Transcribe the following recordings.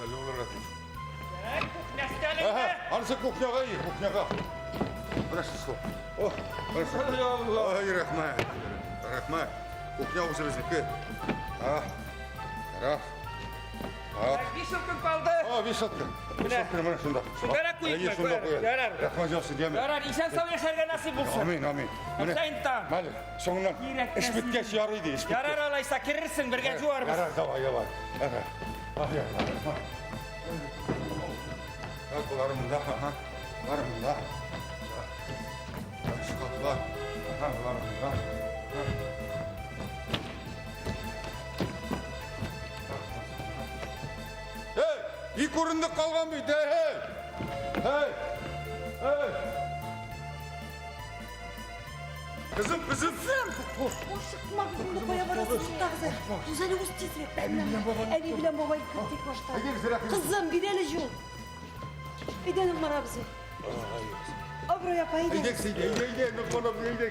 Әле булырга тиеш. Кухня өстәлендә. Анысы кухняга ие, кухняга. Менә шушы. О, менә шушы. Ай, рәхмәт. Рәхмәт. Кухня үзебезнеке. А, Ра. А. Вешалка калды. А, вешалка. Вешалка менә шунда. Шундарак куйыйкмы? Әйе, шунда куй. Ярар. Рәхмәт яусын, яме. Ярар, исән сау яшәргә насыйп булсын. Амин, амин. Менә. Мәле, соңыннан эш беткәч ярый ди, эш беткәч. Ярар алайса, керерсең, бергә жуарбыз. Ярар, давай, давай. Ярар. Ах, ярар. Так, болары монда, ага. Болары монда. Шкафлар. Ага, болары монда. Эй, ике урындык калган бит, эй, эй! Эй! Эй! Кызым, кызым! Кызым! Ашыкма, кызымны кая барасың? Туктагыз әле. Уз әле, уз тизрәк. Әби белән бабай. Әби белән бабай кертик башта. Кызым, бир әле җул. Әйдә, Ногман абзый. Аброй апа, әйдә. Әйдәк, әйдә, әйдә, әйдә, Ногман абзый, әйдә.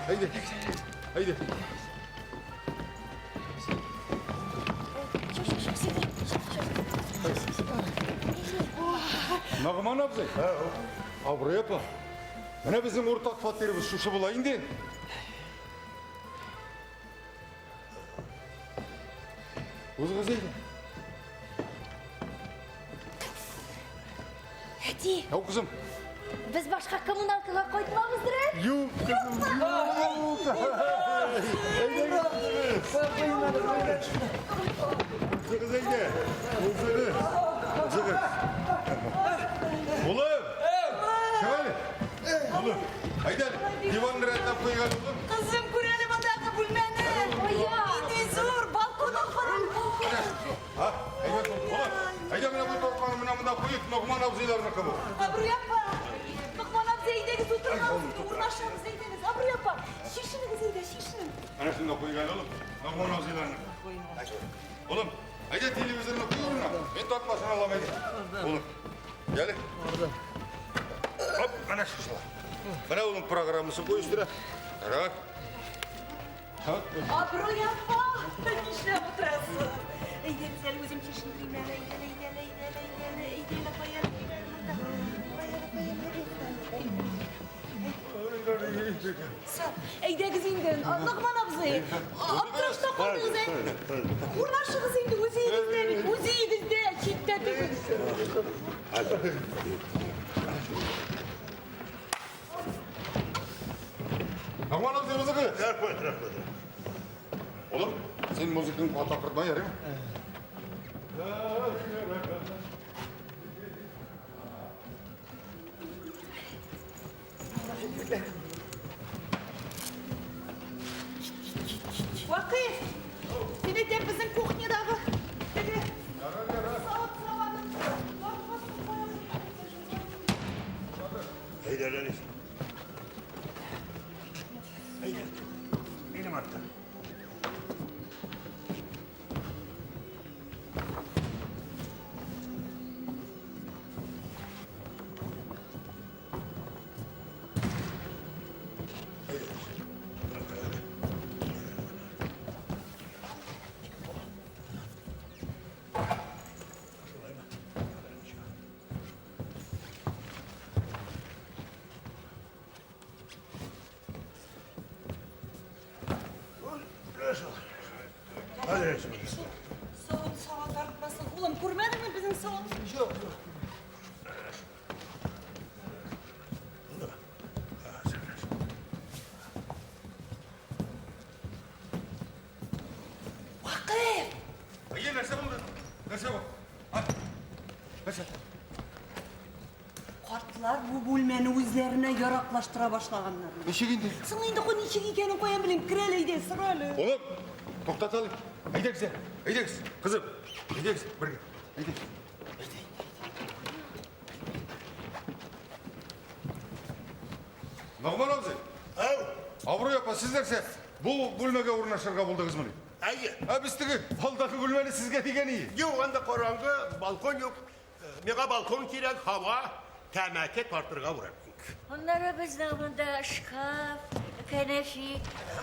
Әйдә, әйдә. Нагман абзый, аброй апа, менә безнең уртак фатирыбыз шушы була инде. Узыгыз әйдә. Әти. Әу, кызым. Без башка коммуналкага кайтмабыздыр, ә? Юк, кызым, юк. Узыгыз әйдә. Узыгыз. Узыгыз. Улым! Чык әле. Улым, әйдә, диванны рәтләп куйган улым. Кызым, күр әле мондагы бүлмәне. Нинди зур балконын кара. Ха, әйбәт булды. Улым, әйдә менә бу тартманы менә монда куйыйк, Ногман абзыйларныкы бу. Абруй апа, Ногман абзый, әйдәгез утырабыз, урнашабыз, әйдәгез. Абруй апа, чишенегез әйдә, чишенең. Әнә шунда куйыйк әле, улым. Ногман абзыйларныкы. Улым, әйдә телевизорны куй урынына. Мин тартмасын алам, әйдә. Улым, әле. Оп, менә шушылай. Менә улым программасын куй өстенә. Ярар. Абруй апа, нишләп утырасың? Әйдәгез әле үзем чишендерим әле, әйдә, әйдә, әйдә, әйдә, әйдә, әйдә, кая әле, монда. Кая әле, кая әле, Әйдәгез инде, Ногман абзый, аптырашта калдыгыз, ә? Урнашыгыз инде, үз өегездә бит, үз өегездә, читтә түгел. Ногман абзый, музыка. Рәхмәт, рәхмәт. Улым, син музыканы каты акыртма, ярыймы? Вакыйф, син әйтәм безнең кухнядагы теге савыт-сабаны тартмасын куясың. Әйдә, Ләлис. Әйдә. Минем арттан. Савыт-саба тартмасын. Улым, күрмәдеңме безнең савыт? Юк, юк. Вакыйф! Әйе, нәрсә булды? Нәрсә бу? А? Нәрсә? Картлар бу бүлмәне үзләренә яраклаштыра башлаганнар. Ничек инде? Соң инде ко ничек икәнен каян белим? Кер әле, әйдә, сора әле. Улым, туктат әле. Әйдәгез, әйдәгез, кызым. Әйдәгез, бергә. Әйдә. Ногман абзый. Ау. Абруй апа, сез нәрсә, бу бүлмәгә урнашырга булдыгызмыни? Әйе. Ә без теге алдагы бүлмәне сезгә дигән ие. Юк, анда караңгы, балкон юк. Миңа балкон кирәк, һава, тәмәке тартырга урын. Аннары безнең монда шкаф, кәнәфи,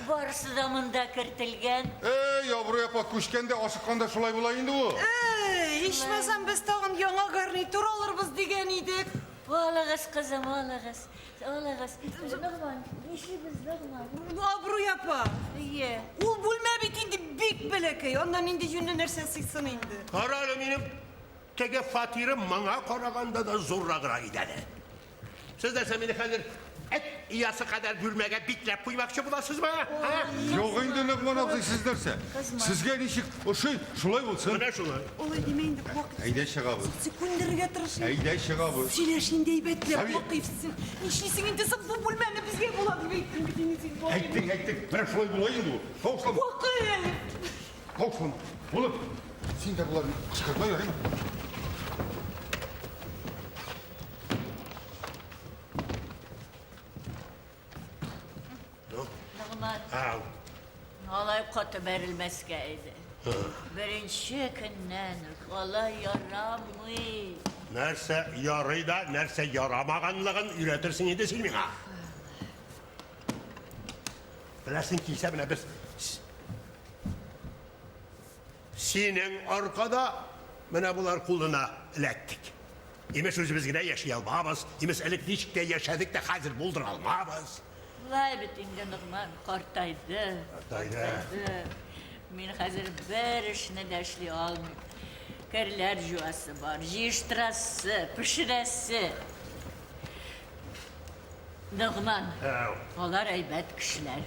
барысы да монда кертелгән. Эй, Абруй апа, күчкәндә, ашыкканда шулай була инде ул. Эй, ичмасам без тагын яңа гарнитур алырбыз дигән идек. Алыгыз, кызым, алыгыз. Алыгыз. Ногман, нишлибез, Ногман? Абруй апа. Әйе. Ул бүлмә бит инде бик бәләкәй. Аннан нинди юньле нәрсә сыйсын инде. Кара әле минем теге фатирым моңа караганда да зурраграк иде әле. Сез нәрсә мине хәзер эт иясе кадәр бүлмәгә бикләп куймакчы буласызмы? Һа? Юк инде, Ногман абзый, сез нәрсә? Сезгә ничек ошый, шулай булсын. Менә шулай. Алай димә инде, Вакыйф. Әйдә чыгабыз. Син күндерергә тырыш. Әйдә чыгабыз. Сөйләш инде әйбәтләп, Сави. Вакыйф. Син нишлисең инде соң бу бүлмәне безгә була дип әйттең бит инде син. Вакыйф. Әйттең, әйттең. Менә шулай була инде ул. Тавышланма. Вакыйф! Тавышланма. Улым, син дә боларны кычкыртма, ярыймы? Ногман, Ау. алай каты бәрелмәскә иде. Беренче көннән үк алай ярамый. Нәрсә ярый да, нәрсә ярамаганлыгын өйрәтерсең инде син миңа. Беләсең килсә, менә без синең аркада менә болар кулына эләктек. Имеш үзебез генә яши алмабыз, имеш элек ничек тә яшәдек тә хәзер булдыра алмабыз. Шулай бит инде, Ногман, картайды. Картайды. Картайды. Мин хәзер бер эшне дә эшли алмыйм. Керләр җуасы бар, җыештырасы, пешерәсе. Ногман, Әу. алар әйбәт кешеләр.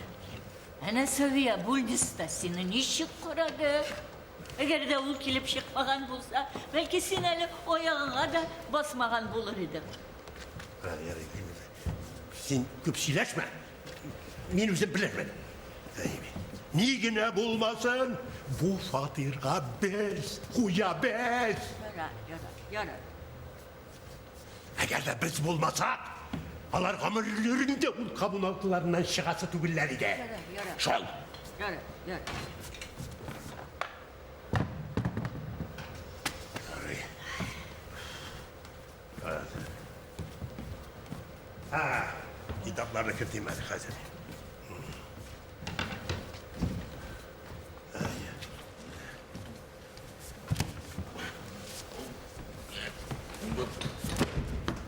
Әнә Савия больниста сине ничек карады? Әгәр дә ул килеп чыкмаган булса, бәлки син әле аягыңа да басмаган булыр идең. Син күп сөйләшмә. Мин үзем белермен. Ни генә булмасын, бу фатирга без, хуя без. Ярар, ярар, ярар. Әгәр дә без булмасак, алар гомерләрендә ул коммуналкаларыннан чыгасы түгелләр иде. Ярар, ярар. Шул. Ярар, ярар. Китапларны кертим әле хәзер.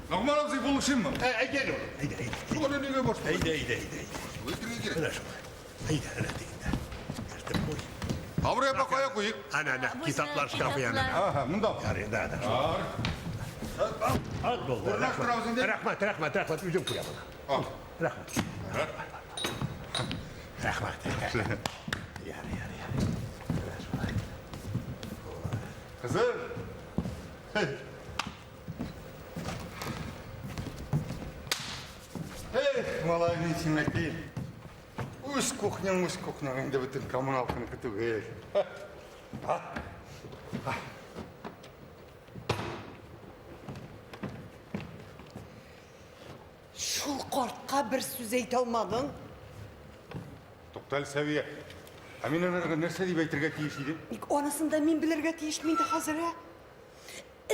Ногман абзый, булышыйммы? Әйдә, улым, әйдә, әйдә. Шулай нигә башлый? Әйдә, әйдә, әйдә, әйдә. Әйтергә кирәк. Менә шулай. Әйдә, әнә тегендә. Кертеп куй. Абруй апа, кая куйыйк? Әнә, әнә, Бу китаплар сиңа шкафы янына. китаплар. Аһа, монда. Ярый, да, да. Бар. Ат булды. Урнаштырабыз инде. Рәхмәт, рәхмәт, рәхмәт. Үзем куям аны. Ал. Рәхмәт. Рәхмәт. Ярый, ярый, ярый. Менә шулай. Кызым. Эх, малай, мин сиңа әйтәем. Үз кухняң, үз кухняң инде бөтен коммуналканыкы түгел. Шул картка бер сүз әйтә алмадың. Туктале, Сәвия. Ә мин анарга нәрсә дип әйтергә тиеш идем? Ник анысын да мин белергә тиешмен инде хәзер, ә?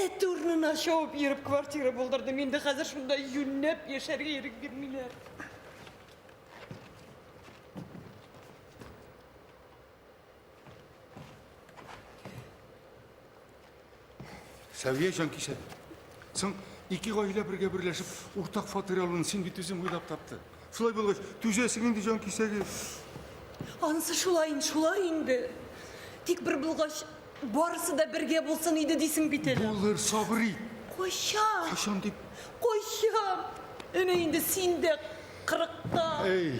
Эт урынына чабып йөреп квартира булдырдым. Инде хәзер шунда юньләп яшәргә ирек бирмиләр. Сәвия җанкисәк. Соң ике гаилә бергә берләшеп уртак фатир алуны син бит үзең уйлап таптың. Шулай булгач, түзәсең инде җанкисәге. Анысы шулай инде, шулай инде. Тик бер булгач, барысы да бергә булсын иде дисең бит әле. Булыр, сабыр ит. Кайчан? Кайчан дип? Кайчан? Әнә инде син дә кырыкта. Эй,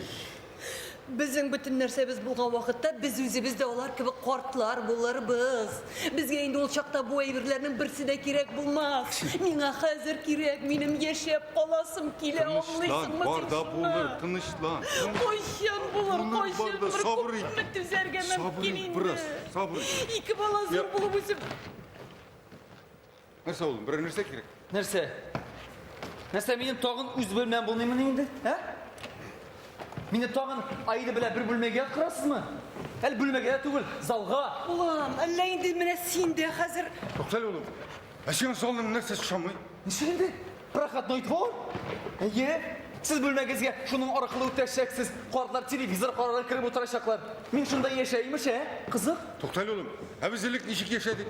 Безнең бөтен нәрсәбез булган вакытта без үзебез дә алар кебек картлар булырбыз. Безгә инде ул чакта бу әйберләрнең берсе дә кирәк булмас. Миңа хәзер кирәк, минем яшәп каласым килә, тынычлан, аңлыйсыңмы бар син да шуны? булыр, тынычлан. Кайчан булыр, Булыр, кайчан бар да, булыр, сабыр ит. күпме түзәргә Сабыр мөмкин ит инде. бераз, сабыр ит. Ике бала зур Я- булып үсеп, Нәрсә улым, берәр нәрсә кирәк? Нәрсә? Нәрсә, минем тагын үз бүлмәм булмыймыни инде? Ә? Мине тагын Аида белән бер бүлмәгә яткырасызмы? Әле бүлмәгә дә түгел, залга. Улым, әллә инде менә син дә хәзер Туктале, улым. Ә сиңа залның нәрсәсе ошамый? Ничек инде? Проходной двор? Әйе. Сез бүлмәгезгә шуның аркылы үтәчәксез. Картлар телевизор карарга кереп утырачаклар. Мин шунда яшәймеш, ә? Кызык. Туктале, улым. Ә без элек ничек яшәдек?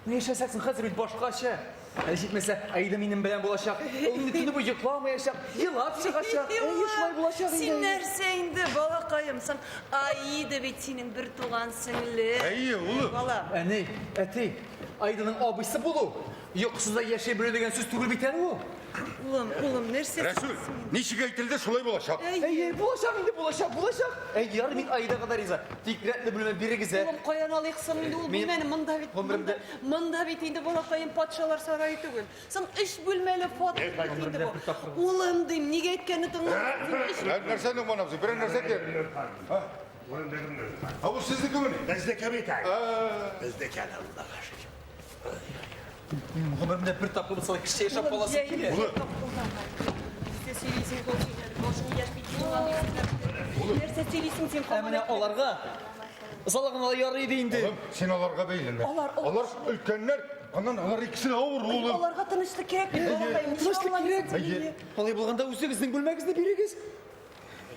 Ну яшәсәк соң, хәзер бит башкача. Әле җитмәсә, Аида минем белән булачак. Ул инде төне буе йокламаячак, елап чыгачак. Әйе, шулай булачак инде. Син нәрсә инде, балакаем? Соң Аида бит синең бертуган сеңлең. Әйе, улым. Балам. Әни, әти, Аиданың абыйсы булу, йокысыз да яши белү дигән сүз түгел бит әле ул. Улым, улым, нәрсә Рәсүл, ничек әйтелде, шулай булачак. Әйе, булачак инде, булачак, булачак. Әй, ярый, мин Аидага да риза. Тик рәтле бүлмә бирегез, ә. Улым, каян алыйк соң инде ул Мин бүлмәне? Монда бит, гомеремдә- монда, монда бит инде, балакаем, патшалар сарае түгел. Соң өч бүлмәле фатир бит инде бу. Улым дим, нигә әйткәнне тыңламыйсың? Өч Ә, Нәрсә Ногман абзый, берәр нәрсә кирәк. Ә бу сезнекемени? Безнеке бит әле. Безнеке әле, Аллага шөкер. Минем гомеремдә бер тапкыр булса да кеше яшәп каласы килә. Нәрсә сөйлисең, кол син әле, башың яшь бит, аңламыйсың. Нәрсә сөйлисең син, Ә менә аларга озак гына да ярый иде инде. Улым, син аларга бәйләнмә. Алар- Алар өлкәннәр, аннан алар икесе дә авыр, улым. Аларга тынычлык кирәк бит, балакаем. Тынычлык кирәк. Әйе. Алай булганда үзегезнең бүлмәгезне бирегез.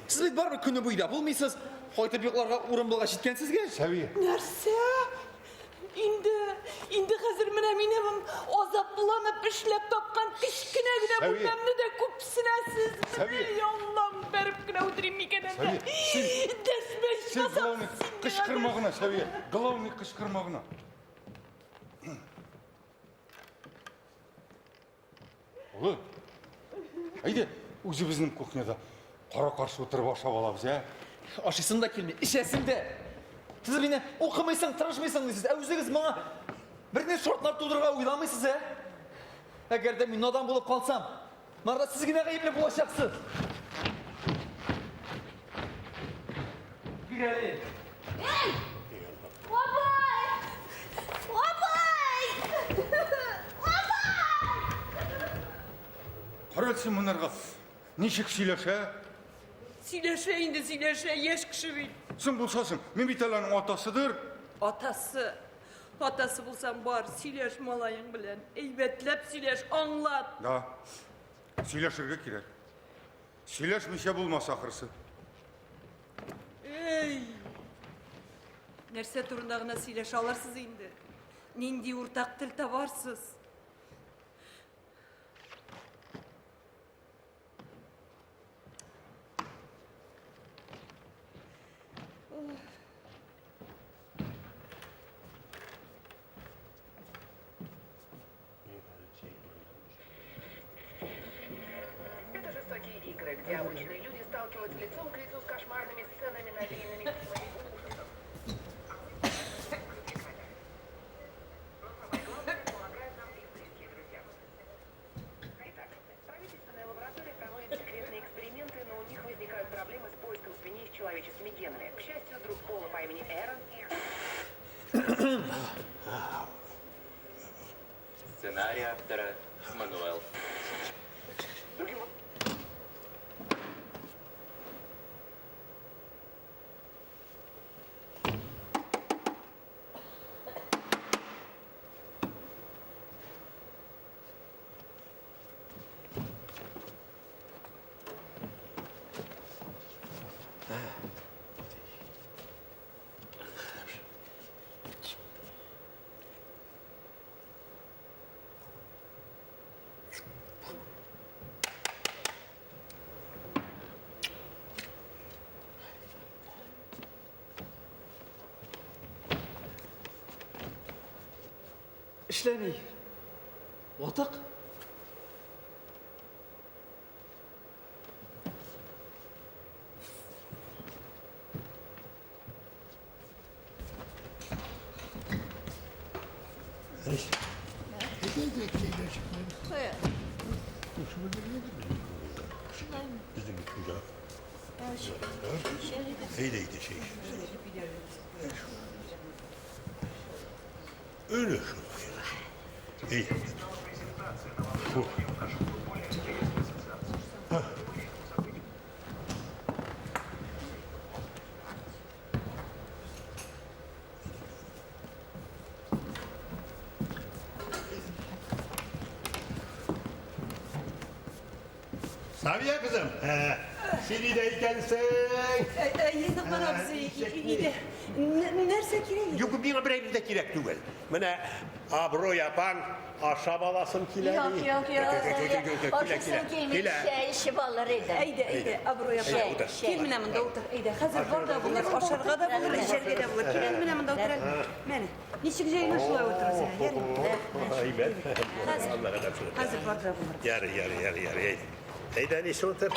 Сез бит барыбер көне буе да булмыйсыз. Кайтып йокларга урын булгач җиткән сезгә. Сәвия. Нәрсә? Инде, инде хәзер менә минем азапланып эшләп тапкан кечкенә генә Сәвия. бүлмәмне дә күпсенәсез. Сәвия. Яллам бәреп кенә үтерим микән әллә? Сәвия, син- Дәшмә Син ичмасам, главный син миңа кычкырма гына, Сәвия. Главный кычкырма гына. Улым, әйдә, үзебезнең кухняда кара каршы утырып ашап алабыз, ә? Ашыйсым да килми, эчәсем дә. Сез мине укымыйсың, тырышмыйсың дисез. Ә үзегез моңа бернинди шартлар тудырырга уйламыйсыз, ә? Әгәр дә мин надан булып калсам, монда сез генә гаепле булачаксыз. Бир әле. Эй! Бабай! Бабай! Бабай! Кара син монарга. Ничек сөйләшә? Сөйләшә инде, сөйләшә, яшь кеше бит. Соң булса соң, мин бит әле аның атасыдыр. Атасы, атасы булсаң бар, сөйләш малаең белән. Әйбәтләп сөйләш, аңлат. Да. Сөйләшергә кирәк. Сөйләшмичә булмас ахрысы. Эй! Нәрсә турында гына сөйләшә аларсыз инде? Нинди уртак тел табарсыз? Это жестокие игры, где обычные люди сталкиваются лицом к лицу с кошмарными сценами, навеянными фильмами ужасов. Но самое главное, помогают нам их близкие друзья. Итак, правительственная лаборатория проводит секретные эксперименты, но у них возникают проблемы с поиском свиней с человеческими генами. К счастью, друг Пола по имени Эрон Сценарий автора Мануэл. Эшләми. Ватык. Öyle idi şey. Öyle şu. İyi. Bu. Савия кызым, син өйдә икәнсең. Әйе, Ногман абзый, өйдә. Нәрсә кирәк? Юк, миңа бер әйбер дә кирәк түгел. Менә Абруй апаң ашап аласым килә. Юк, юк, юк. Ашасым килми, чәй эчеп алыр идем. Әйдә, әйдә, Абруй апа. Кил менә монда утыр. Әйдә, хәзер бар да булыр, ашарга да булыр, эчәргә дә булыр. Кил әле менә монда утыр әле. Менә. Ничек җәймә шулай утыр үзеңә, ярый. Әйбәт. Хәзер, хәзер бар да булыр. Ярый, ярый, ярый, ярый. Әйдә, әнисе утыр.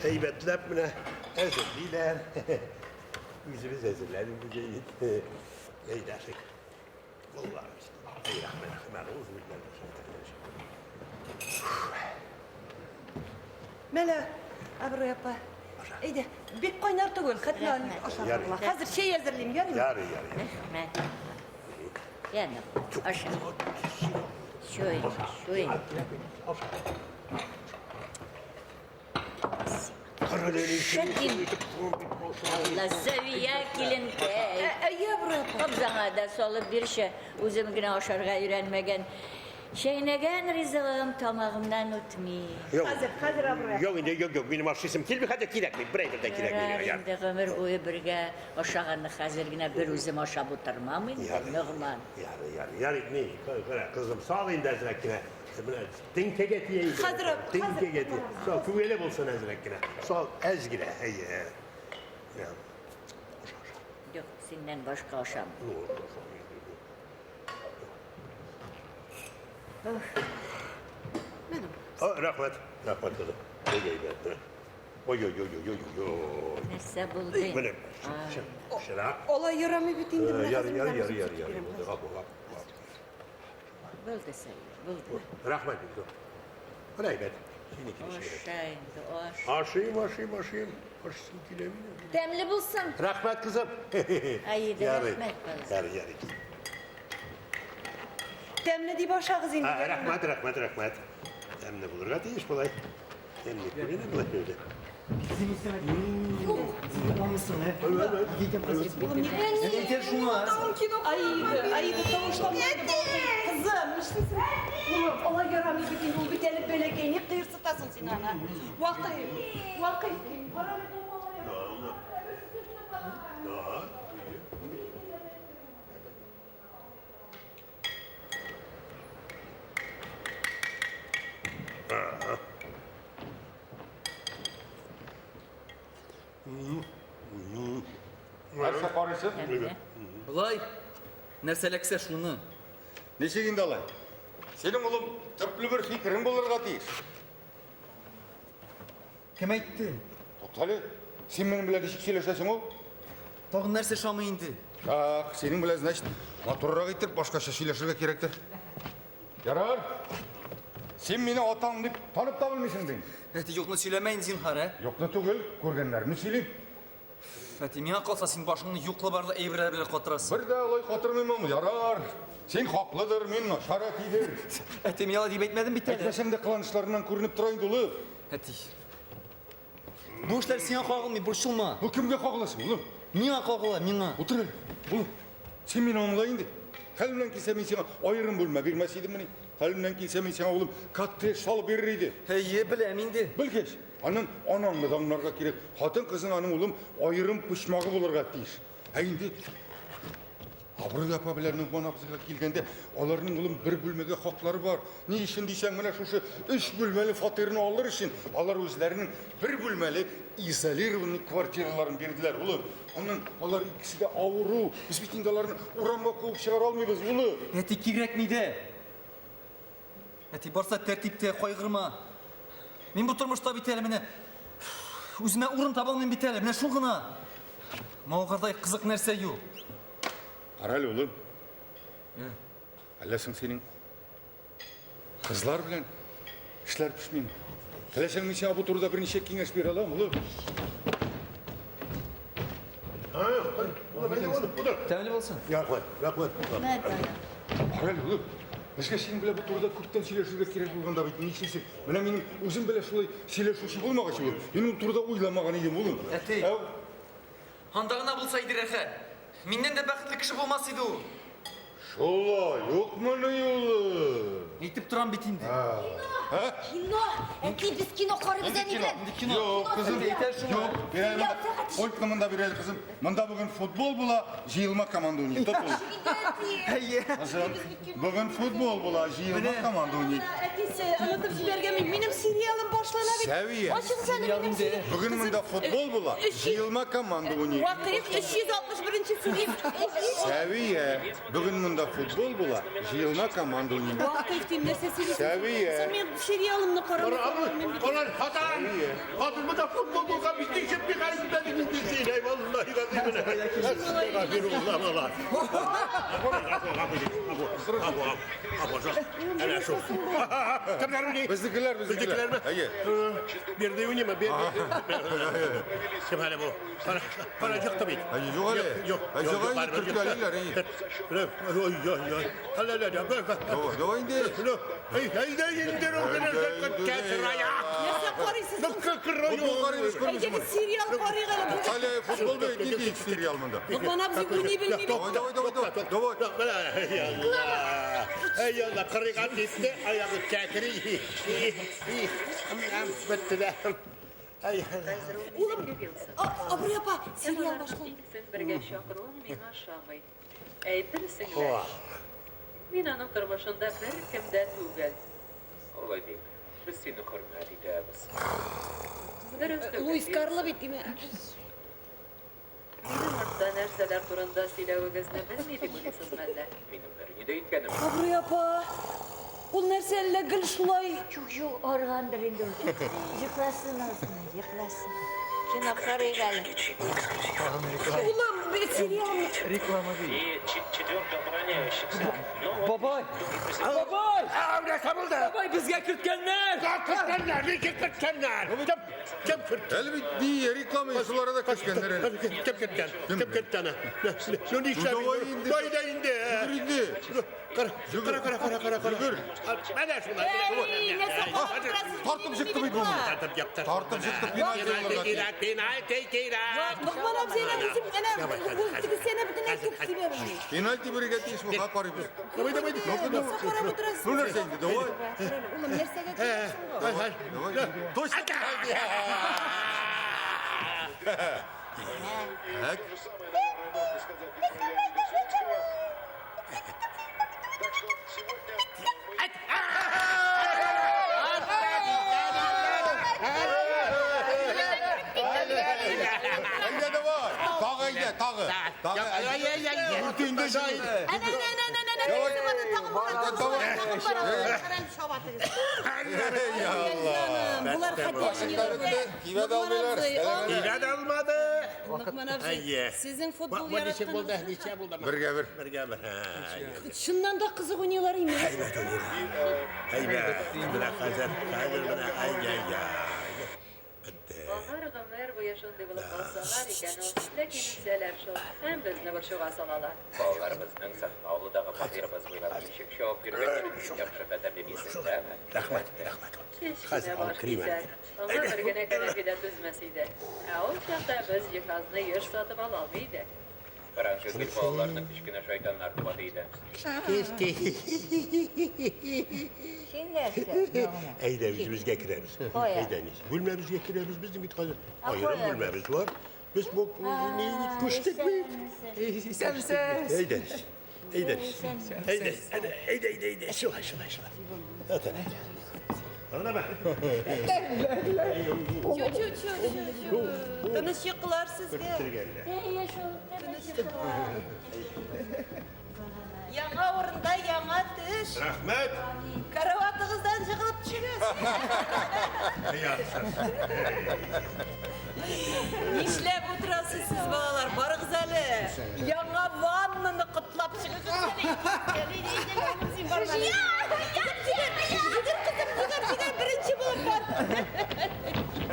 Әйбәтләп менә әзерлиләр. Үзебез әзерләдек инде. Әйдә, ашыйк. Мәлә, Абруй апа. Әйдә, бик кайнар түгел, хәтта ашарга була. Хәзер чәй әзерлим, ярыймы? Ярый, ярый. Рәхмәт. Яна, аша. Шуй, шуй. Шәкин. Алла, Савия киленкәй. Әйе, Абруй апа. Кабзаңа да салып бирче, үзем генә ашарга өйрәнмәгән. Чәйнәгән ризыгым тамагымнан үтми. Хәзер, хәзер, Абруй апа. Юк инде, юк, юк, минем ашыйсым килми, хәтта кирәкми, бер әйбер дә кирәкми Ярар миңа, ярый. инде гомер буе бергә ашаганны хәзер генә бер үзем ашап утырмам инде, Ярый. Ногман. Ярый, ярый, ярый, ни, кара, кызым, сал инде әзрәк кенә. Менә теңкәгә тия инде. Хәзер, хәзер. Теңкәгә тия. Сал, күңеле булсын әзрәк кенә. Сал, әз генә, әйе. Юк, синнән башка ашамыйм. Рәхмәт, рәхмәт, кызым. Бик әйбәт. Ой, ой, ой, ой, ой, ой. Нәрсә булды? Менә, чырак. Алай ярамый бит инде. менә Ярый, хәзер ярый, менә ярый, ярый, үзем ярый. бирәм. Булды, гафу, гафу. Булды, Сәвия, булды. Рәхмәт бик зур. Менә әйбәт. Синеке ничек әйбәт. Аша инде, аш. Ашыйм, ашыйм, ашыйм. Ашыйсым килә минем. Тәмле булсын. Рәхмәт, кызым. Әйе, Ярый. рәхмәт, балам. Ярый, ярый. Тәмле дип ашагыз инде. А, Рәхмәт, рәхмәт, рәхмәт. Тәмле булырга тиеш болай. Тәмле күренә болай инде. Алмыйсың, ә? Әйтә шуңа. Аида, Аида, тавышланма инде, балакай. Кызым, нишлисең? Улым, алай ярамый бит инде, ул бит әле бәләкәй, ник кыерсытасың син аны? Вакыйф, Вакыйф, кара әле бу малайны. Нәрсә карыйсың? Тәмле. Болай, нәрсә эләксә шуны. Ничек инде алай? Синең улым төпле бер фикерең булырга тиеш. Кем әйтте? Туктале, син минем белән ничек сөйләшәсең ул? Тагын нәрсә шамый инде? Так, синең белән, значит, матуррак итеп башкача сөйләшергә кирәктер. Ярар. Син мине атаң дип танып та белмисең дим. Әти, юкны сөйләмә инде, зинһар, ә? Юкны түгел, күргәннәрне сөйлим. Әти, миңа калса, син башыңны юклы-барлы әйберләр белән катырасың. Бер дә алай катырмыйм, ярар. Син хаклыдыр, мин начар әтидер. Әти, мин алай дип әйтмәдем бит әле. Әйтмәсәң дә кыланышларыннан күренеп тора инде, улым. Әти. Бу эшләр сиңа кагылмый, борчылма. Бу кемгә кагыласың, улым? Миңа кагыла, миңа. Утыр әле, улым. Син мине аңла инде. Хәлемнән килсә мин сиңа аерым бүлмә бирмәс идеммени? Хәлемнән килсә мин сиңа, улым, коттедж салып бирер иде. Әйе, беләм инде. Белгәч, аннан анаңны да аңларга кирәк. Хатын-кызның аның, улым, аерым почмагы булырга тиеш. Ә инде Абруй апа белән Ногман абзыйга килгәндә, аларның, улым, бер бүлмәгә хаклары бар. Ни өчен дисәң, менә шушы өч бүлмәле фатирны алыр өчен алар үзләренең бер бүлмәле изолированный квартираларын бирделәр, улым. Аннан алар икесе дә авыру. Без бит инде аларны урамга куып чыгара алмыйбыз, улым. Әти, кирәкми дә. Әти, барса тәртиптә, кайгырма. Мин бу тормышта бит әле менә үземә урын таба алмыйм бит әле, менә шул гына. Мавыгырдай кызык нәрсә юк. Кара әле, улым. Әллә соң синең кызлар белән эшләр пешмиме? Теләсәң, мин сиңа бу турыда берничә киңәш бирә алам, улым. Тәмле булсын. Рәхмәт, рәхмәт. Рәхмәт, балам. Кара әле, улым. Безгә синең белән бу турыда күптән сөйләшергә кирәк булган да бит, нишлисең? Менә минем үзем белән шулай сөйләшүче булмагач, улым, мин ул турыда уйламаган идем, улым. Әти. Әү, Анда гына булса иде рәхәт. Миннән дә бәхетле кеше булмас иде ул. Шулай укмыни, улым? Әйтеп торам бит инде. Кино! Әти, без кино карыйбыз әни белән. Кино. Юк, кызым. Әйтә шуны. Юк, бир әле монда. Пультны монда бир әле, кызым. Монда бүген футбол була, җыелма команда уйный. Тот улым. Әйе. Кызым, бүген футбол була, җыелма команда уйный. Әтисе, онытып җибәргән мин. Минем сериалым башлана бит. Сәвия. Ачыгыз әле Сериал минем инде. сериал. Бүген монда футбол була, җыелма команда уйный. Вакыйф 361 сериал. Сәвия, бүген монда футбол була, җыелма команда уйный. Вакыйф дим, нәрсә сөйлисең? Сәвия. Соң мин сериалымны карамыйм. Алар хатан. Хатын монда футбол булган бит ничек бит хәзер инде син ай валлаһи газим. Әстәгъфируллаһ. Әнә шул. Кемнәр уйный? Безнекеләр, безнекеләр. Безнекеләрме? Әйе. Бирде уйныймы? Бирде. Кем әле бу? Кара, кара чыкты бит. Әйе, юк әле. Юк, Әй, юк әле, төркәлиләр, әйе. Ой, ой, ой. Әле, әле, әле. Давай, давай инде. Эй, әйдә инде Нәрсә карыйсыз? Футбол карыйбыз, күрмисеңме? Әйдәгез сериал карыйк әле. Әле футбол бит, нинди сериал монда? Локман абзый уйный белми бит. Давай, давай, давай, давай. Давай. Ey Allah, kırık gitti, ayağı kekri. Bitti de. Ey, Улым, Абрый апа, сериал башланды. Икесен бергә чакыруың миңа ошамый. Әйтерсең лә, мин аның тормышында беркем дә түгел. Алай димә. Без сине хөрмәт итәбез. Дөрес түгел. Луис Карло бит, димә. Минем артта нәрсәләр турында сөйләвегезне белми дип уйлыйсызмы әллә? Минем берни дә әйткәнем юк. Абрый апа, ул нәрсә әллә гел шулай? Юк, юк, аргандыр инде ул. Йокласын азгына, йокласын. Кино карыйк әле. Улым, бит сериалны. Реклама бит. И четверка обороняющихся. Но он Бабай! Бабай! нәрсә булды? Бабай, безгә керткәннәр! Керткәннәр, ничек керткәннәр? Кем, кем кертте? Әле бит ни реклама шулара да керткәннәр әле. Кем керткән? Кем керткән? Ну нишләп? Давай инде. Кайда инде? Йөгер инде. Кара, кара, кара, кара, кара, кара. Йөгер. Менә шулай. Әй, нәрсә карап торасыз? Тартып чыкты бит моны. Тартып чыкты. Тартып чыкты пенальти Пенальти алырга. кирәк, пенальти кирәк. Локман абзый, әнә үзем, әнә ул тегесе бөтенләй күп тибә белми. Пенальти бирергә тиеш бу, карыйбыз. Давай, давай. Нәрсә карап утырасыз? Ну нәрсә инде, давай. Улым, нәрсәгә киләсең бу? Давай, давай. Точно. Так. Әйдә, давай. Тагы әйдә, тагы. Тагы. Юрт инде җигет. Әнә, әнә, әнә, әнә, әнә, нәрсә бар, тагын бара, тагын бара, тагын бара. Карале, чаба тегесе. Эй, Алла. Җаным, болар хәтта Башыңнарында кибә дә алмыйлар. Кибә дә алмады. Локман абзый, Әйе. сезнең футбол Бу ничек булды? яратканыгыз. Ничә булды? Бергә бер. Бергә бер. Әйе. Чыннан да кызык уйныйлар имеш. Әйбәт уйныйлар. Әйбәт. Менә хәзер, хәзер менә ай-яй-яй. Бетте. Алар гомер буе шундый булып калсалар икән ул, ләкин үсәләр шул, һәм безне борчуга салалар. Балаларыбызның Сан-Паулудагы фатирыбыз буйлап ничек чабып йөргәннәрен яхшы хәтерлисеңме? Рәхмәт, рәхмәт. Кечкенә Хәзер баш алып керим кисәр. әле. Аңа бер генә кәнәфи дә түзмәс иде. Ә ул чакта без җиһазны еш сатып ала алмый идек. Франко гел балаларны кечкенә шайтаннар дип атый иде. Син нәрсә? Әйдә, үзебезгә керәбез. Кая? Әйдә, ничек? Бүлмәбезгә керәбез. Безнең бит хәзер аерым кая? бүлмәбез бар. Без бу ни күчтек бит. Исәнмесез! Әйдә, ничек? Әйдә, ничек? Әйдә, әйдә, әйдә, әйдә, әйдә. Шулай, шулай, шулай. Ата. Ана бak. Чү, чү, чү, чү, чү. Тыныч йокылар сезгә. Әйе шул, тыныч йокылар. Яңа урында яңа төш. Рәхмәт. Караватыгыздан жыгылып төшегез. Нишләп утырасыз сез, балалар? Барыгыз әле. Яңа ваннаны котлап чыгыгыз әле. Әле, әле, әле, син барма. Йөгер, йөгер, кызым, йөгер, йөгер, беренче булып бар.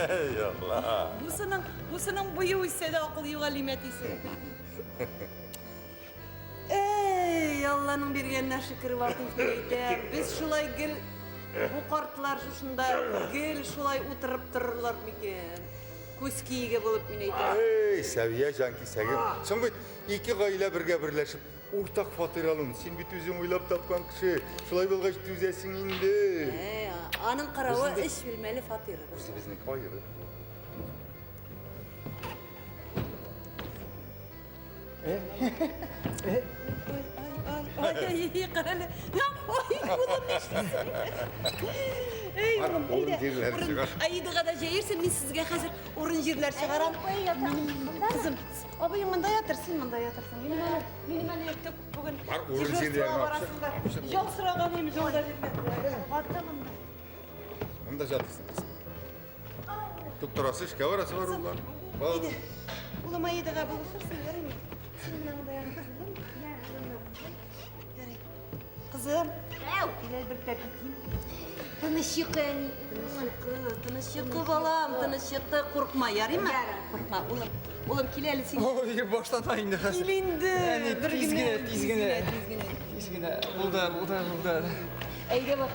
Эй, Алла. Бусының, бусының буе үсә дә акыл юк әле әтисе. Эй, Алланың биргәненә шөкер Вакыйф әйтәм. Без шулай гел бу картлар шушында гел шулай утырып торырлар микән? Күз киеге булып мин әйтәм. Эй, Сәвия җанкисәгем. Соң бит ике гаилә бергә берләшеп Уртак фатир алуын. Син бит үзең уйлап тапкан кеше. Шулай булгач түзәсең инде. Ә, аның каравы өч бүлмәле фатирыбыз. Үзебезнеке аеры. Ай, ай, карале. Ай, улым нишлисең? Эй, улым, Урын әйдә. җирләр Урын- чыгар. Аидага да җәерсең, мин сезгә хәзер урын җирләр чыгарам. Кызым, абыең монда ятыр, син монда ятырсың. Минем әле, минем әле иртүк бүген Бар, урын дежурствога җирләрен алып барасым чык, бар. алып чык. Ял сораган идем, жол да бирмәделәр. Ватты монда. Монда жатырсың кызым. Тук торасы, эшкә барасы бар улар. Әйдә. Улым Аидага булышырсың, ярыймы? Син менә монда ятырсың, ярый. Кызым, кил әле бер пәп итим. Тыныч йокы, әни. Тыныч йокы, тыныч йокы, балам, тыныч йокы, куркма, ярыймы? Куркма, улым. Улым, кил әле син. Ой, башланма инде хәзер. Кил инде. Әни, Бер тиз генә, тиз генә. Тиз генә. Тиз генә. Булды, булды, булды. Әйдә бак.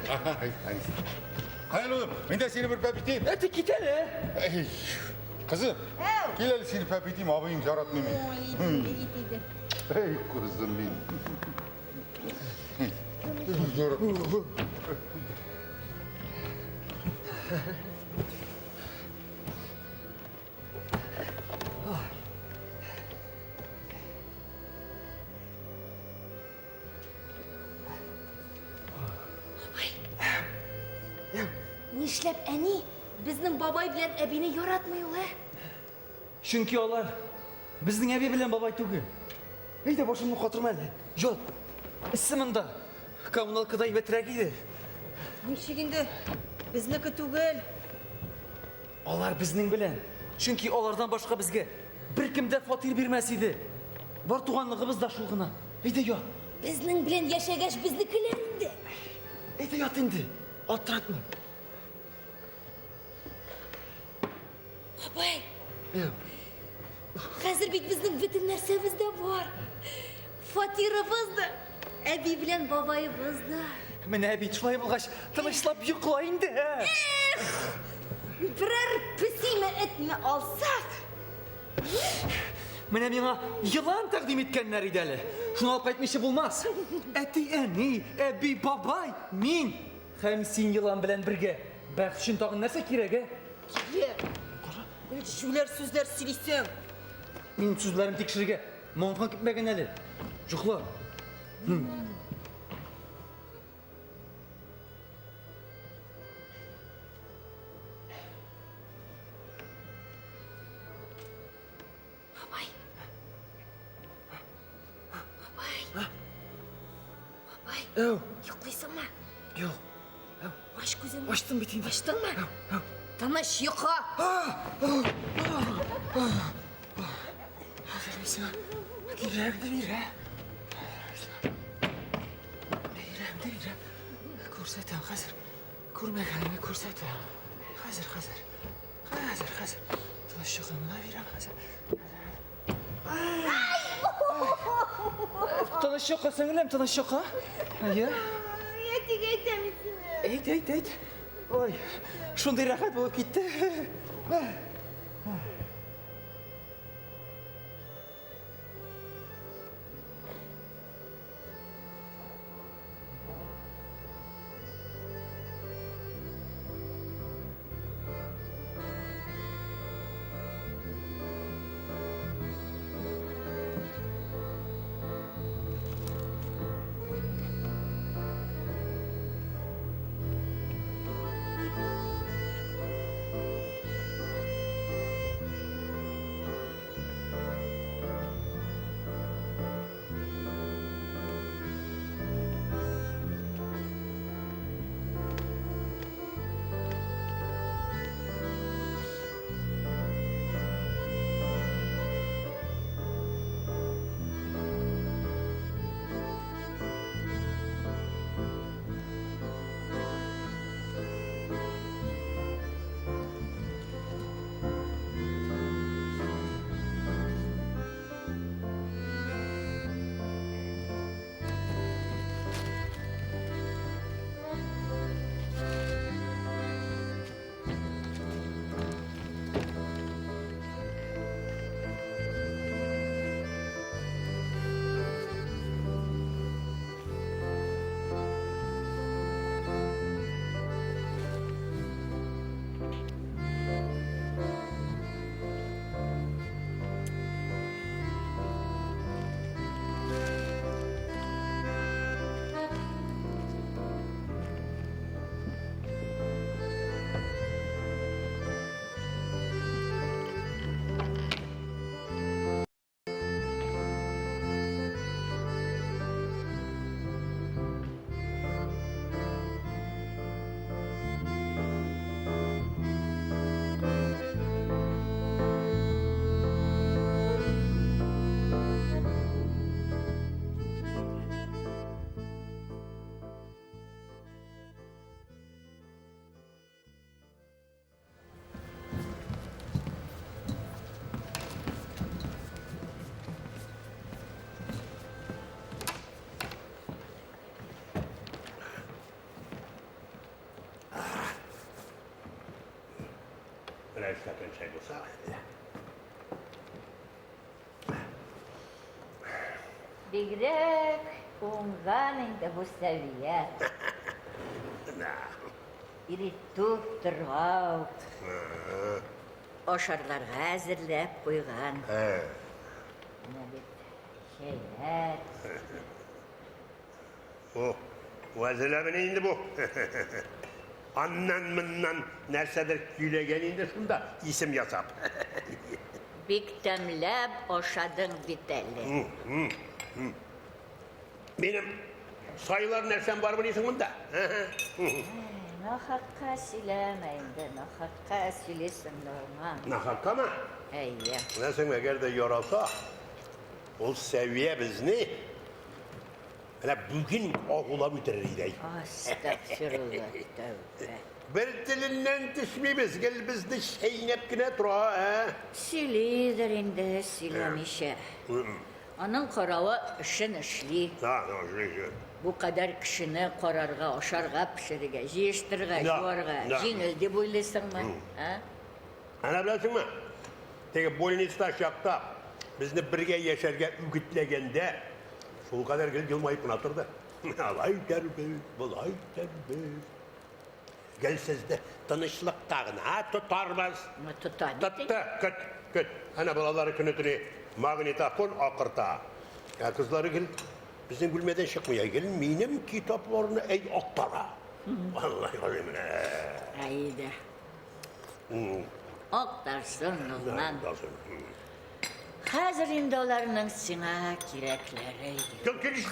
Каян улым, мин дә сине бер пәп итим. Әти, кит әле. Әй, кызым, кил әле сине пәп итим, абыең яратмый мине. Ой, ит, ит, ит. Эй, кызым мин. Яратмый. Нишләп әни безнең бабай белән әбине яратмый ул, ә? Чөнки алар безнең әби белән бабай түгел. Әйдә, башымны катырма әле. Ят. Эссе монда. Коммуналкада әйбәтрәк иде. Ничек инде? Безнеке түгел. Алар безнең белән. Чөнки алардан башка безгә беркем дә фатир бирмәс иде. Бар туганлыгыбыз да шул гына. Әйдә ят. Безнең белән яшәгәч безнекеләр инде. Әйдә ят инде. Аптыратма. Бабай. Хәзер бит безнең бөтен нәрсәбез дә бар. Фатирыбыз да, әби белән бабаебыз да. Менә бит шулай булгач, тынычлап йокла инде. Эх! Берәр песиме этме алсак. Менә миңа елан тәкъдим иткәннәр иде әле. Шуны алып кайтмыйча булмас. Әти, әни, әби, бабай, мин һәм син елан белән бергә. Бәхет өчен тагын нәрсә кирәк, ә? Кирәк. Җүләр сүзләр сөйлисең. Минем сүзләрем тикшерергә маңка кипмәгән әле. Йокла. Бабай. Бабай. Бабай. Әү. Йоклыйсыңмы? Юк. Ач күзеңне. Ачтым бит инде. Ачтыңмы? Тыныч йокы. Хәзер мин сиңа кирәгеңне бирәм. Бирәм, бирәм. Күрсәтәм хәзер. Күрмәгәнеңне күрсәтәм. Хәзер, хәзер. Хәзер, хәзер. Тыныч йокыңны бирәм хәзер. Тыныч йокы, сеңлем, тыныч йокы. Әйе. Әтигә әйтәм мин сине. Әйт, әйт, әйт. Ой, шундый рәхәт булып китте. Берәр стакан чәй булса. Бигрәк уңган инде бу Сәвия. Иритүк торгау. Ашарларга әзерләп куйган. Менә бит чәйләр. О, әзерләмени инде бу. Аннан-моннан нәрсәдер көйләгән инде шунда, исем ясап. Бик тәмләп ашадың бит әле. Минем сайлар нәрсәм бармыни соң монда? Нахакка сөйләмә инде, нахакка сөйлисең, Ногман. Нахаккамы? Әйе. Беләсеңме, әгәр дә яраса, ул Сәвия безне менә бүген агулап үтерер иде. Астагфирулла, тәүбә. Бер теленнән төшмибез, гел безне чәйнәп кенә тора, ә? Сөйлидер инде, сөйләмичә. Аның каравы эшен эшли. Да, да, эшли, эшли. Бу кадәр кешене карарга, ашарга пешерергә, җыештырырга, Да, юарга да. җиңел дип уйлыйсыңмы? А? Әнә беләсеңме? Теге больниста чакта безне бергә яшәргә үгетләгәндә шул кадәр гел елмаеп кына торды. Алай итәрбез, болай итәрбез. Гел сезне тынычлыкта гына тотарбыз. Тота бит. Тотты, көт, көт. Әнә балалары көне-төне магнитофон акырта. Ә кызлары гел безнең бүлмәдән чыкмый, ә гел минем китапларны әй актара. Аллаһ газыйм менә. Әйдә. Актарсын, Ногман. Хәзер инде аларның сиңа кирәкләре юк. Кирәк,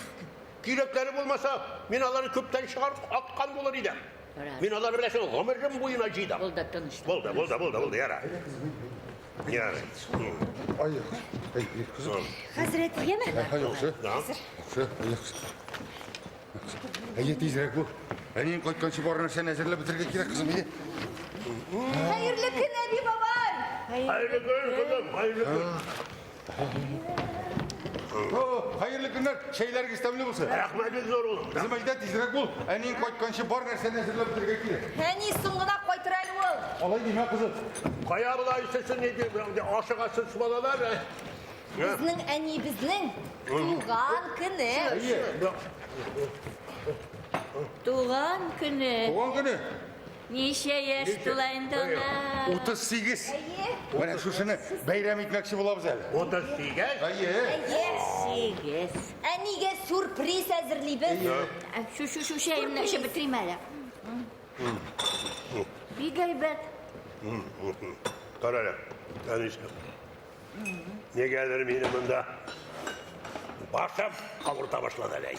кирәкләре булмаса, мин аларны күптән чыгарып аткан булыр идем. Ярар. Мин аларны беләсең, гомерем буена җыйдым. Булды, тынычлан. Булды, булды, булды, булды, яра. Яра. Ай, әй, кызым. Хәзрәт, яме? Яхшы. Да. Яхшы, яхшы. Әйе, тизрәк бул. Әниең кайтканчы бар нәрсәне әзерләп бетерергә кирәк, кызым, әйе. Хәерле көн, әби бабай! Хәерле көн, кызым, хәерле көн. О, хәерле көннәр, чәйләрегез тәмле булсын. Рәхмәт зур улым. Кызым, әйдә, тизрәк бул. Әниең кайтканчы бар нәрсәне әзерләп бетерергә кирәк. Әни соң гына кайтыр әле ул. Алай димә, кызым. Кая болай сез ни дип ашыгасыз балалар? ә? Безнең әниебезнең туган көне. Әйе. Туган көне. Туган көне. Ничә яшь тула инде аңа? 38. Әйе. Менә шушыны бәйрәм итмәкче булабыз әле. 38? Әйе. Әйе. Сигез. Әнигә сюрприз әзерлибез. Ә, Шу, шу, шу чәемне эчеп бетерим әле. Бик әйбәт. Кара әле, әнисе. Нигәдер минем монда башым авырта башлады әле.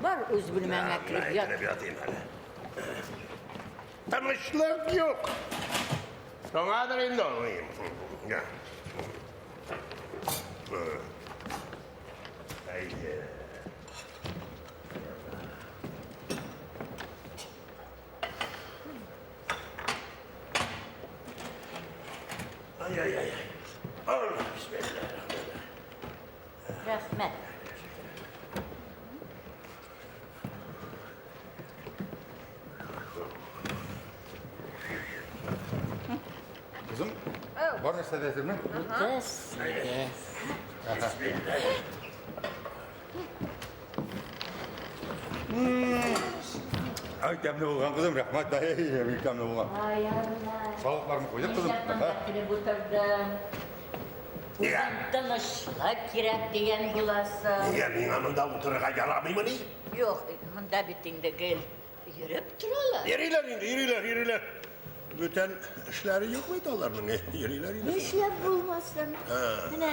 Бар үз бүлмәңә кереп ят. Кереп ятыйм әле. Тынычлык юк. Шуңадыр инде ул. Әйе. Ай-ай-ай. Allah, bismillah. Рәхмәт. Кызым, бар нәрсә дә әзерме? 38. Ай, тәмле булган, кызым, рәхмәт. Әй, бик тәмле булган. Ай, Алла. Салатларны куйдык, кызым. Нишләп монда кереп утырдың? Нигә? Үзең тынычлык кирәк дигән буласың. Нигә миңа монда утырырга ярамыймыни? Юк, монда бит инде гел йөреп торалар. Йөриләр инде, йөриләр, йөриләр. Бүтән эшләре юк бит аларның, йөриләр инде. Нишләп булмасын? Менә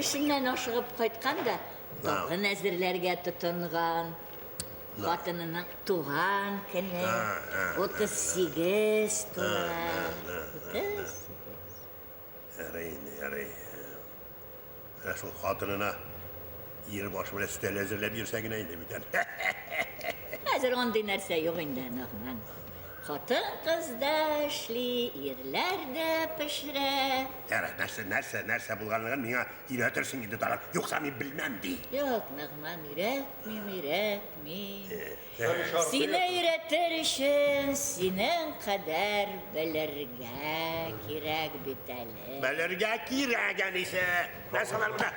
эшеннән ашыгып кайткан да, тагын әзерләргә тотынган. Хатынының туган көне 38 тула. 38. Ярый инде, ярый. Менә шул хатынына ир башы белән өстәл әзерләп йөрсә генә инде бүтән. Хәзер андый нәрсә юк инде, Ногман. Хатын-кыз да эшли, ирләр дә пешерә. Ярар, нәрсә, нәрсә, нәрсә булганлыгын миңа өйрәтерсең инде тагын. Юкса мин белмәм, ди. Юк, Ногман, өйрәтмим, өйрәтмим. Сине өйрәтер өчен синең кадәр белергә кирәк бит әле. Белергә кирәк, әнисе. Нәрсә алар монда?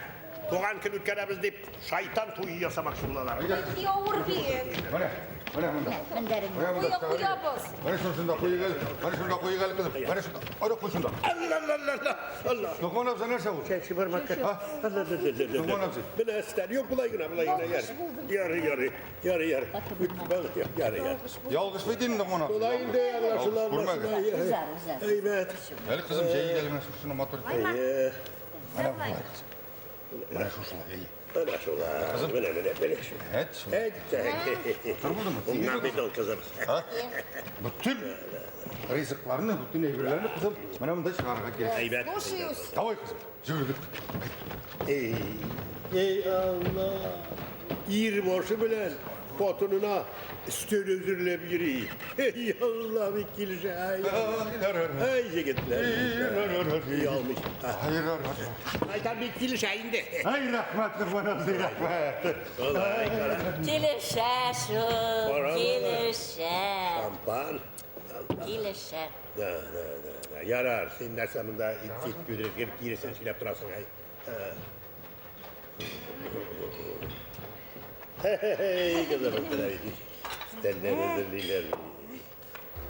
Туган көн үткәрәбез дип, шайтан туе ясамакчы булалар. Әти, авыр бит. Менә, менә монда. Мендәреңне. Менә монда. Куя, куябыз. Менә шушында куйыйк әле. Менә шунда куйыйк әле, кызым. Менә шунда. Ары куй шунда. Алла, алла, алла, алла. Локман абзый нәрсә ул? Чәче бармакка. Алла, алла, алла. Локман абзый. Менә өстәл. Юк, болай гына, болай гына. Ярый, ярый, ярый, ярый. Ярый, ярый. Ялгыш бит инде, Локман абзый. Болай инде, аңлашыла, Күрмәгез. аңлашыла. Узар, узар. Әйбәт. Әле кызым җәйгә әле менә шушыны матур итеп. Әйе. Менә болай кызым. Менә шушылай, әйе. Менә шулай. Менә, менә, менә шулай. Әт, шулай. Әйт. Матур булдымы? Уңнан бит ул кызым. Ха? Бөтен ризыкларны, бөтен әйберләрне кызым менә монда чыгарырга кирәк. Әйбәт. Слушаюсь. Давай кызым, йөгердек. Ey, ey Allah. İr başı белән хатынына өстәл әзерләп йөри. Ey Allah бик килешә. Ай, ай егетләр. Оялмый. Hayır, hayır. Айтам бик килешә инде. Ay рәхмәт, Локман абзый, рәхмәт. Алай кара. Килешә шул, Кара. килешә. Шампан. Килешә. Да, да, да, да. Ярар, син нәрсә монда ит ит күдереп киресен сөйләп торасың, әй. Hey, кызым, Өстәлләр әзерлиләр.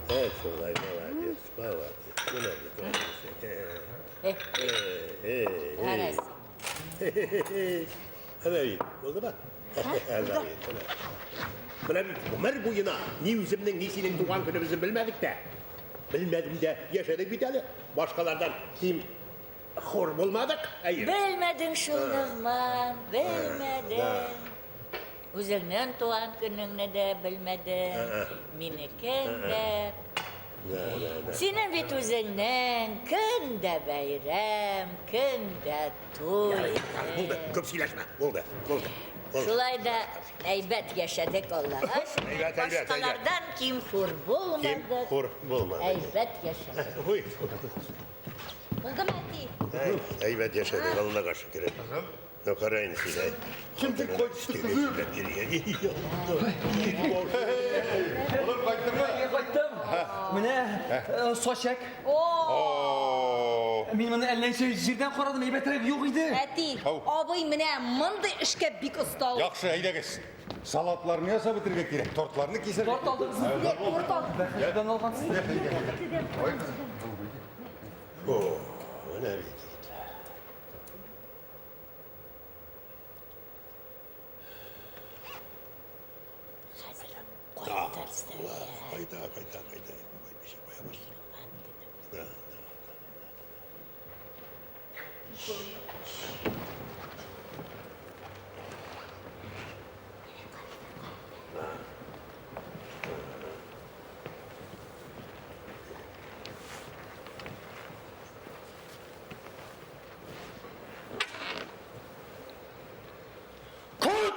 Evet, шулай, молодец, молодец. Менә бит, молодец. Карасы. Әнә бит, булдымы? Әнә бит, әнә. Менә бит, гомер буена ни үземнең, ни синең туган көнебезне белмәдек тә. Белмәдем дә яшәдек бит әле. Башкалардан ким хур булмадык. Әйе. Белмәдең шул, Ногман, белмәдең. Үзеңнең туган көнеңне дә белмәдең, минекен дә. Синең бит үзеңнең көн дә бәйрәм, көн дә туй. Булды, күп сөйләшмә. Булды, булды. Булды. Шулай да әйбәт яшәдек Аллага шөкер. Әйбәт, әйбәт, әйбәт. Башкалардан ким хур Ким булмадык. хур булмады. Әйбәт яшәдек. Ой. Булдымы, әти? Әйбәт яшәдек, Аллага шөкер. Ну, кара инде син, әй. Кем дип кайтты, кызым? Oğlum кайттыңмы? Мин кайттым. Менә сачәк. О! Мин моны әллә ничә җирдән карадым, әйбәтрәк юк иде. Әти, Ау. абый менә мондый эшкә бик оста ул. Яхшы, әйдәгез. Салатларны ясап бетерергә кирәк, тортларны кисәргә. Торт алдыгызмы? Торт алдым. Бәхетдән алгансыз. Ой, кызым. О, менә бит. Хәзер кайтырсың. Кайта, кайта, кайта. Кайтмыйча кая барсын. Да, да.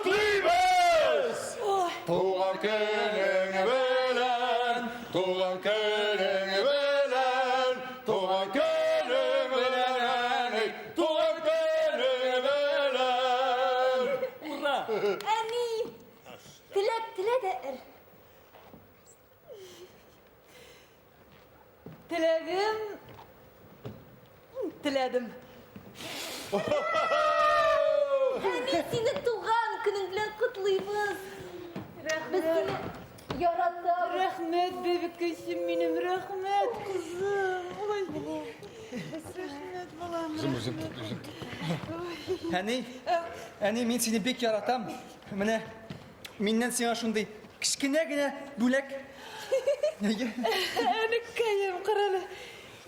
Котлыйбыз! Туган көнең белән, туган көнең белән, туган көнең белән, әни, туган көнең белән. Ура! Әни! Теләк телә дә эр. Теләгем теләдем. Әни, сине туган көнең белән котлыйбыз. Без сине яратабыз. Рәхмәт, бәбекәчем минем, рәхмәт, кызым. Ой, рәхмәт, балам. Үзем, үзем, үзем. Әни, әни, мин сине бик яратам. Менә миннән сиңа шундый кечкенә генә бүләк. Әйе. Әнекәем, карале.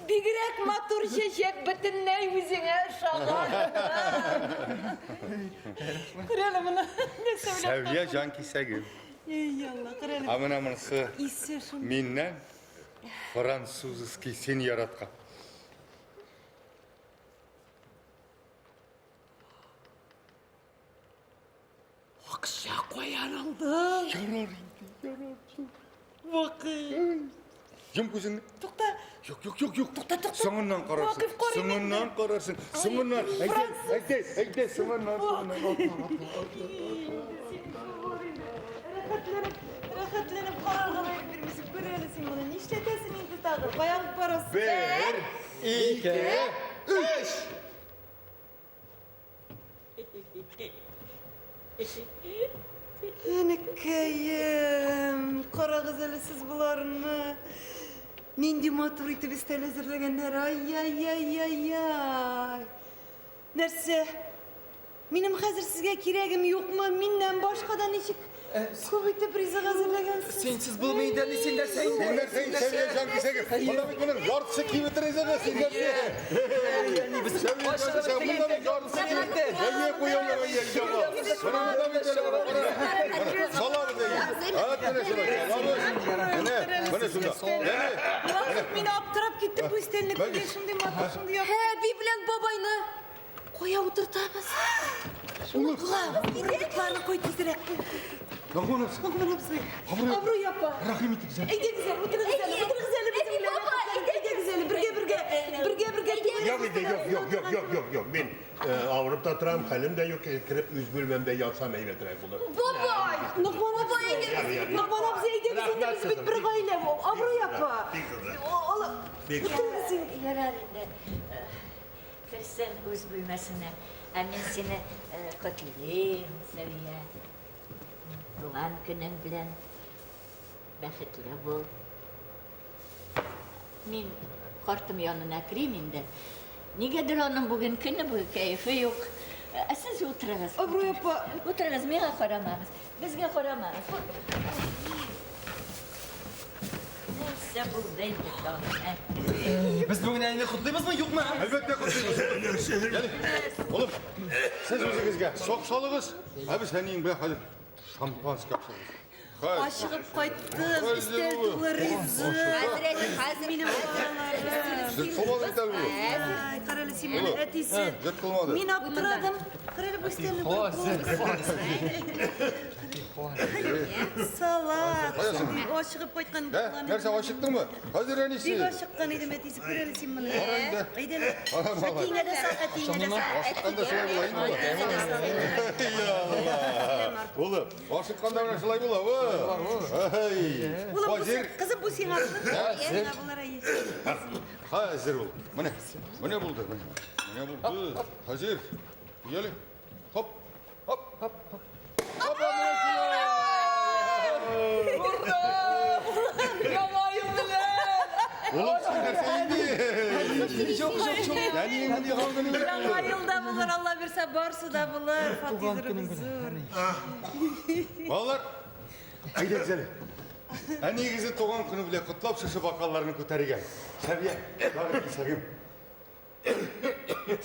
Бигрәк матур чәчәк бөтенләй үзеңә ошаган. Карале моны. Нәрсә белән? Сәвия җан кисәгем. Ey Алла, карале. Ә менә монысы Исе шундый. миннән французский син яраткан. Акча каян алдың? Ярар инде, ярар. Вакый. Йом күзеңне. Тукта. Юк, юк, юк, юк. Тукта, тукта. Соңыннан карарсың. Вакыф карыйм инде. Соңыннан карарсың. Соңыннан. Әйдә, әйдә, әйдә, соңыннан, соңыннан. Рәхәтләнеп, рәхәтләнеп карарга да бирмисең. Күр әле син моны. Нишләтәсең инде тагы? Кая алып барасың? Бер, ике, өч. Әнекәем, карагыз әле сез боларны. Нинди матур итеп өстәл әзерләгәннәр. Ай-яй-яй-яй-яй. Нәрсә? Минем хәзер сезгә кирәгем юкмы? Миннән башка да ничек күп итеп ризык әзерләгәнсез? Синсез булмый инде, әни, син нәрсә инде? Син нәрсә инде, Сәвия җанкисәге? Монда бит моның яртысы кибет ризыгы, син нәрсә? Әни, без Сәвия җанкисәге, монда бит яртысы кибет. Әйе, куялар, әйе, яңа. Менә монда бит әле, кара. Салабыз, әйе. Әт, менә шунда, салабыз. Менә, менә шунда. Әни, Вакыт мин аптырап киттем бу өстәлне күргәч, шундый матур, шундый яхшы. Әби белән бабайны кая утыртабыз? Урындыкларны куй тизрәк. Ногман абзый. Ногман абзый. Абруй. Абруй апа. Рәхим итегез, әни. Әйдәгез әле, утырыгыз әле, утырыгыз әле безнең Әби, белән. бабай, Әйдәгез әле, бергә бергә, бергә бергә. Юк инде, юк, юк, юк, юк, юк, юк. Мин авырып та торам, хәлем дә юк, кереп үз бүлмәмдә ятсам әйбәтрәк булыр. Бабай! Ногман абзый, Ярый, ярый. Ногман абзый, әйдәгез инде, без бит бер гаилә. Абруй апа. Бик зур рәхмәт. Бик зур. Утырыгыз инде. Ярар инде. Керсен үз бүлмәсенә. Ә мин сине котлыйм, Сәвия. Туган көнең белән бәхетле бул. Мин картым янына керим инде. Нигәдер аның бүген көне буе кәефе юк. Ә сез утырыгыз. Абруй апа. Утырыгыз, миңа карамагыз. Безгә карамагыз. Нәрсә булды инде тагын, ә? Без бүген әнине котлыйбызмы, юкмы? Әлбәттә котлыйбыз. Әни, Улым, сез үзегезгә сок салыгыз, ә без әниең белән хәзер шампанский ачабыз. Хәзер. Ашыгып кайттым, өстәл тулы ризык. Хәзер, әни, хәзер. Минем балаларым. Жыртылмады бит әле бу. Ай, карале син моны, Улым, әтисе. Жыртылмады. Мин аптырадым. Карале бу өстәлне күреп. Салат. Каясың? Ашыгып кайткан Ә, нәрсә, ачыктыңмы? Хәзер әнисе. Бик ашыккан идем, әтисе. Күр әле син моны. Кара инде. Әйдә әле. Кара малай. Әтиеңә дә сал, әтиеңә дә сал. Ашыкканда шулай була инде ул. Әй, Алла. Улым, ашыкканда менә шулай була. Во. Әй. Улым, бу Хәзер, син- кызым, бу сиңа булыр. Сиңа булыр, әйе. хәзер ул. Менә, менә булды, менә. Менә булды. Хәзер. Яле. Хоп. Хоп, хоп, хоп. Хоп, менә шулай. Яңа ел белән! Улым, син нәрсә инде? Юк, юк, юк. Әниең туган көне белән. Яңа елда булыр, Алла бирсә, барсы да булыр. Туган көнең Фатирыбыз белән, зур. әни. Балалар, әйдәгез әле. Әниегезне туган көне белән котлап, шушы бокалларны күтәрергә. Сәвия, тагын кисәгем.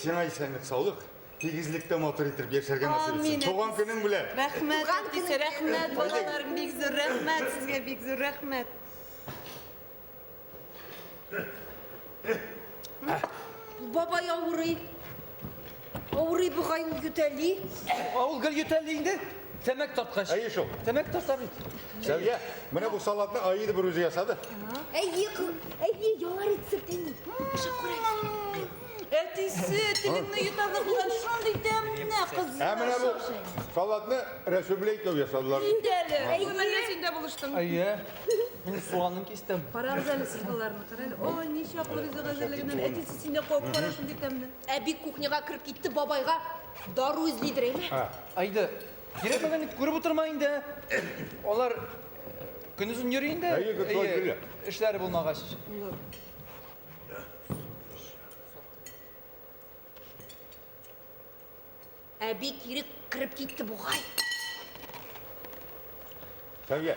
Сиңа исәнлек, саулык, тигезлектә матур итеп яшәргә насыйп итсен. Амин, Туган әтисе. көнең белән. Рәхмәт, әтисе, рәхмәт, балаларым, бик зур рәхмәт сезгә, бик зур рәхмәт. Бабай авырый. Авырый бугай ул ютәли. Ә ул гел ютәлли инде. Тәмәк тарткач. Әйе шул. Тәмәк тарта бит. Сәвия, менә бу салатны Аида бер үзе ясады. Әйе, әйе, яңа рецепт әни. Ашап карыйк. Әтисе, телеңне йотарлык булган шундый тәмле, кызым. Ә менә бу салатны Рәсүл белән икәү ясадылар. Инде әле. Күңелле син дә булыштың. Әйе. Мин суганын кистем. Карагыз әле сез боларны, кара әле. Ой, ничаклы ризык әзерләгәннәр. Әтисе, син дә кабып кара шундый тәмле. Әби кухняга кереп китте, бабайга дару эзлидер, әйме? Әйдә, кирәкмәгәнне күреп утырма инде. Алар көндезен йөри инде. Әйе, көндез Әйе, йөри. Эшләре булмагач. Әби кире кереп китте бугай. Сәвия,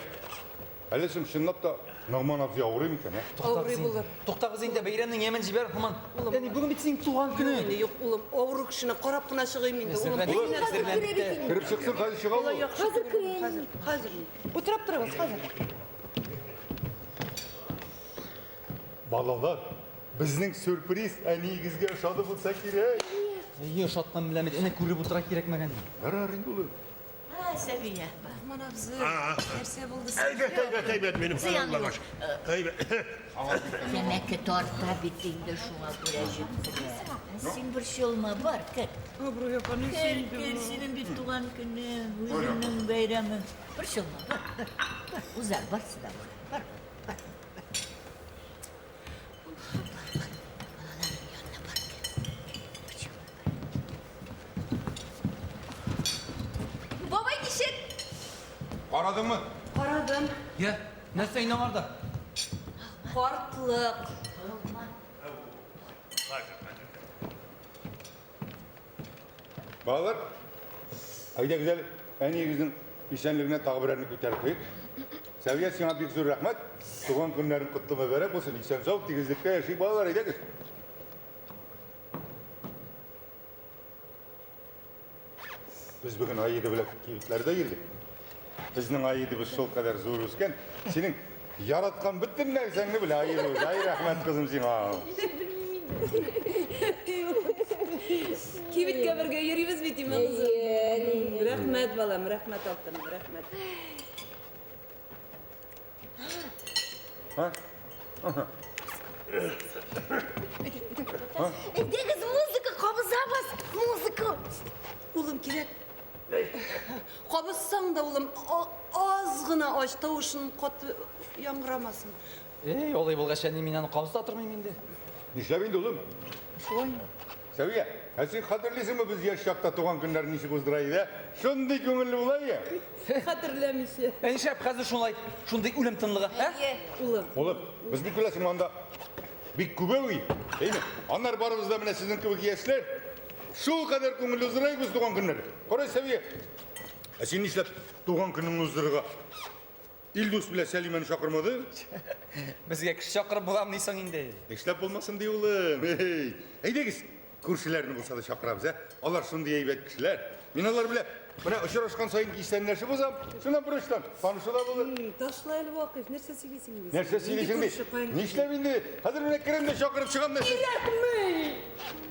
әле соң чынлап та Ногман абзый авырый микән, ә? Авырый булыр. Туктагыз инде, бәйрәмнең ямен җибәр, һаман. Әни, бүген бит синең туган көнең. Инде юк, улым, авыру кешене карап кына чыгыйм инде, улым. Әзерләнеп, әзерләнеп. Кереп чыксын, хәзер чыга ул. Хәзер керә. Хәзер, хәзер. Утырып торыгыз, хәзер. Балалар, безнең сюрприз әниегезгә ошады булса кирәк. Әйе, ошаткан белән бит. Әнә күреп утыра кирәкмәгәнне. Ярар инде улым. Сәвия. Рахман абзый, нәрсә булды Әйбәт, әйбәт, әйбәт, минем Зыян юк. Әйбәт. Тәмәке тарта бит инде шуңа күрә җиткерә. Син борчылма, бар, кер. Абруй апа, нәрсә Кер, инде кер, бу? синең бит туган көнең, үзеңнең бәйрәмең. Борчылма, бар, бар, бар. Узар, барсы да бар. Бар, бар, бар. Бар, бар. Балаларың янына бар, кер. Борчылма, бар. Бабай ничек? Карадыңмы? Карадым. Я, нәрсә инде аңарда? Картлык. Балалар, әйдәгез әле әниегезнең исәнлегенә тагы берәрне күтәреп куйыйк. Сәвия, сиңа бик зур рәхмәт. Туган көннәрең котлы мөбарәк булсын. Исән-сау, тигезлектә яшик, балалар, әйдәгез. Без бүген Аида белән кибетләрдә йөрдек. Безнең Аидабыз шул кадәр зур үскән. Синең яраткан бөтен нәрсәңне белә Аидабыз. Ай, рәхмәт кызым сиңа. Кибеткә бергә йөрибез бит инде, кызым. Рәхмәт, балам, рәхмәт, алтыным, рәхмәт. Ха? Әйдәгез, музыка кабызабыз, музыка. Улым, кирәк. Кабызсаң да, улым, аз гына ач, тавышың каты яңгырамасын. Эй, алай булгач, әни, мин аны кабызда тормыйм инде. Нишләп инде, улым? Шулай. Сәвия, ә син хәтерлисеңме без яшь чакта туган көннәрне ничек уздыра иде? Шундый күңелле була иде. Хәтерләмичә. Ә нишләп хәзер шулай, шундый үлем тынлыгы, ә? Улым. Улым, без бит беләсеңме анда бик күбәү ий. Әйме? Аннары барыбыз да менә сезнең кебек яшьләр. Шул кадәр күңелле уздыра идек без туган көннәрне. Кара, Сәвия, ә син нишләп туган көнеңне уздырырга Илдус белән Сәлимәне чакырмадың? Безгә кеше чакырып буламыни соң инде? Нишләп булмасын ди, улым? Эй, әйдәгез, күршеләрне булса да чакырабыз, ә? Алар шундый әйбәт кешеләр. Мин алар белән менә очрашкан саен исәнләшеп узам. Шуннан берочтан танышу да булыр. Ташла әле, Вакыйф, нәрсә сөйлисең инде? Нәрсә сөйлисең ди? Нишләп инде? Хәзер менә керәм дә чакырып чыгам нәрсә. Кирәкми!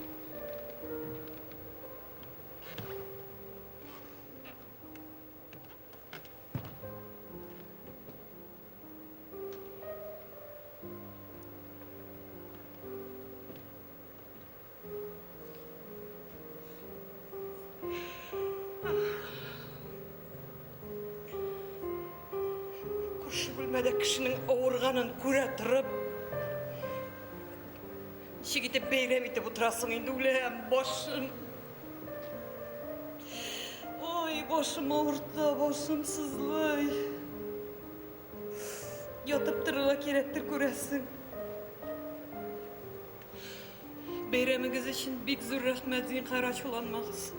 Күрше бүлмәдә кешенең авырганын күрә торып, ничек итеп бәйрәм итеп утырасың инде, үләм, башым. Ой, башым авырта, башым сызлый. Ятып торырга кирәктер, күрәсең. Бәйрәмегез өчен бик зур рәхмәт, зинһар ачуланмагыз.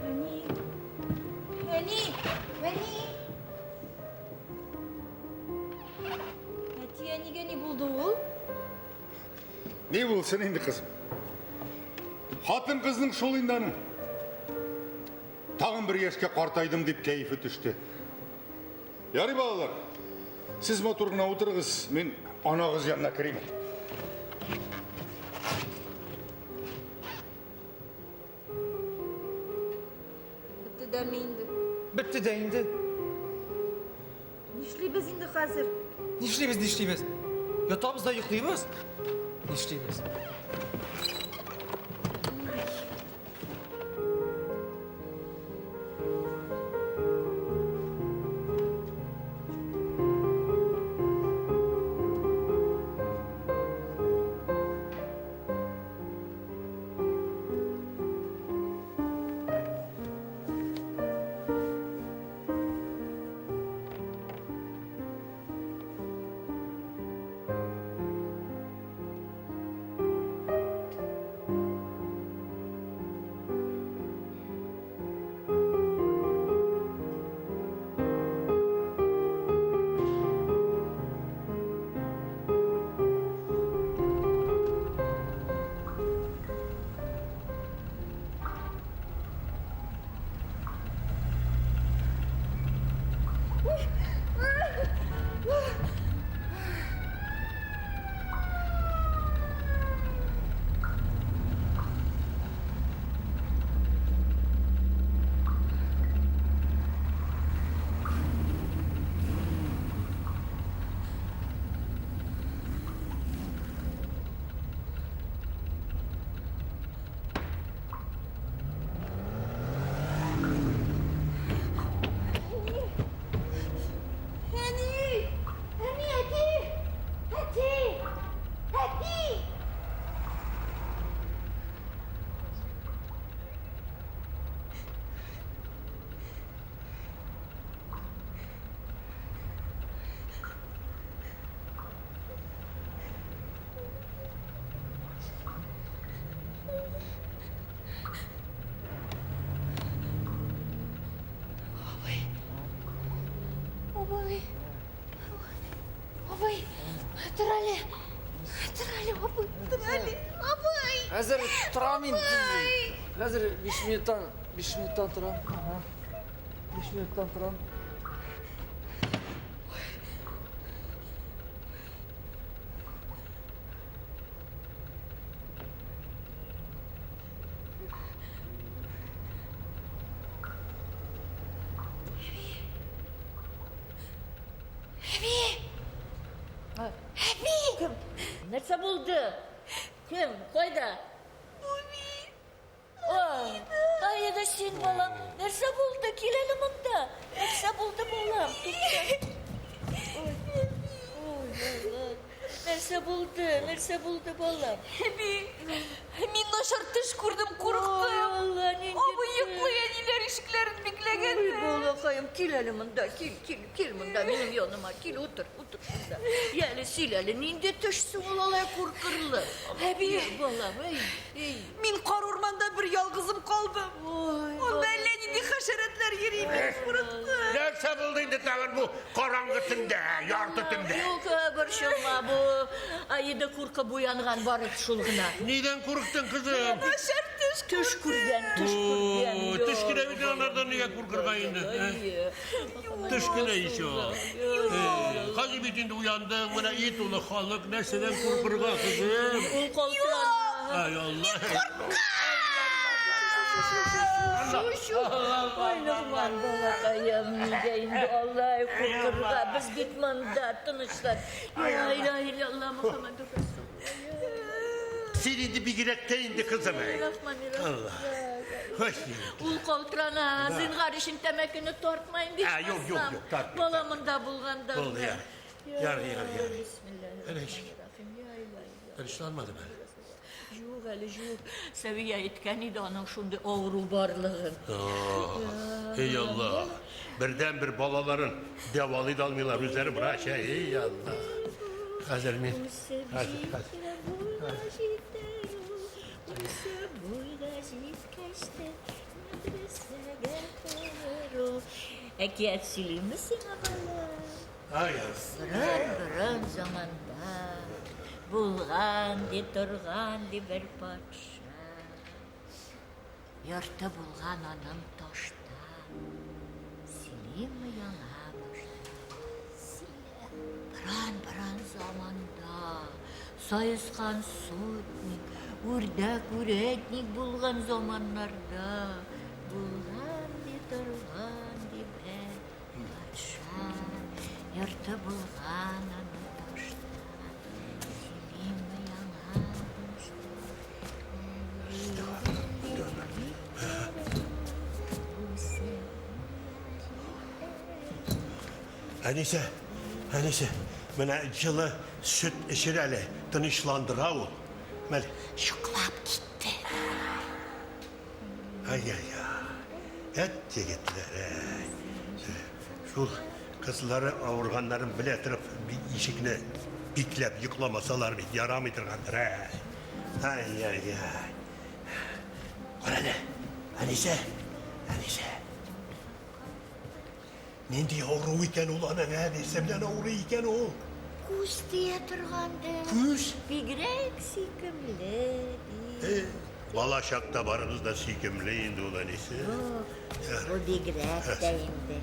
Әни, әни, әни. Әти, әнигә ни булды ул? Ни булсын инде, кызым? Хатын кызның шул инде аның. Тагын бер яшькә картайдым дип кәефе төште. Ярый, балалар. Сез матур гына утырыгыз, мин анагыз янына керим. Бетте дәме инде? Бетте дә инде. Нишлибез инде хәзер? Нишлибез, нишлибез? Ятабыз да йоклыйбыз. Нишлибез? Тор әле. Тор әле, абый, тор әле. Абый. Хәзер торам мин. Хәзер 5 минуттан, 5 минуттан торам. Ага. 5 минуттан торам. Әби! Әби! Кем? Нәрсә булды? Кем? Кайда? Бу мин. Аида, син, балам. Нәрсә булды? Кил әле монда. Нәрсә булды, балам? Тукта. Ой, ой, Нәрсә булды? Нәрсә булды, балам? Әби, мин начар төш күрдем, курыктым. Алла, нинди Абый йоклый, әниләр ишекләрен бикләгән. Ой, балакаем, кил әле монда, кил, кил, кил монда, минем яныма, кил, утыр, утыр шунда. Яле, сөйлә әле, нинди төш соң ул алай куркырлы? Әби, балам, эй, эй. Мин кар урманда бер ялгызым калдым. Анда әллә нинди хәшәрәтләр йөри, мин курыктым. Нәрсә булды инде тагын бу караңгы төндә, ярты төндә? Юк, борчылма, бу Аида куркып уянган бары шул гына. Нидән курыктың, кызым? Начар төш Төш күргән, төш күргән. Төш кенә бит анардан нигә куркырга инде? Төш кенә еще. Хәзер бит инде уяндың, менә өй тулы халык, нәрсәдән куркырга, кызым? Ул калтырана. Ай, Алла. Шу, шу. Ой, Ногман, балакаем, нигә инде алай куркырга? Без бит монда, тынычлан. Ла илаһа илляллаһ Мухаммадур Расулуллаһ. Син инде бигрәк тә инде, кызым. Алла. Ул калтырана, зинһар өчен тәмәкене тартма инде. Ә, юк, юк, юк, тартмыйм. Бала монда булганда. Булды, ярый. Ярый, ярый, ярый. Тынычланмадым әле. Юк әле, юк. Сәвия әйткән иде аның шундый авыру барлыгын. Эй Алла. Бердән-бер балаларын дәвалый да алмыйлар, үзләре врач, эй Алла. Хәзер мин. Хәзер, хәзер. Әкият сөйлиме сиңа, балам? Ай, Борын-борын заманда булган ди, торган ди бер патша. Йорты булган аның таштан. Сөйлиме яңа баштан? Борын-борын заманда саескан сотник, үрдәк үрәтник булган заманнарда булган ди, торган ди бер патша. Йорты булган аның таштан. Сөйлиме яңа баштан? Әнисе, әнисе, менә җылы сөт эчер әле, тынычландыра ул. Мәл. Йоклап китте. Ай-яй-яй. Әт егетләр, әй. Шул кызлары авырганнарын белә торып, ишекне бикләп йокламасалар бит ярамый торгандыр, әй. Ай-яй-яй. Кара әле, Әнисе, Әнисе. Нинди авыру икән ул аның, ә? Нәрсә белән авырый икән ул? Күз тия торгандыр. Күз? Бигрәк сөйкемле, ди. Бала чакта барыбыз да сөйкемле инде ул, әнисе. Юк, бу бигрәк тә инде.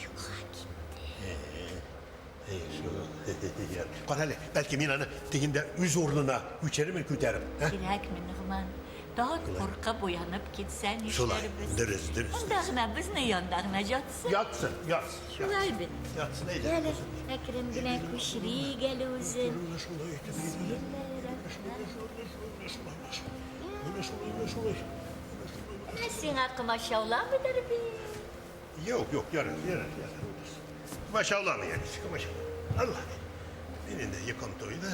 Юкка китте. Кара әле, бәлки мин аны тегендә үз урынына күчерермен, күтәреп. Кирәкми, Ногман. Тагын куркып уянып китсә, Шулай, нишләрбез? дөрес, дөрес. Монда гына, безнең янда гына ятсын. Ятсын, ятсын. Шулай бит. Ятсын, әйдә. Әле әкрен генә күчерик әле үзен. Шулай итеп. Менә шулай, менә шулай. Менә сиңа комачауламыйдыр бит. Юк, юк, ярар, ярар, ярар. Комачауламый, әнисе, комачауламый. Алла. Мин инде йокым туйды.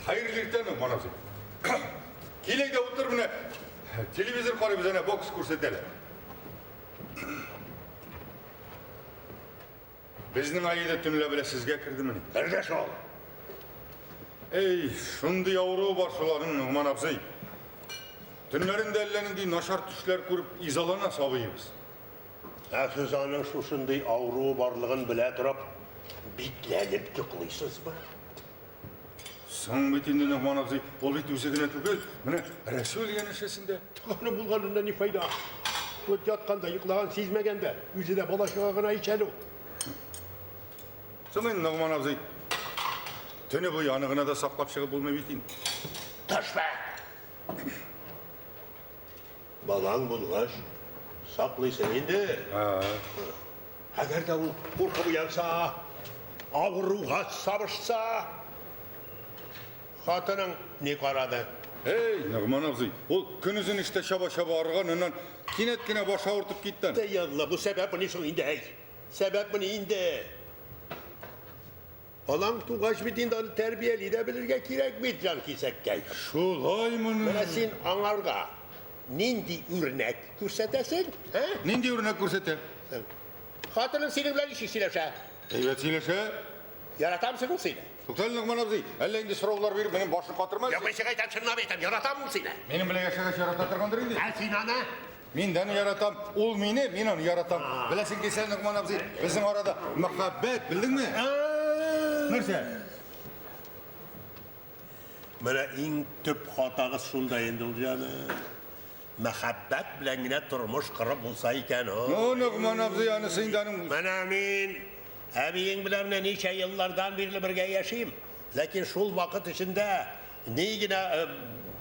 Хәерле иртә, Ногман абзый. Кил әйдә утыр менә. Телевизор карыйбыз әнә бокс күрсәтәләр. Безнең Аида төнлә белә сезгә кердемени? Керде шул. Эй, шундый авыруы бар шул аның, Ногман абзый. Төннәрендә әллә нинди начар төшләр күреп изалана сабыебыз. Ә сез аның шушындый авыруы барлыгын белә торып, бикләнеп йоклыйсызмы? Соң бит инде, Ногман абзый, ул бит үзе генә түгел, менә Рәсүл янәшәсендә. Туганы булганында ни файда? Вот ятканда, йоклаган сизмәгәндә, үзе дә бала-чага гына ич әле ул. Соң инде, Ногман абзый, төне буе аны гына да саклап чыгып булмый бит инде. Төшмә! Балаң булгач, саклыйсың инде. Әгәр дә ул куркып уянса, авыруга сабышса, хатының ни карады? Эй, Ногман абзый, ул көнозын эштә чаба-чаба арыган, аннан кинәт кенә башы авыртып китте. Дә ялла, бу сәбәпмени соң инде, әй? Сәбәпмени инде? Балаң тугач бит инде аны тәрбияли дә белергә кирәк бит, җанкисәккәй. Шулаймыни? Менә син аңарга нинди үрнәк күрсәтәсең, ә? Нинди үрнәк күрсәтә? Хатының синең белән ничек сөйләшә? Әйбәт сөйләшә. Яратамсың ул сине? Туктале, Ногман абзый, әллә инде сораулар биреп минем башны катырма Юк, мин сиңа әйтәм, чынлап әйтәм, яратам ул сине. Минем белән яшәгәч ярата торгандыр инде. Ә син аны? Мин дә аны яратам, ул мине, мин аны яратам. Беләсең килсә, Ногман абзый, безнең арада мәхәббәт, белдеңме? Нәрсә? Менә иң төп хатагыз шунда инде ул, җаным. Мәхәббәт белән генә тормыш корып булса икән, ой. Ну, Ногман абзый, анысы инде аның. Менә мин әбиең белән менә ничә еллардан бирле бергә яшим. Ләкин шул вакыт эчендә ни генә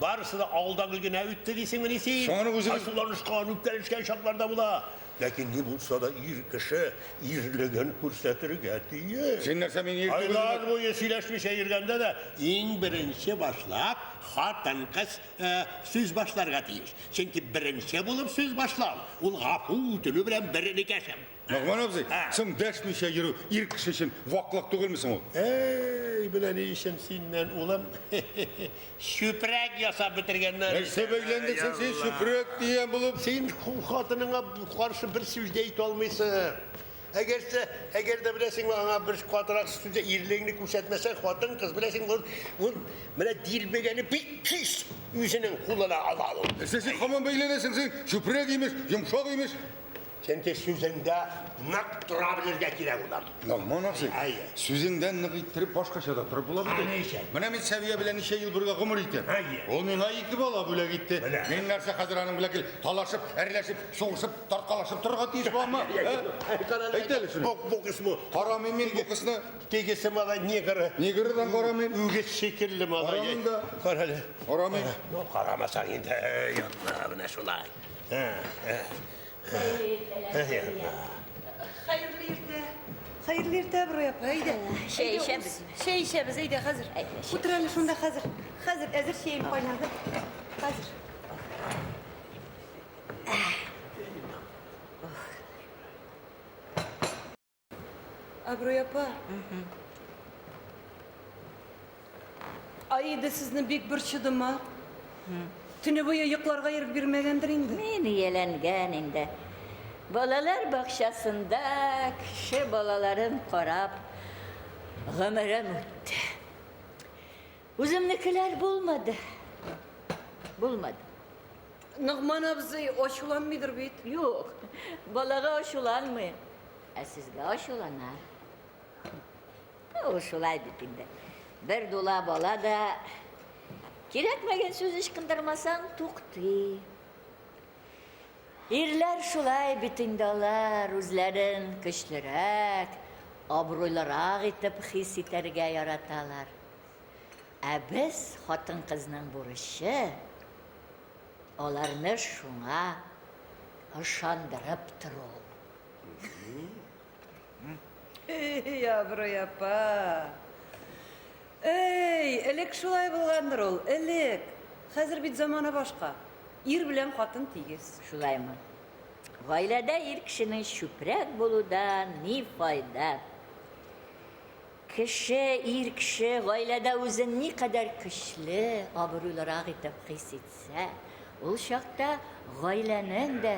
барысы да алда гөл генә үтте дисеңмени син? Соңгы үзегез- Ачуланышкан, үпкәләшкән чаклар да була. Ләкин ни булса да ир кеше ирлеген күрсәтергә тиеш. Син нәрсә, мин ир түгел Айлар димәк? буе сөйләшмичә йөргәндә дә иң беренче башлап хатын-кыз сүз башларга тиеш. Чөнки беренче булып сүз башлау, ул гафу үтенү белән бер энекәшем. Ногман абзый, соң дәшмичә йөрү ир кеше өчен ваклык түгелме соң ул? Әй, менә ни өчен синнән, улым, чүпрәк ясап бетергәннәр. Нәрсә бәйләндең соң син, чүпрәк дигән булып? Син хатыныңа каршы бер сүз дә әйтә алмыйсың. Әгәрсә, әгәр дә беләсеңме, аңа бер катырак сүз дә ирлегеңне күрсәтмәсәң, хатын-кыз, беләсеңме, ул, ул менә дилбегәне бик тиз үзенең кулына ала ул. Нәрсә син һаман бәйләнәсең син? Чүпрәк имеш, йомшак имеш. Чөнки сүзеңдә нык тора белергә кирәк, улым. Ногман абзый, Әйе. сүзеңдә нык иттереп башкача да торып була бит. Ничә? Менә мин Сәвия белән ничә ел бергә гомер итәм. Әйе. Ул миңа ике бала бүләк итте. Менә. Мин нәрсә хәзер аның белән гел талашып, әрләшеп, сугышып, тарткалашып торырга тиеш буламы? Әйт әле шуны. Бу бу кыз бу. Карамыйм мин бу кызны. Тегесе малай негры. Негрдан карамыйм. Үгез шикелле малай. Карамыйм да. Кара әле. Карамыйм. Ну, карамасаң инде, әй, Алла, менә шулай. Хәерле иртә. Хәерле иртә, Абруй апа, әйдә. Чәй Әйдә, эчәбез. уз. Чәй эчәбез, әйдә, хәзер. Әйдә, чәй Утыр әле шунда хәзер. Хәзер, әзер чәем кайнады. Хәзер. Абруй апа. Аида сезне бик борчыдымы? Төне буе йокларга ирек бирмәгәндер инде. Мин ияләнгән инде. Балалар бакчасында кеше балаларын карап гомерем үтте. Үземнекеләр булмады. Булмады. Ногман абзый ачуланмыйдыр бит. Юк, балага ачуланмый. Ә сезгә ачулана. Ул шулай бит инде. Бер дула бала да кирәкмәгән сүз ычкындырмасаң туктый. Ирләр шулай бит инде алар үзләрен көчлерәк, абруйлырак итеп хис итәргә яраталар. Ә без хатын-кызның бурычы аларны шуңа ышандырып тору. Эй, Абруй апа. Эй, элек шулай булгандыр ул, элек. Хәзер бит замана башка. Ир белән хатын тигез. Шулаймы? Гаиләдә ир кешенең чүпрәк булудан ни файда? Кеше, ир кеше гаиләдә үзен никадәр көчле, абруйлырак итеп хис итсә, ул чакта гаиләнең дә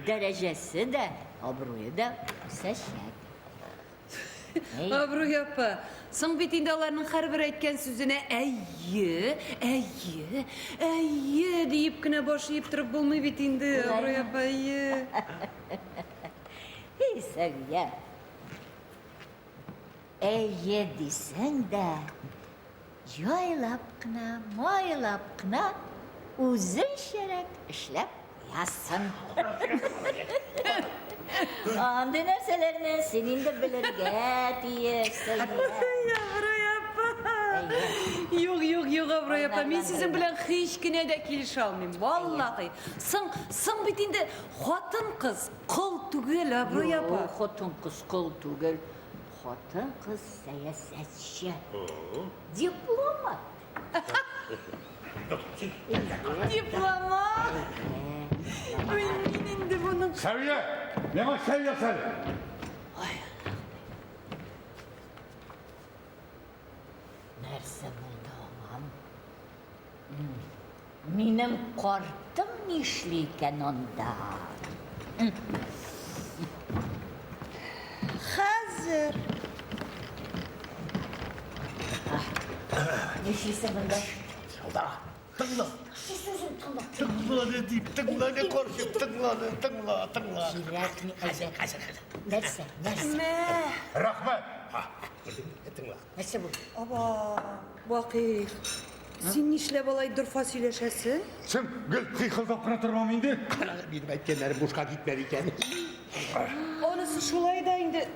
дәрәҗәсе дә, абруе да үсәчәк. Абруй апа, соң бит инде аларның һәрбер әйткән сүзенә әйе, әйе, әйе диеп кенә баш иеп торып булмый бит инде, Абруй апа, әйе. Эй, Сәвия. Әйе дисәң дә, җайлап кына, майлап кына үзеңчәрәк эшләп куясың. Андый нәрсәләрне син инде белергә тиеш, Сәвия. Абруй апа. Юк, юк, юк, Абруй апа, мин сезнең белән һич кенә дә килешә алмыйм. Валлаһи. Соң, соң бит инде хатын-кыз кол түгел, Абруй апа. Юк, хатын-кыз кол түгел. Хатын-кыз сәясәтче. Дипломат. Дипломат. Белмим инде моның. Сәвия, миңа чәй яса әле. Нәрсә булды аңа? Минем картым нишли икән анда? Хәзер. Нишлисең монда? Шалда. Тыңла. Нишлисең тыңла? Тыңла дип, тыңла не карчык, тыңла, тыңла, тыңла. Кирәкми Хәзер, хәзер, хәзер. Нәрсә? Нәрсә? Мә. Рәхмәт. Тыңла. Нәрсә бу? Аба, Вакыйф. Син нишләп алай дорфа сөйләшәсең? Син гел хихылдап кына тормам инде. Минем әйткәннәрем бушка китмәде икән. Анысы шулай да инде.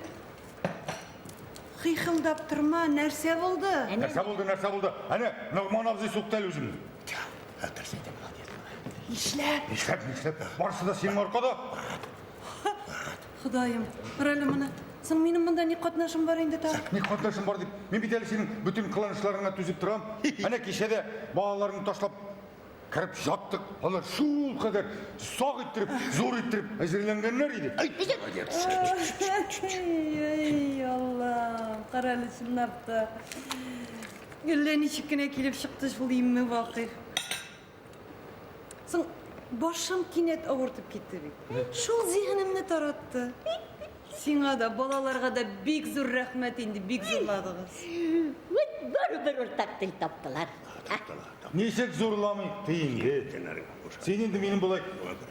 Хихылдап торма, нәрсә булды? Нәрсә булды, нәрсә булды? Әнә, Ногман абзый сукты әле үземне. Нәрсә әйтә молодец. Нишләп? Нишләп, нишләп? Барысы да синең аркада. Ходаем, кара әле моны. Соң минем монда ни катнашым бар инде тагы? Ни катнашым бар дип, мин бит әле синең бөтен кыланышларыңа түзеп торам. Әнә кичә дә балаларыңны ташлап кереп яттык. Алар шул кадәр сак иттереп, зур иттереп әзерләнгәннәр иде. Ай, ай, Аллам, кара әле чынлап та. Әллә ничек кенә килеп чыкты шул имме Вакыйф. Соң башым кинәт авыртып китте бит. Шул зиһенемне таратты. Сиңа да, балаларга да бик зур рәхмәт инде, бик зурладыгыз. Вот барыбер уртак тел таптылар. Ничек зурламый ты инде? Син инде минем болай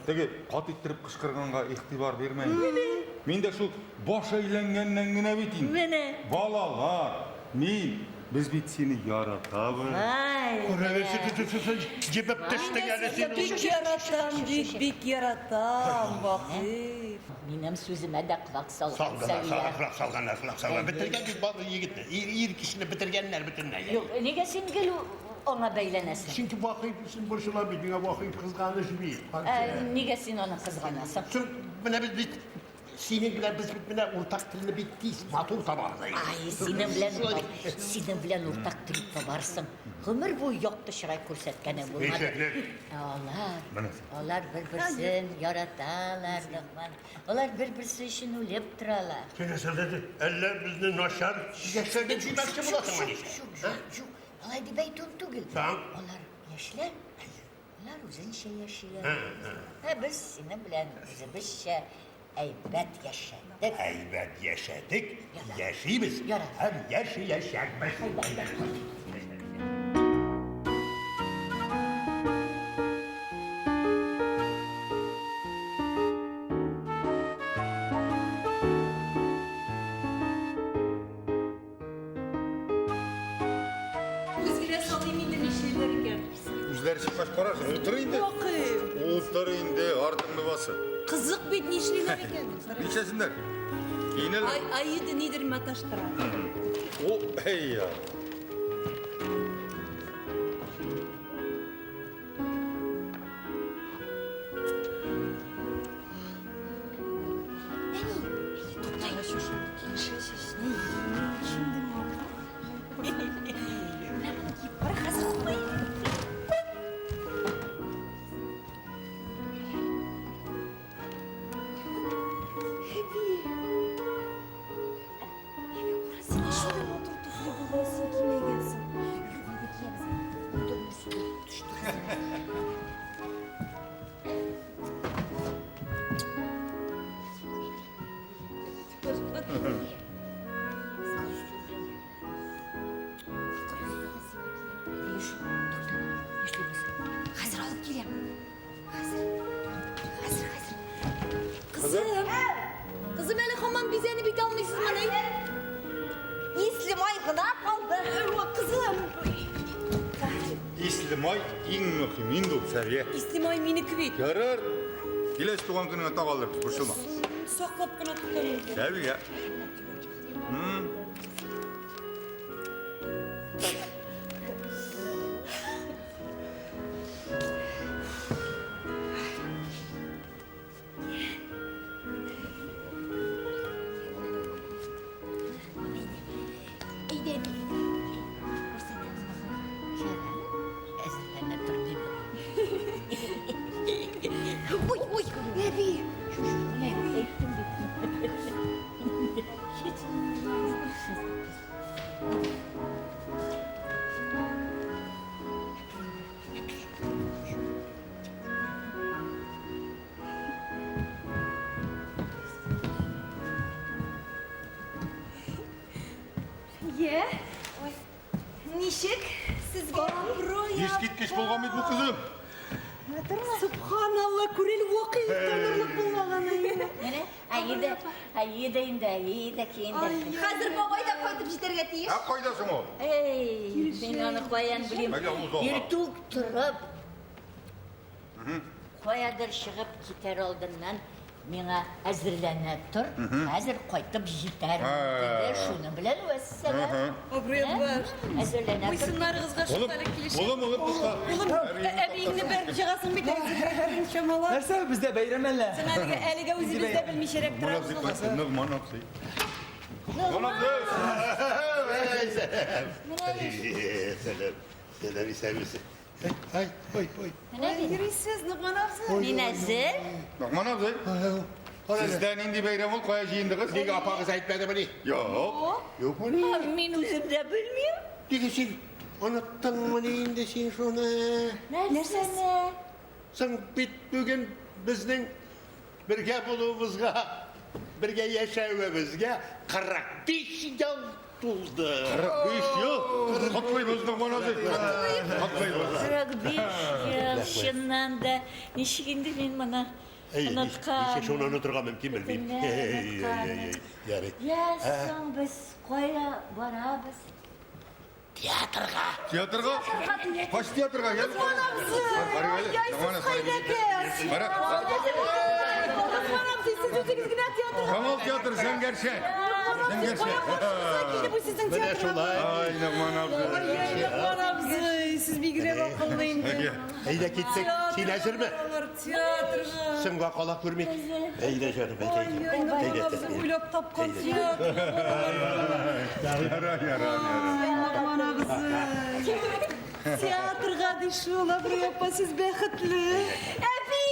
теге кат иттереп кычкырганга игътибар бирмә инде. Мин дә шул баш әйләнгәннән генә бит инде. Менә. Балалар, мин, без бит сине яратабыз. Ай, Җебеп төштең әле син. Бик яратам бит, бик яратам, Вакыйф. Минем сүземә дә колак салган Салдылар, Сәвия. колак салганнар, колак салганнар. Бетергән бит барлык егетне. Ир кешене бетергәннәр бөтенләй. Юк, нигә син гел аңа бәйләнәсең? Чөнки Вакыйф өчен борчыла бит, миңа Вакыйф кызганыч бит. Ә, нигә син аны кызганасың? Соң менә без бит синең белән без бит менә уртак телне бик тиз матур табабыз. Ай, синең белән синең белән уртак тел табарсың. Гомер буе якты чырай күрсәткәне булмады. Ишәклек. Ә алар, алар бер-берсен яраталар, Ногман. Алар бер-берсе өчен үлеп торалар. Син нәрсә әллә безне начар яшьләрдән сөймәкче буласыңмы? Юк, юк, юк. Алай дип әйтүем түгел. Соң? Алар яшьләр, алар үзенчә яшиләр. Ә без синең белән үзебезчә әйбәт яшәдек. Әйбәт яшәдек, Ярар. яшибез Ярар. һәм яшәячәкбез. Үзгәрә салыйм инде нишлиләр икән. Үзләре чыккач карарсың. Утыр инде. Вакыйф. Утыр инде, артыңны басып. Кызык бит нишлиләр икән. Нишләсеннәр? Киенәләр. Ай, Аида нидер маташтыра. О, эй я. Син шундый матур. Исле май иң мөһим инде ул, Сәрия. Исле май минеке бит. Ярар. Киләсе туган көнеңә тагы алырбыз, борчылма. Саклап кына тотам инде. Сәвия. Әйдә, әби. Күрсәтәбез. Әзерләнә тор дим. Ой, ой, әби. Әйттем бит. Йә, ничек сезгә? Искиткеч булган бит бу кызым. Субханалла, күрел вакыйф танырлык булмаган инде. Менә, әйдә, әйдә инде, әйдә киендер. Хәзер бабай да кайтып җитәргә тиеш. Ә кайда соң ул? Эй, мин аны каян белим. Әйдә, ул залга. Иртүк торып, каядыр чыгып китәр алдыннан миңа әзерләнә тор, хәзер кайтып җитәр диде. Шуны белән вәссәлам. Абруй апа. Әзерләнә тор. Буйсыннарыгызга Улым, шулкадәр килешә. улым, улым, тукта. Улым, әбиеңне бәреп чыгасың бит, әзерләрен чамалап. Нәрсә бездә бәйрәм әллә? Син әлегә әлегә үзебез дә белмичәрәк Ногман торабыз. абзый кайтты, Ногман абзый. Ногман абзый! Сәлам, сәлам, исәнмесез. Ай, ой, ой. Менә бит. Йөрисез, Ногман абзый. Мин әзер. Ногман абзый, сездә нинди бәйрәм ул, кая җыендыгыз? Нигә апагыз әйтмәдемени? Юк. Юкмыни? Мин үзем дә белмим. Нигә син оныттыңмыни инде син шуны? Нәрсәне? Соң бит бүген безнең бергә булуыбызга, бергә яшәвебезгә 45 ел тулды. 45 ел. Котлыйбыз, Ногман абзый. Котлыйбыз. 45 ел, чыннан да. Ничек инде мин моны Әй, оныткан? Ничек шуны онытырга мөмкин белмим. Бөтенләй Әй, әй, оныткан. әй, әй, Ярый. Я соң без кая барабыз? Театрга. Театрга? Кайсы театрга? Гел. Ай, сез хәйләкәр. Кара. Ногман абзый, сез үзегез генә театрга. Камал театр Зәңгәршә. Зәңгәршә. Килде бу сезнең Менә театрга. шулай. Ай, Ногман абзый. Ай, Ногман абзый, сез бигрәк акыллы инде. Әйдә киттек. Син әзерме? Алар театрга. Соңга кала күрмик. Әйдә җаным, әйдә. Ай, ай, Ногман абзый уйлап тапкан театрга. Яра, яра, яра. Ай, Ногман абзый. Театрга ди шул, Абруй апа, сез бәхетле. Әби!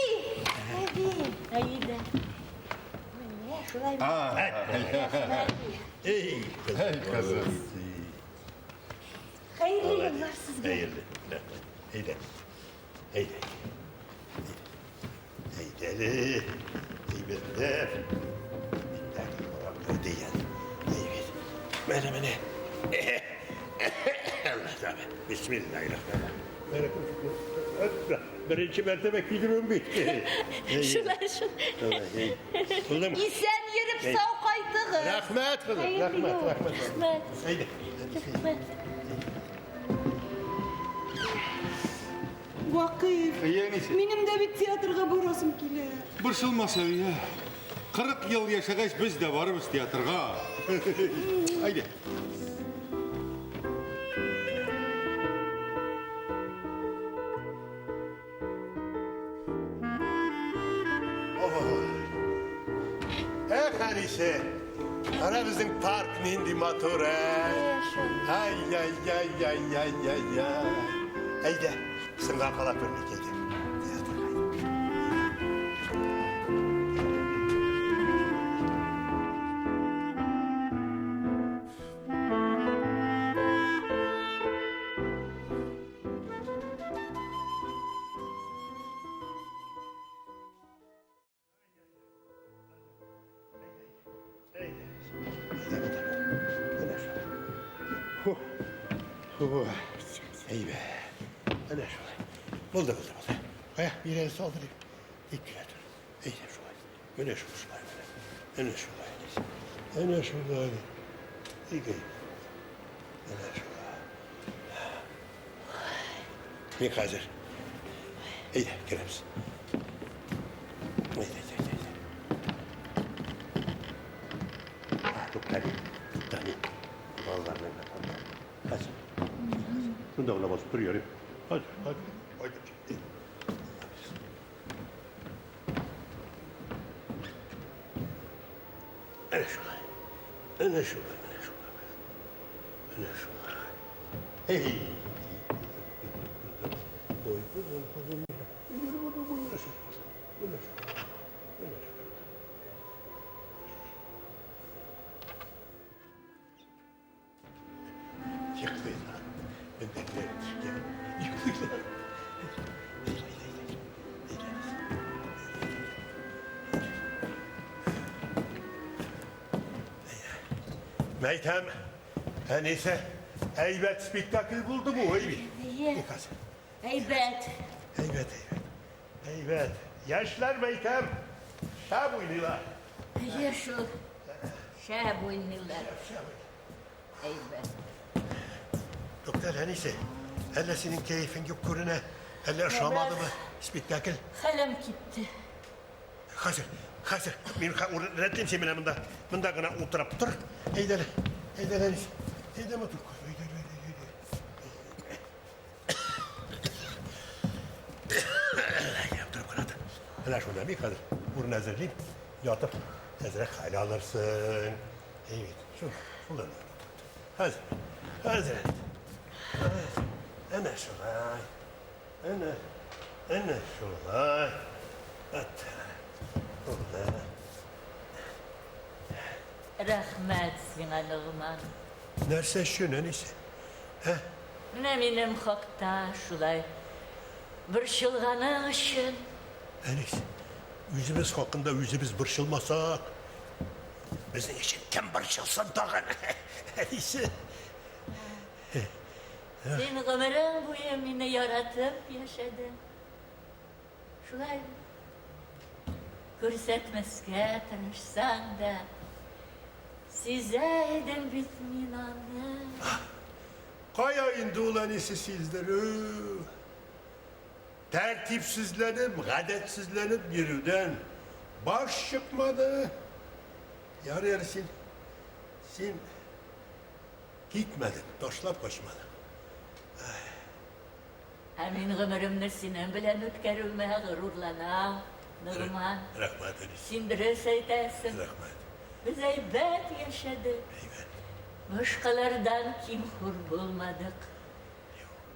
Әби! Әйдә. Менә шулай. Эй, Эй, кызым. Хәерле еллар сезгә. Хәерле. Рәхмәт. Әйдә. Әйдә. Әйдә әле. Әйбәтләп. Битәк карап дигән. Әйбәт. Менә менә. Алла Тәгалә. Бисмиллаһир-рахманир-рахим. Беренче мәртәбә килүем бит. Шулай шул. Булдымы? Исән йөреп сау кайтыгыз. Рәхмәт, кызым. Рәхмәт, рәхмәт. Рәхмәт. Әйдә. Рәхмәт. Вакыйф. Әйе, әнисе. Минем дә бит театрга барасым килә. Борчылма, Сәвия. 40 ел яшәгәч без дә барыбыз театрга. Әйдә. Эх, әнисе. Кара безнең парк нинди матур, ә. Ай, ай, ай, ай, ай, ай, ай. Әйдә, соңга кала күрмик, әйдә. Театрга. Әйдә, әйдә, Менә шулай. Ху. Ху. Әйбәт. Менә шулай. Булды, булды, булды. Кая, бир әле салдырыйм. Тик кенә тор. Әйдә шулай. Менә шулай, менә. Әнә шулай. Әнә шулай. Тик әйбәт. Әнә шулай. Мин хәзер. Әйдә, керәбез. Әйдә, әйдә, әйдә. Туктале, туктале. Балалар белән Хәзер. Шунда гына басып тор, ярый. Хәзер, хәзер. Кайтып китте. Әнә шулай. Әнә шулай, әнә шулай. Әнә шулай. Эй! Ой, кызым, кызым. Менә шулай. Менә шулай. Менә шулай. Йоклыйлар. Мендәрләр төшкән. Йоклыйлар. Мәйтәм, әнисе, әйбәт спектакль булды бу, әй бит. Әйе. Әйбәт. Әйбәт, әйбәт. Әйбәт. Яшьләр мәйтәм, шәп уйныйлар. Әйе шул. Шәп уйныйлар. Әйбәт. Туктале, әнисе, әллә синең кәефең юк күренә, әллә ошамадымы спектакль? Хәлем китте. Хәзер, хәзер, мин рәтлим син менә монда, монда гына утырып тор. Әйдә әле, әйдә әле, әнисе. Әйдә, матур кыз, әйдә, әйдә, әйдә. Торып кына тор. Менә шунда мин хәзер урын әзерлим. Ятып, әзрәк хәл алырсың. Әйбәт, шунда, шунда. Хәзер, хәзер. Әнә шулай. Әнә, әнә шулай. Әт. Булды. Рәхмәт сиңа, Ногман. Нәрсә өчен, әнисе? Ә? Менә минем хакта шулай борчылганың өчен. Әнис, үзебез хакында үзебез борчылмасак, безнең өчен кем борчылсын тагын? Әнисе. Син гомерең буе мине яратып яшәдең. Шулай күрсәтмәскә тырышсаң да, сизә идем бит мин аны. Кая инде ул әнисе сиздерү? Тәртипсезләнеп, гадәтсезләнеп йөрүдән баш чыкмады. Ярый әле син, син китмәдең, ташлап качмадың. Ә мин гомеремне синең белән үткәрүемә горурланам, Ногман. Рәхмәт, әнисе. Син дөрес әйтәсең. Рәхмәт. Без әйбәт яшәдек. Әйбәт. Башкалардан ким-хур булмадык.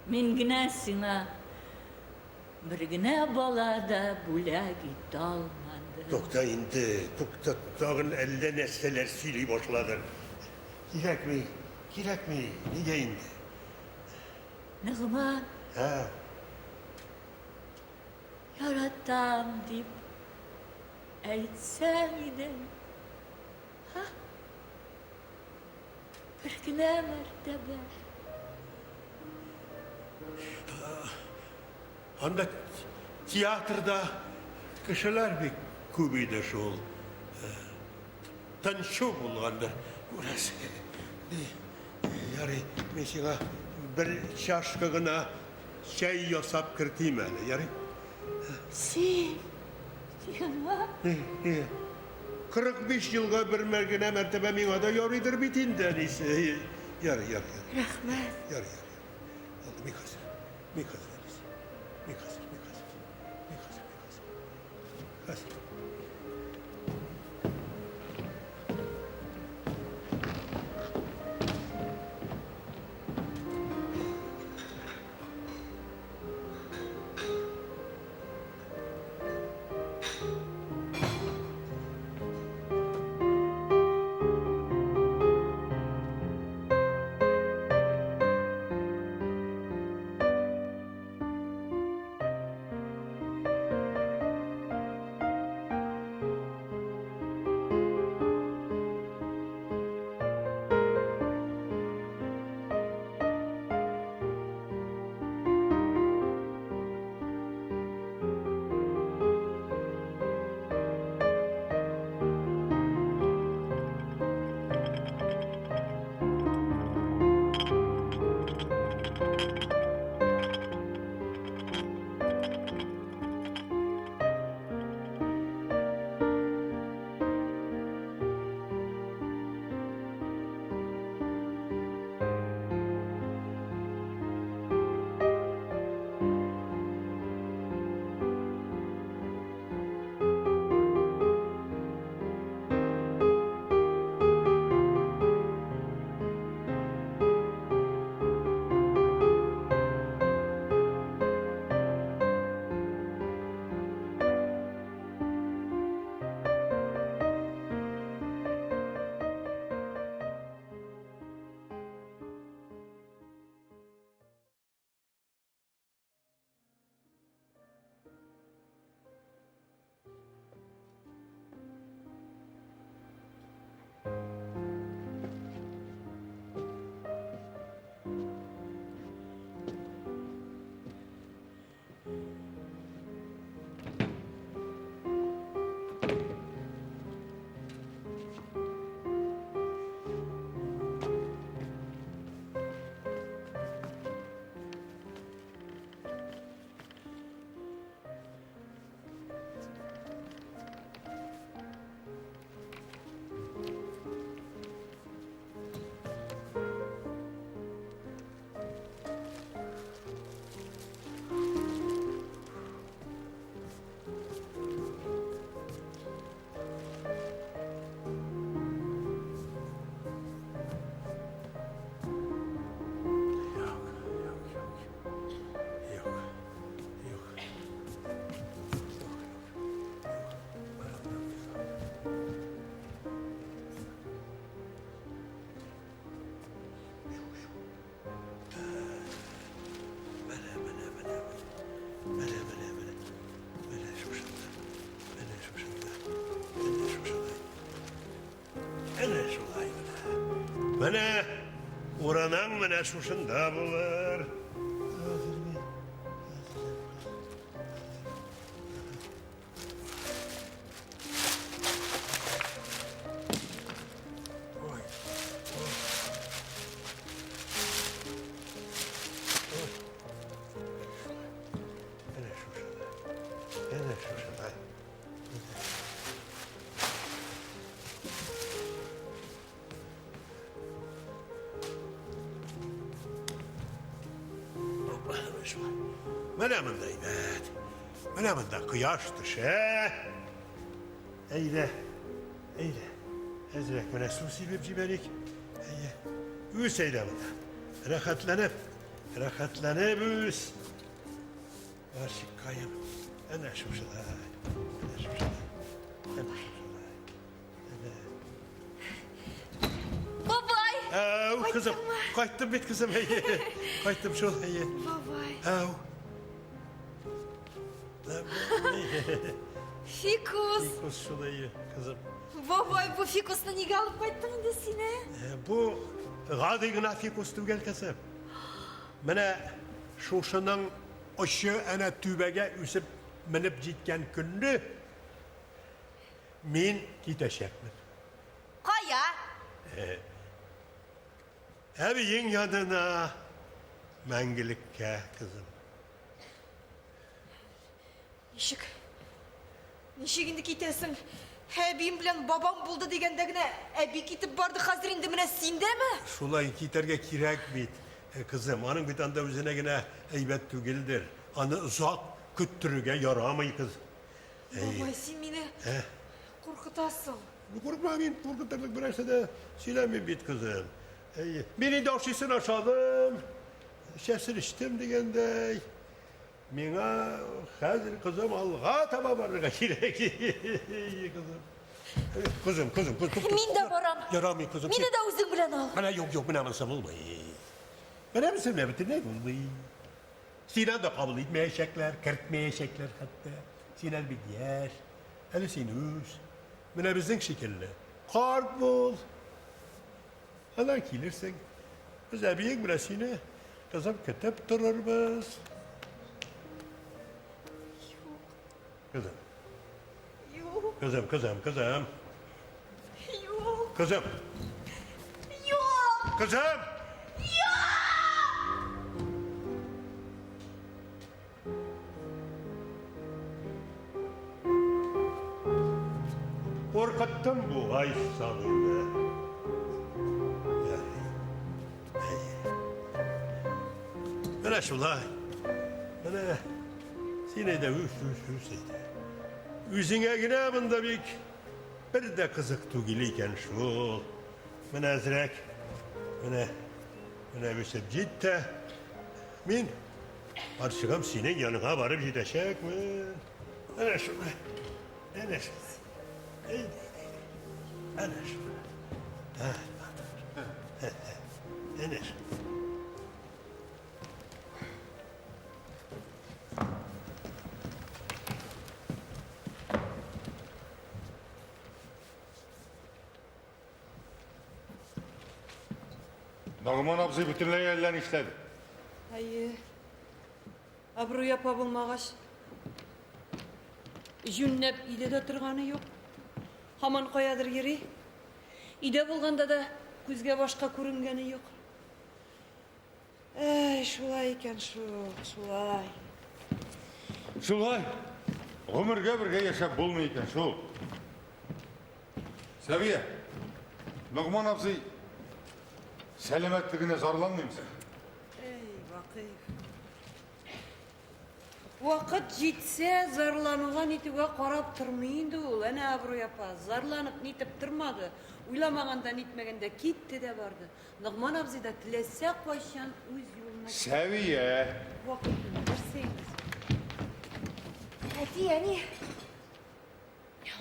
Мин генә сиңа бер генә бала да бүләк итә алмадым. Тукта инде, тукта, тагын әллә нәрсәләр сөйли башладың. Кирәкми, кирәкми, нигә инде? Ногман. Ә? Яратам дип әйтсәң иде. Ха? Бер генә мәртәбә. Анда театрда кешеләр бик күп иде шул. Тынчу булгандыр, күрәсең. Ярый, мин сиңа бер чашка гына чәй ясап кертим әле, ярый? Син, сиңа? 45 елга бер генә мәртәбә миңа да ярыйдыр бит инде, әнисе. Ярый, ярый, ярый. Рәхмәт. Ярый, ярый. Алды, мин хәзер. Мин хәзер, әнисе. Мин хәзер, мин хәзер. Мин хәзер, мин хәзер. Хәзер. Менә урының менә шушында булыр. Әнә шушында. Әнә шушында. Менә монда әйбәт. Менә монда кояш төшә. Әйдә, әйдә. Әзрәк менә су сибеп җибәрик. Әйе. Үс әйдә монда. Рәхәтләнеп, рәхәтләнеп үс. Карчыккаем, әнә шушылай, әнә шушылай, әнә шушылай. Әнә. Бабай! Әу, кызым, кайттым бит, кызым, әйе. Кайттым шул, әйе. Бабай. Әу. Фикус. Фикус шул, әйе, кызым. Бабай, бу фикусны нигә алып кайттың инде син, ә? Э, бу гади генә фикус түгел, кызым. Менә шушының очы әнә түбәгә үсеп менеп җиткән көнне мин китәчәкмен. Кая? Э, әбиең янына мәңгелеккә, кызым. Ничек? Ничек инде китәсең? Әбием белән бабам булды дигәндә генә әби китеп барды, хәзер инде менә син дәме? Шулай китәргә кирәк бит, э, кызым. Аның бит анда үзенә генә әйбәт түгелдер. Аны озак көттерергә ярамый, кыз. Бабай, син мине Ә? куркытасың. Ну, курыкма, мин куркытырлык бер нәрсә дә сөйләмим бит, кызым. Әйе. Мин инде ашыйсын ашадым, эчәсен эчтем дигәндәй. Миңа хәзер, кызым, алга таба барырга кирәк. Кызым. Кызым, кызым, кызым. Мин дә барам. Ярамый, кызым. Мине дә үзең белән ал. Менә юк, юк, менә монысы булмый. Менә монысы менә бөтенләй булмый. Син анда кабул итмәячәкләр, кертмәячәкләр хәтта. Син әле бик яшь, әле син үс. Менә безнең шикелле. Карт бул. Аннан килерсең. Без әбиең белән сине, кызым, көтеп торырбыз. Кызым. Юк. Кызым, кызым, кызым. Юк. Кызым. Юк. Кызым! Юк! Куркыттым бугай сабыйны. Менә шулай. Менә син әйдә үс, үс, үс әйдә. Үзеңә генә монда бик бер дә кызык түгел икән шул. Менә әзрәк, менә, менә үсеп җит тә. Мин Карчыгым синең яныңа барып җитәчәкмен. Әнә шулай. Әнә шулай. Әйдә, әйдә. Әнә шулай. Әнә шулай. Нагыман абзый бөтенләй әллә нишләде. Әйе. Абруй апа булмагач, җүнләп өйдә дә торганы юк. Һаман каядыр йөри. Өйдә булганда да күзгә башка күренгәне юк. Әй, шулай икән шул, шулай. Шулай. Гомергә бергә яшәп булмый икән шул. Сәвия, Ногман абзый сәламәтлегенә зарланмыймы соң? Әй, Вакыйф. Вакыт җитсә, зарлануга нитүгә карап тормый инде ул. Әнә Абруй апа, зарланып нитеп тормады. Уйламаганда нитмәгәндә китте дә барды. Ногман абзый да теләсә кайчан үз юлына китә. Сәвия! Вакыт нәрсә инде? Әти, әни.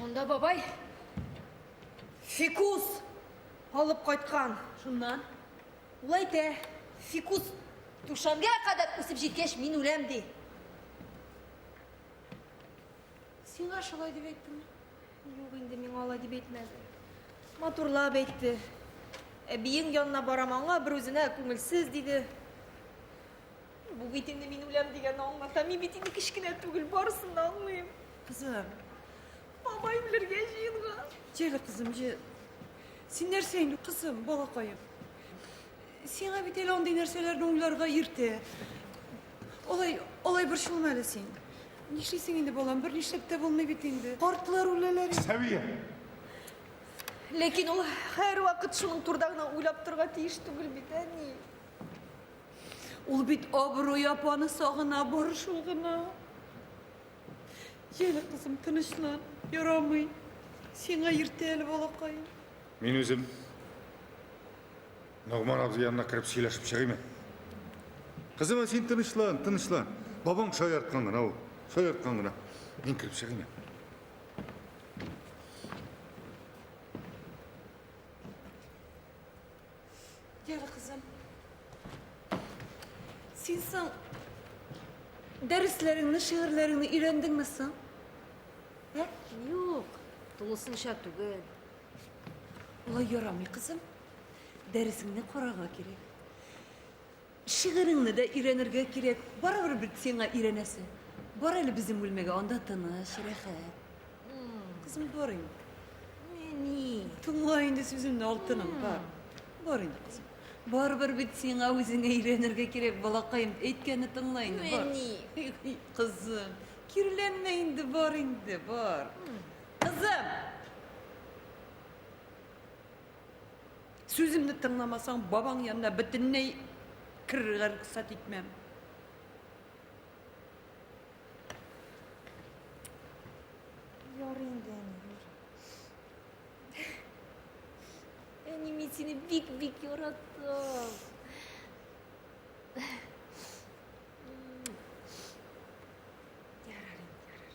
Анда бабай Фикус алып кайткан. Шуннан? Ул әйтә, фикус түшәмгә кадәр үсеп җиткәч, мин үләм, ди. Сиңа шулай дип әйттеме? Юк инде, миңа алай дип әйтмәде. Матурлап әйтте. Әбиең янына барам, аңа берүзенә күңелсез, диде. Бу бит инде мин үләм дигәнне аңлата. Мин бит инде кечкенә түгел, барысын да аңлыйм. Кызым. Бабай үлергә җыенган. Җәле, кызым, җә. Син нәрсә инде, кызым, балакаем? Сиңа бит әле андый нәрсәләрне уйларга иртә. Алай, алай борчылма әле син. Нишлисең инде, балам, бер нишләп тә булмый бит инде. Картлар үләләр. Сәвия! Ләкин ул һәрвакыт шуның турыда гына уйлап торырга тиеш түгел бит, әни. Ул бит абруй апаны сагына, бары шул гына. Җәле, кызым, тынычлан, ярамый. Сиңа иртә әле, балакаем. Мин үзем Ногман абзый янына кереп сөйләшеп чыгыйм. Кызым, ә син тынычлан, тынычлан. Бабаң шаярткан гына ул, шаярткан гына. Мин кереп чыгыйм. Яра, кызым. Син соң дәресләреңне, шигырьләреңне өйрәндеңме соң? Ә? Юк, тулысынча түгел. Алай ярамый, кызым. Дәресеңне карарга кирәк. Шигыреңне дә өйрәнергә кирәк. Барыбер бит сиңа өйрәнәсе. Бар әле безнең бүлмәгә, анда тыныч, рәхәт. Кызым, бар инде. Әни. Тыңла инде сүземне, алтыным, бар. Бар инде, кызым. Барыбер бит сиңа үзеңә өйрәнергә кирәк, балакаем. Әйткәнне тыңла инде, бар. Әни. Кызым, киреләнмә инде, бар инде, бар. Кызым! Сүземне тыңламасаң, бабаң янына бөтенләй керергә рөхсәт итмәм. Ярый инде, әни, ярый. Әни, мин сине бик-бик яратам. Ярар инде, ярар.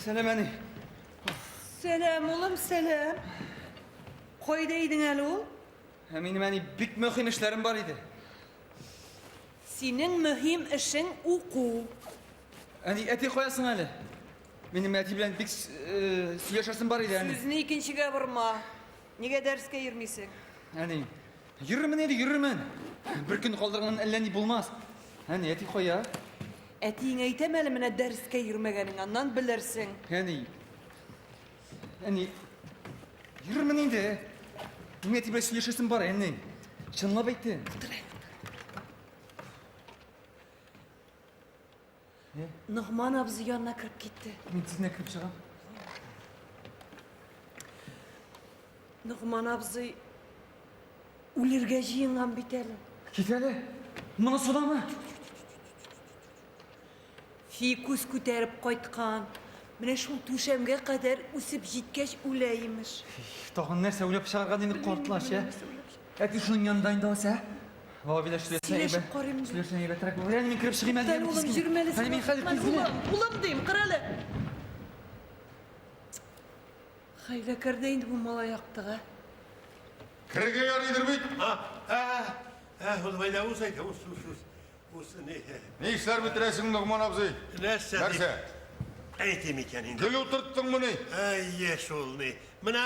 Сәлам, әни. Сәлам, улым, сәлам. Кайда идең әле ул? Ә минем әни бик мөһим эшләрем бар иде. Синең мөһим эшең уку. Әни, әти кая соң әле? Минем әти белән бик сөйләшәсем бар иде, әни. Сүзне икенчегә борма. Нигә дәрескә йөрмисең? Әни, йөрермен инде, йөрермен. Бер көн калдырганнан әллә ни булмас. Әни, әти кая? Әтиеңә әйтәм әле менә дәрескә йөрмәгәнең, аннан белерсең. Әни, әни, йөрермен инде. Минем әти белән сөйләшәсем бар, әни. Чынлап әйтәм. Утыр әле, утыр. Ногман абзый янына кереп китте. Мин тиз генә кереп чыгам. Ногман абзый үлергә җыенган бит әле. Кит әле. Монысы дамы? Фикус күтәреп кайткан. Менә шул түшәмгә кадәр үсеп җиткәч үлә, имеш. Тагын нәрсә уйлап чыгарган инде картлач, ә? Әти шуның янында инде алайса, ә? Баба белән сөйләшсәң Сөйләшеп карыйм инде. Сөйләшсәң әйбәтрәк булыр. Әни, мин кереп чыгыйм әле. Туктале, улым, йөрмә әле Әни, мин хәзер тиз генә. Улым, улым дим, кара әле. Хәйләкәр дә инде бу малай актык, ә? Керергә ярыйдыр бит? А, ә, ә, улым, әйдә, уз, әйдә, уз, уз, уз. Уз, ни. Ни эшләр бетерәсең, Ногман абзый? Нәрсә? Нәрсә? Әйтим икән инде. Гөл утырттыңмыни? Әйе, шул ни. Менә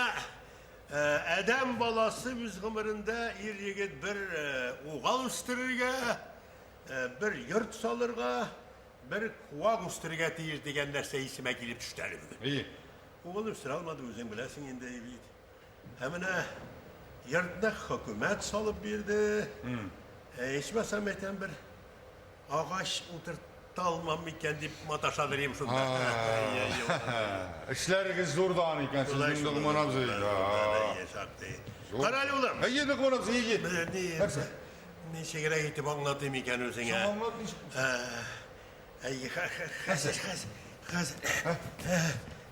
Адәм баласы үз гомерендә ир-егет бер угал үстерергә, бер йорт салырга, бер куак үстерергә тиеш дигән нәрсә исемә килеп төште әле бүген. Әйе. Угыл үстерә алмады, үзең беләсең инде бит. Ә менә йортны хөкүмәт салып бирде. Ичмасам әйтәм бер Агач утырта алмам микән дип маташадыр идем шунда. Эшләрегез зурдан икән сезнең, Ногман абзый. Кара әле, улым. Әйе, Ногман абзый, әйе. Нәрсә? Ничегрәк итеп аңлатыйм икән үзеңә? Соң аңлат ничек. Әйе, хәзер, хәзер, хәзер.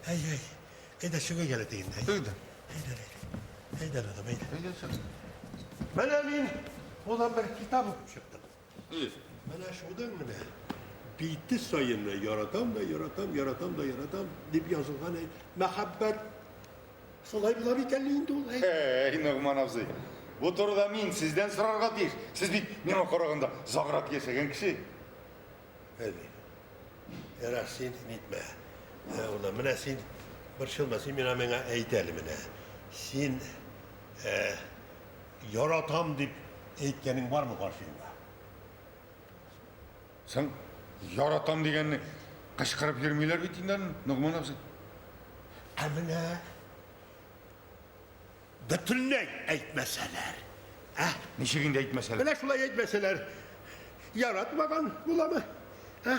Әйе, әйдә чыгыйк әле дигәндә. Әйдә. Әйдә, әйдә, улым, әйдә. Әйдә, чык. Менә мин, улым, бер китап укып чыктым. Менә шуның менә бите саен яратам да яратам, яратам да яратам дип язылган әй, мәхәббәт шулай була микән инде ул? Әй, Ногман абзый, бу турыда мин сездән сорарга тиеш. Сез бит миңа караганда озаграк яшәгән кеше. Әби. Ярар, син нитмә. Ә, улым, менә син борчылма, син миңа миңа әйт әле менә. Син ә, яратам дип әйткәнең бармы карчыгыңа? Соң яратам дигәнне кычкырып йөрмиләр бит инде аны, Ногман абзый. Ә менә бөтенләй әйтмәсәләр, ә? Ничек инде әйтмәсәләр? Менә шулай әйтмәсәләр, яратмаган буламы? Ә?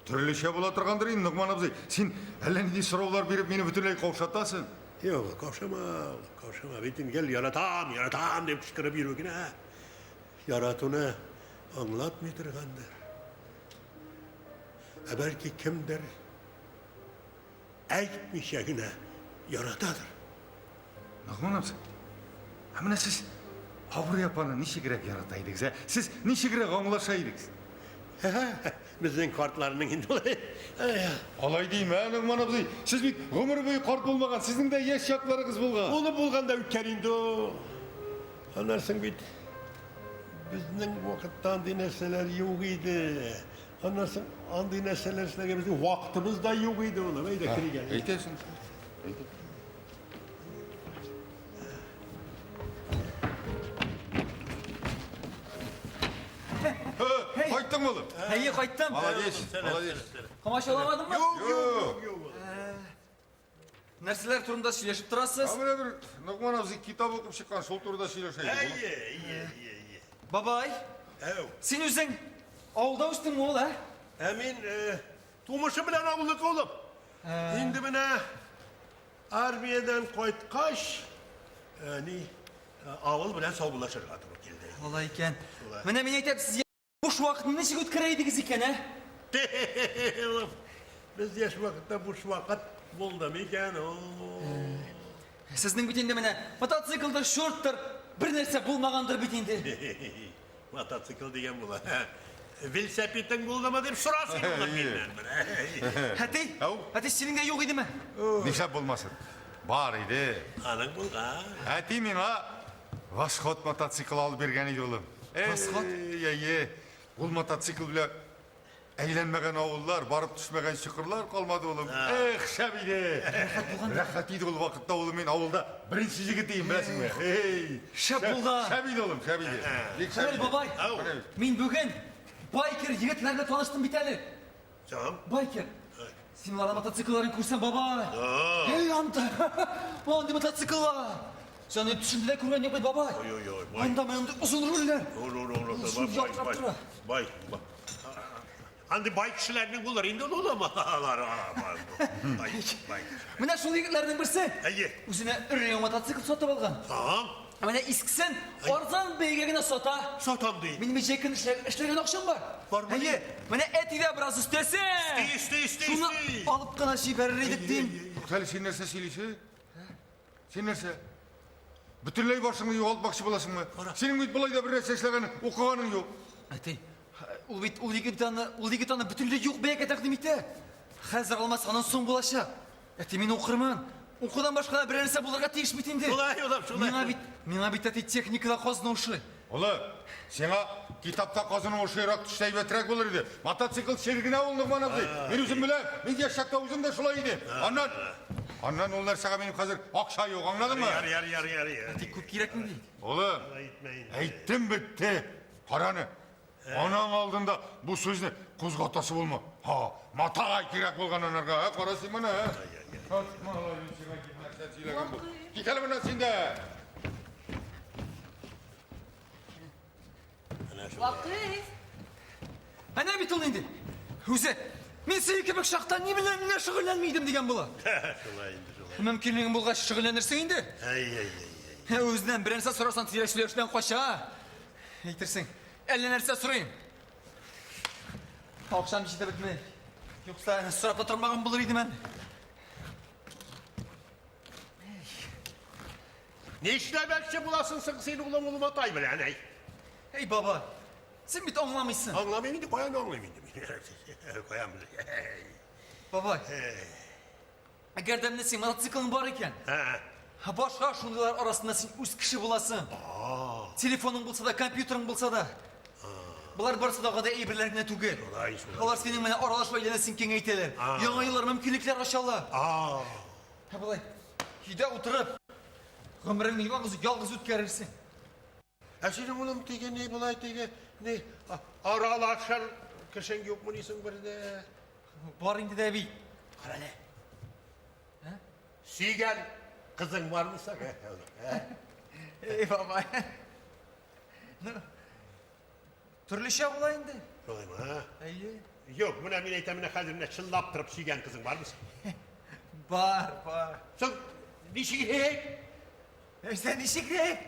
Төрлечә була торгандыр инде, Ногман абзый. Син әллә нинди сораулар биреп мине бөтенләй каушатасың. Юк, каушама, улым, каушама. Бит инде гел яратам, яратам дип кычкырып йөрү генә. Яратуны аңлатмый торгандыр. Ә бәлки кемдер әйтмичә генә яратадыр. Ногман абзый, ә менә сез Абрый апаны ничегрәк ярата идегез, ә? Сез ничегрәк аңлаша идегез? Безнең картларның инде алай. Алай димә, Ногман абзый. Сез бит гомер буе карт булмаган, сезнең дә яшь чакларыгыз булган. Улы булган да үткән инде ул. Аннан соң бит безнең вакытта андый нәрсәләр юк иде. Аннан соң андый нәрсәләр эшләргә безнең вакытыбыз да юк иде улым. Әйдә керик әле. Әйтәсең. Әйтә. Кайттыңмы улым? Әйе, кайттым. Молодец, молодец. Комачауламадыммы? Юк, юк, юк. Нәрсәләр турында сөйләшеп торасыз? Ә менә бер Ногман абзый китап укып чыккан, шул турыда сөйләшә идек. Әйе, әйе, әйе, әйе. Бабай, Әү. син үзең авылда үстеңме ул, ә? Ә мин тумышы белән авылныкы улым. Инде менә армиядән кайткач, ни, авыл белән саубуллашырга туры килде. Алай икән. Шулай. Менә мин әйтәм, сез буш вакытны ничек үткәрә идегез икән, ә? Улым, без яшь вакытта буш вакыт булды микән ул? Сезнең бит инде менә мотоциклдыр, шорттыр, бер нәрсә булмагандыр бит инде. Мотоцикл дигән була. Велосипедың булдымы дип сорасың улым миннән менә. Әти, әти синең дә юк идеме? Нишләп булмасын? Бар иде. Аның булган. Әти миңа Восход мотоциклы алып биргән иде улым. Восход? Әй, әй, ул мотоцикл белән әйләнмәгән авыллар, барып төшмәгән чокырлар калмады улым. Эх, шәп иде. Рәхәт булган. Рәхәт иде ул вакытта улым, мин авылда беренче егет идем, беләсеңме? Эй, Шәп булган. Шәп иде улым, шәп иде. Бик шәп Хәлил иде. бабай, мин бүген байкер егетләр белән таныштым бит әле. Соң? Байкер. Син аларның мотоциклларын күрсәң, бабай. Эй, анда. Андый мотоцикллар. Син аны төшендә дә күргән юк бит, бабай. Ой, ой, ой, бай. Анда менә андый озын рульләр. Ул, ул, ул, ул, Шул бай, ялтырап бай, тора. бай, бай. Андый бай кешеләрнең булыр инде ул улым. Алар, бай, бай, бай. Менә шул егетләрнең берсе. Әйе. Үзенә өр-яңа мотоцикл сатып алган. Соң? Ә менә искесен арзан бәягә генә сата. Сатам ди. Минем җәй көне эшләгән акчам бар. Бармы? Әйе. Менә әти дә бераз өстәсә. Өсти, өсти, өсти, Шуны өсти. алып кына җибәрер идек дим. Туктале, син нәрсә сөйлисең? Син нәрсә? Бөтенләй башыңны югалтмакчы буласыңмы? Синең бит болай да бер нәрсә эшләгәнең, укыганың юк. Әти, ул бит ул егет аны, ул егет аны бөтенләй юк бәягә тәкъдим итә. Хәзер алмаса, аннан соң булачак. Әти, мин укырмын. Укудан башка да берәр нәрсә булырга тиеш бит инде. Шулай, улым, шулай. Миңа бит, миңа бит әти техникада казыну ошый. Улым, сиңа китапта казыну ошыйрак төшсә әйбәтрәк булыр иде. Мотоцикл чир генә ул, Ногман абзый. Мин үзем беләм, мин яшь чакта үзем дә шулай идем. Аннан, аннан ул нәрсәгә минем хәзер акча юк, аңладыңмы? Яр, яр, яр, яр, яр. Әти, күп кирәкми бит. Улым, Әйтмә инде. әйттем бетте. Караны. Анаң алдында бу сүзне кузгатасы булма. Ха, матагай кирәк булган анарга, ә? Кара син моны, ә? Малай, мин сиңа нәрсә сөйләгән бу. Кит әле моннан син дә. Вакыйф! Әнә бит ул инде. Үзе, мин синең кебек чакта ни белән генә шөгыльләнми идем дигән була. Шулай инде, шулай. Мөмкинлегең булгач шөгыльләнерсең инде. Әй, әй, әй. Ә Үзеннән бер нәрсә сорасаң, тизрәк сөйләшүдән кача. Әйтерсең, әллә нәрсә сорыйм. Акчам җитеп бетми. Юкса сорап та тормаган булыр идем әле. Нишләмәкче буласың соң син улым ул матай белән, әй? Эй, баба, син бит аңламыйсың. Аңламыйм инде, каян аңлыйм инде мин? Каян беләм? Бабай, әгәр дә менә синең мотоциклың бар икән, Һә. башка шундыйлар арасында син үз кеше буласың. Телефоның булса да, компьютерың булса да. Болар барысы да гади әйберләр генә түгел. Шулай, шулай. Алар синең менә аралашу әйләнәсен киңәйтәләр. Яңа юллар, мөмкинлекләр ачалар. Ә болай өйдә утырып, гомереңне ялгыз, ялгыз үткәрерсең. Ә синең улым теге ни болай теге ни аралашыр кешең юкмыни соң бер дә? Бар инде дә бит. Кара әле. Сөйгән кызың бармы соң? Эй, бабай. Ну, төрлечә була инде. Шулаймы, а? Әйе. Юк, менә мин әйтәм, менә хәзер менә чынлап торып сөйгән кызың бармы соң? Бар, бар. Соң ничегрәк? Нәрсә ничегрәк?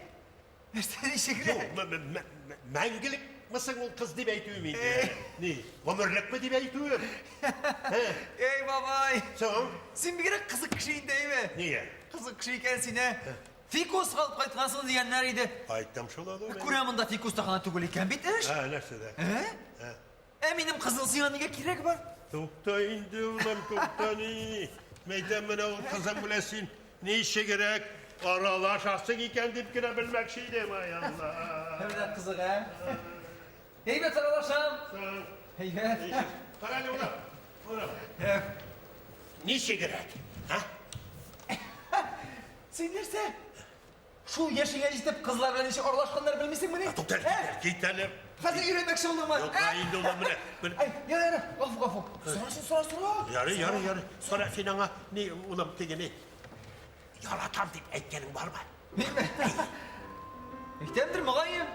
Нәрсә ничегрәк? Юк, мәңгелекме соң ул кыз дип әйтүем инде. Ни, гомерлекме дип әйтүем? Эй, бабай! Соң? Син бигрәк кызык кеше инде, әйме? Нигә? Кызык кеше икән син, ә? Фикус алып кайткансың дигәннәр иде. Кайттым шул әле. Күрә монда фикуста гына түгел икән бит эш. Ә, нәрсәдә? Ә? Ә минем кызыл сиңа нигә кирәк бар? Тукта инде, улым, тукта ни. Мәйтәм менә ул кызың белән син ничегрәк аралашасың икән дип кенә белмәкче идем, ай Алла. Менә кызык, ә? Әйбәт аралашам. Әйбәт. Кара әле, улым. Улым. Ничегрәк? А? Син нәрсә? Шул яшеңә җитеп кызлар белән ничек аралашканнар белмисеңмени? Тукта әле, кит әле. Хәзер өйрәнмәкче булдыңмы? Юк, инде улым менә. Ай, яра, яра, гафу, гафу. Сора син, сора, сора. Ярый, ярый, ярый. Сора син аңа, ни, улым, теге ни. Яратам дип әйткәнең бармы? Минме? Әйтәмдер, мөгаен.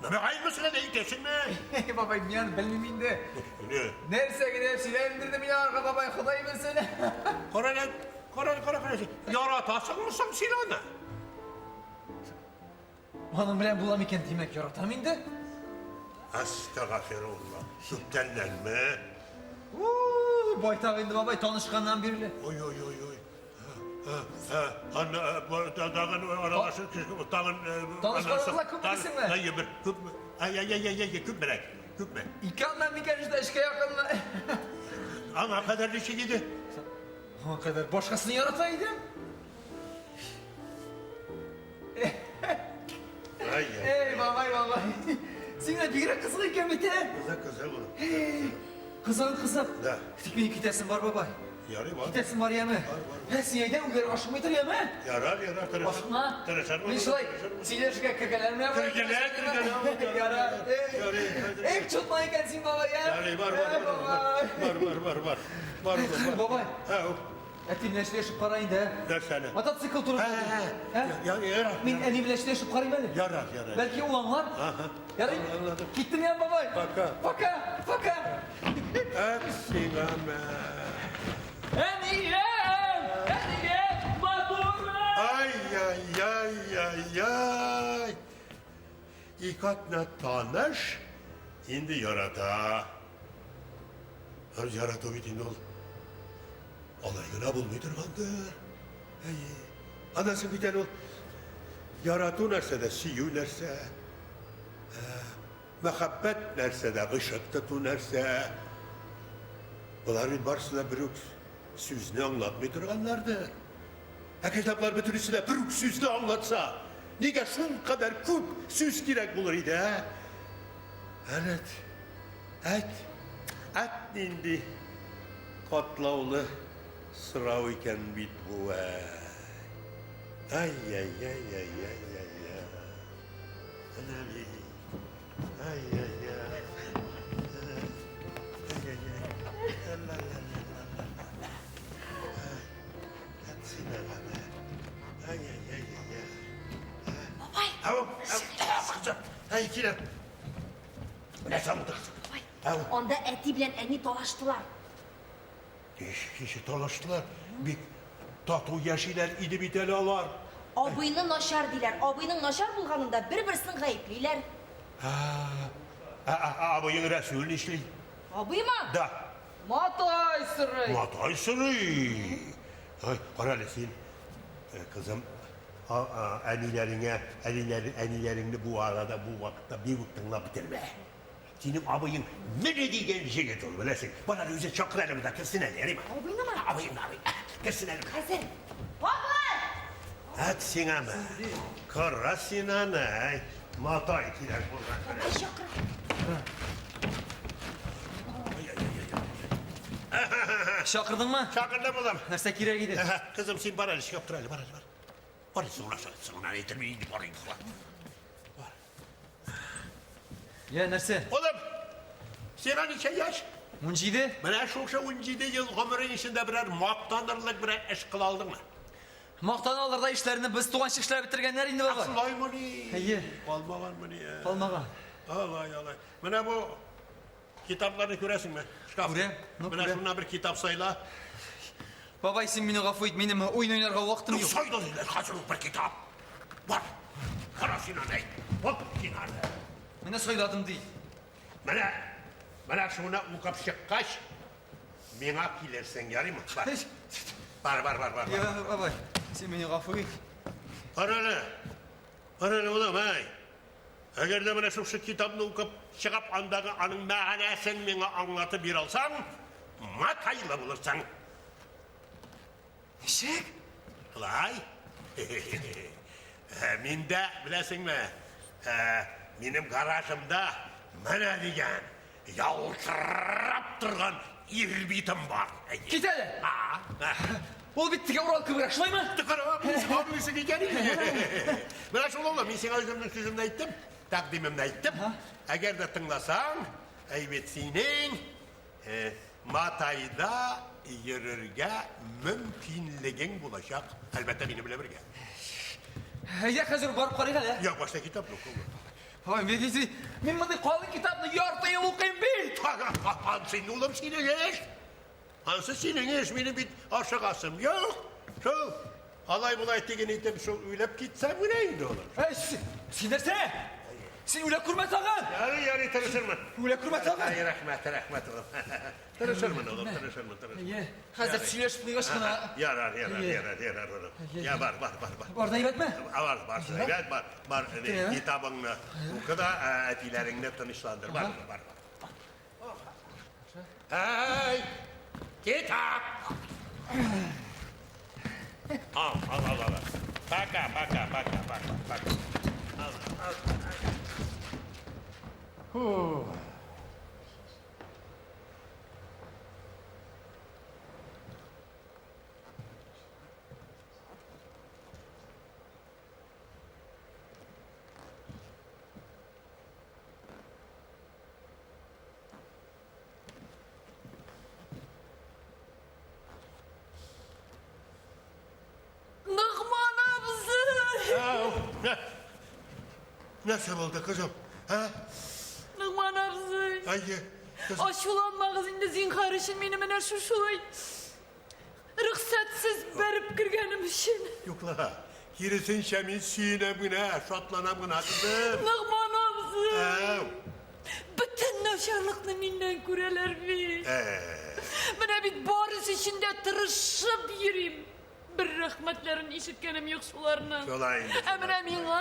Мөгаенме син әле әйтәсеңме? Эй, бабай, мин аны белмим инде. Нәрсә генә сөйләндерде мин аңарга, бабай, Ходай белсен. Кара әле, кара әле, кара, кара. Яратасыңмы соң син аны? Аның белән булам икән, димәк, яратам инде. Астагфирулла. Күптәннәнме? У, байтак инде, бабай, танышканнан бирле. Ой, ой, ой, ой. Тагын аралашып, тагын... Танышканыңызла күпме дисеңме? Әйе, бер, күпме? Ай, ай, ай, ай, күпмерәк, күпме? Ике атна микән эштә эшкә якынмы? Аңа кадәр ничек иде? Аңа кадәр башкасын ярата идем. Ай, Эй, бабай, бабай. Син дә бигрәк кызык икән бит, ә? Кызык, кызык ул. Кызыгын кызык. Да. Тик минем китәсем бар, бабай. Ярый, бар. Китәсем бар, яме. Ә, син әйдә, үзләре ашыкмый тор, яме. Ярар, ярар, тырышыр. Ашыкма. Тырышырмын. Мин шулай сөйләшергә кергәләрме? Кергәләр, кергәләр. Ярар. Эй, чутма икән син, бабай, ә? Ярый, бар, бар, бар, бар, бар, бар, бар. Бар, улым, бар. Бабай. Ә, Әти белән сөйләшеп кара инде, ә? Нәрсәне? Мотоцикл турында. Ә, ярар. Мин әни белән сөйләшеп карыйм әле. Ярар, ярар. Бәлки ул аңлар. Ярый. Киттем я, бабай. Пока. Пока, пока. Әт сиңа мә. Әнием, әнием, матурым. Ай, ай, ай, ай, ай. Ике атна таныш, инде ярата. Ярату бит инде ул. Алай гына булмый торгандыр. Әйе. Аннан соң бит әле ул ярату нәрсә дә, сөю нәрсә. Мәхәббәт нәрсә дә, гыйшык тоту нәрсә. Болар бит барысы да бер үк сүзне аңлатмый торганнардыр. Әгәр дә болар бөтенесе дә бер үк сүзне аңлатса, нигә шулкадәр күп сүз кирәк булыр иде, ә? Әнәт, әт, әт нинди катлаулы сорау икән бит бу, ә. Ай-яй-яй-яй-яй-яй-яй. Әнә бит. Ай-яй-яй. Ай-яй-яй. Ла-ла-ла-ла-ла-ла. Әт син аны. Ай-яй-яй-яй-яй. Бабай! Ау, ау, кызым. Ай, килә. Нәрсә булды, кызым? Бабай, анда әти белән әни талаштылар. Ничек талаштылар? Бик тату яшиләр иде бит әле алар. Абыйны начар диләр. Абыйның начар булганында бер-берсен гаеплиләр. Абыең Рәсүл нишли? Абыймы? Да. Матай сорый. Матай сорый. Ай, кара әле син, кызым, әниләреңә, әниләреңне бу арада, бу вакытта бик үк тыңлап бетермә. Синең абыең менә дигән җегет ул, беләсең. Бар әле үзе чакыр әле монда, керсен әле, ярыймы? Абыйнымы? Абыеңны, абый. Керсен әле. Хәзер. Бабай! Әт сиңамы? Кара син аны, әй. Матай кирәк булган. Бабай чакыра. Чакырдыңмы? Чакырдым, улым. Нәрсә кирәк иде? Кызым, син бар әле, чыгып тор әле, бар әле, бар. Бар, соңына соңына әйтермен инде, бар инде. Бар. Я, нәрсә? Улым, сиңа ничә яшь? 17. Менә шушы 17 ел гомерең эчендә берәр мактанырлык берәр эш кыла алдыңмы? Мактана алырдай эшләрне без туганчы эшләп бетергәннәр инде, бабай. Шулаймыни? Әйе. Калмаганмыни? Калмаган. Алай, алай. Менә бу китапларны күрәсеңме? Шкаф. Күрәм, ну, Менә күрәм. шуннан бер китап сайла. Бабай, син мине гафу ит, минем уен уйнарга вакытым Ну, юк. сайла диләр, хәзер үк бер китап. Бар. Кара син аны. әй. Оп, син аны. Менә сайладым ди. Менә, менә шуны укып чыккач, миңа килерсең, ярыймы? Бар. Бар, бар, бар, бар. Я, бабай, син мине гафу ит. Кара әле. Кара әле, улым, әй. Әгәр дә менә шушы китапны укып чыгып, андагы аның мәгънәсен миңа аңлатып бирә алсаң, матайлы булырсың. Ничек? Шулай? Миндә, беләсеңме, минем гаражымда менә дигән ялтырап торган ирбитем бар. Кит әле! Ул бит теге Урал кеберәк, шулаймы? Аңлыйсың икән инде. Менә шул улым, мин сиңа үземнең сүземне әйттем, тәкъдимемне әйттем. Әгәр дә тыңласаң, әйбәт синең Матайда йөрергә мөмкинлегең булачак. Әлбәттә, минем белән бергә. Әйдә, хәзер барып карыйк әле. Юк, башта китапны укы. Ой, мин мондый калын китапны ярты ел укыйм бит. Ансы улым синең эш. Ансы синең эш, минем бит ашыгасым юк. Шул алай булай тиген итеп шул уйлап китсәм генә инде улым. Әй, син нәрсә? Син үлә күрмә тагын. Ярый, ярый, тырышырмын. Үлә күрмә тагын. Ай, рәхмәт, рәхмәт улым. Тырышырмын улым, тырышырмын, тырышырмын. Әйе, хәзер сөйләшеп куйгач кына. Ярар, ярар, ярар, ярар улым. Я бар, бар, бар, бар. Бар да әйбәтме? Бар, бар, әйбәт, бар, бар. Китабыңны укы да, әтиләреңне тынычландыр. Бар, бар, бар. Әй, китап! Ал, ал, ал, ал. Пока, пока, пока, пока, пока. Ал, ал. Фу. Ногман абзый! Нәрсә булды, кызым? Ә? Ногман абзый! Әйе. Кызым. Ачуланмагыз инде зинһар өчен мине менә шушылай рөхсәтсез бәреп кергәнем өчен. Юк ла. Киресенчә мин сөенәм генә, шатланам гына, кызым. Ногман абзый! Әу. Бөтен начарлыкны миннән күрәләр бит. Менә бит барысы өчен дә тырышып йөрим. Бер рәхмәтләрен ишеткәнем юк шуларның. Шулай инде. Ә менә миңа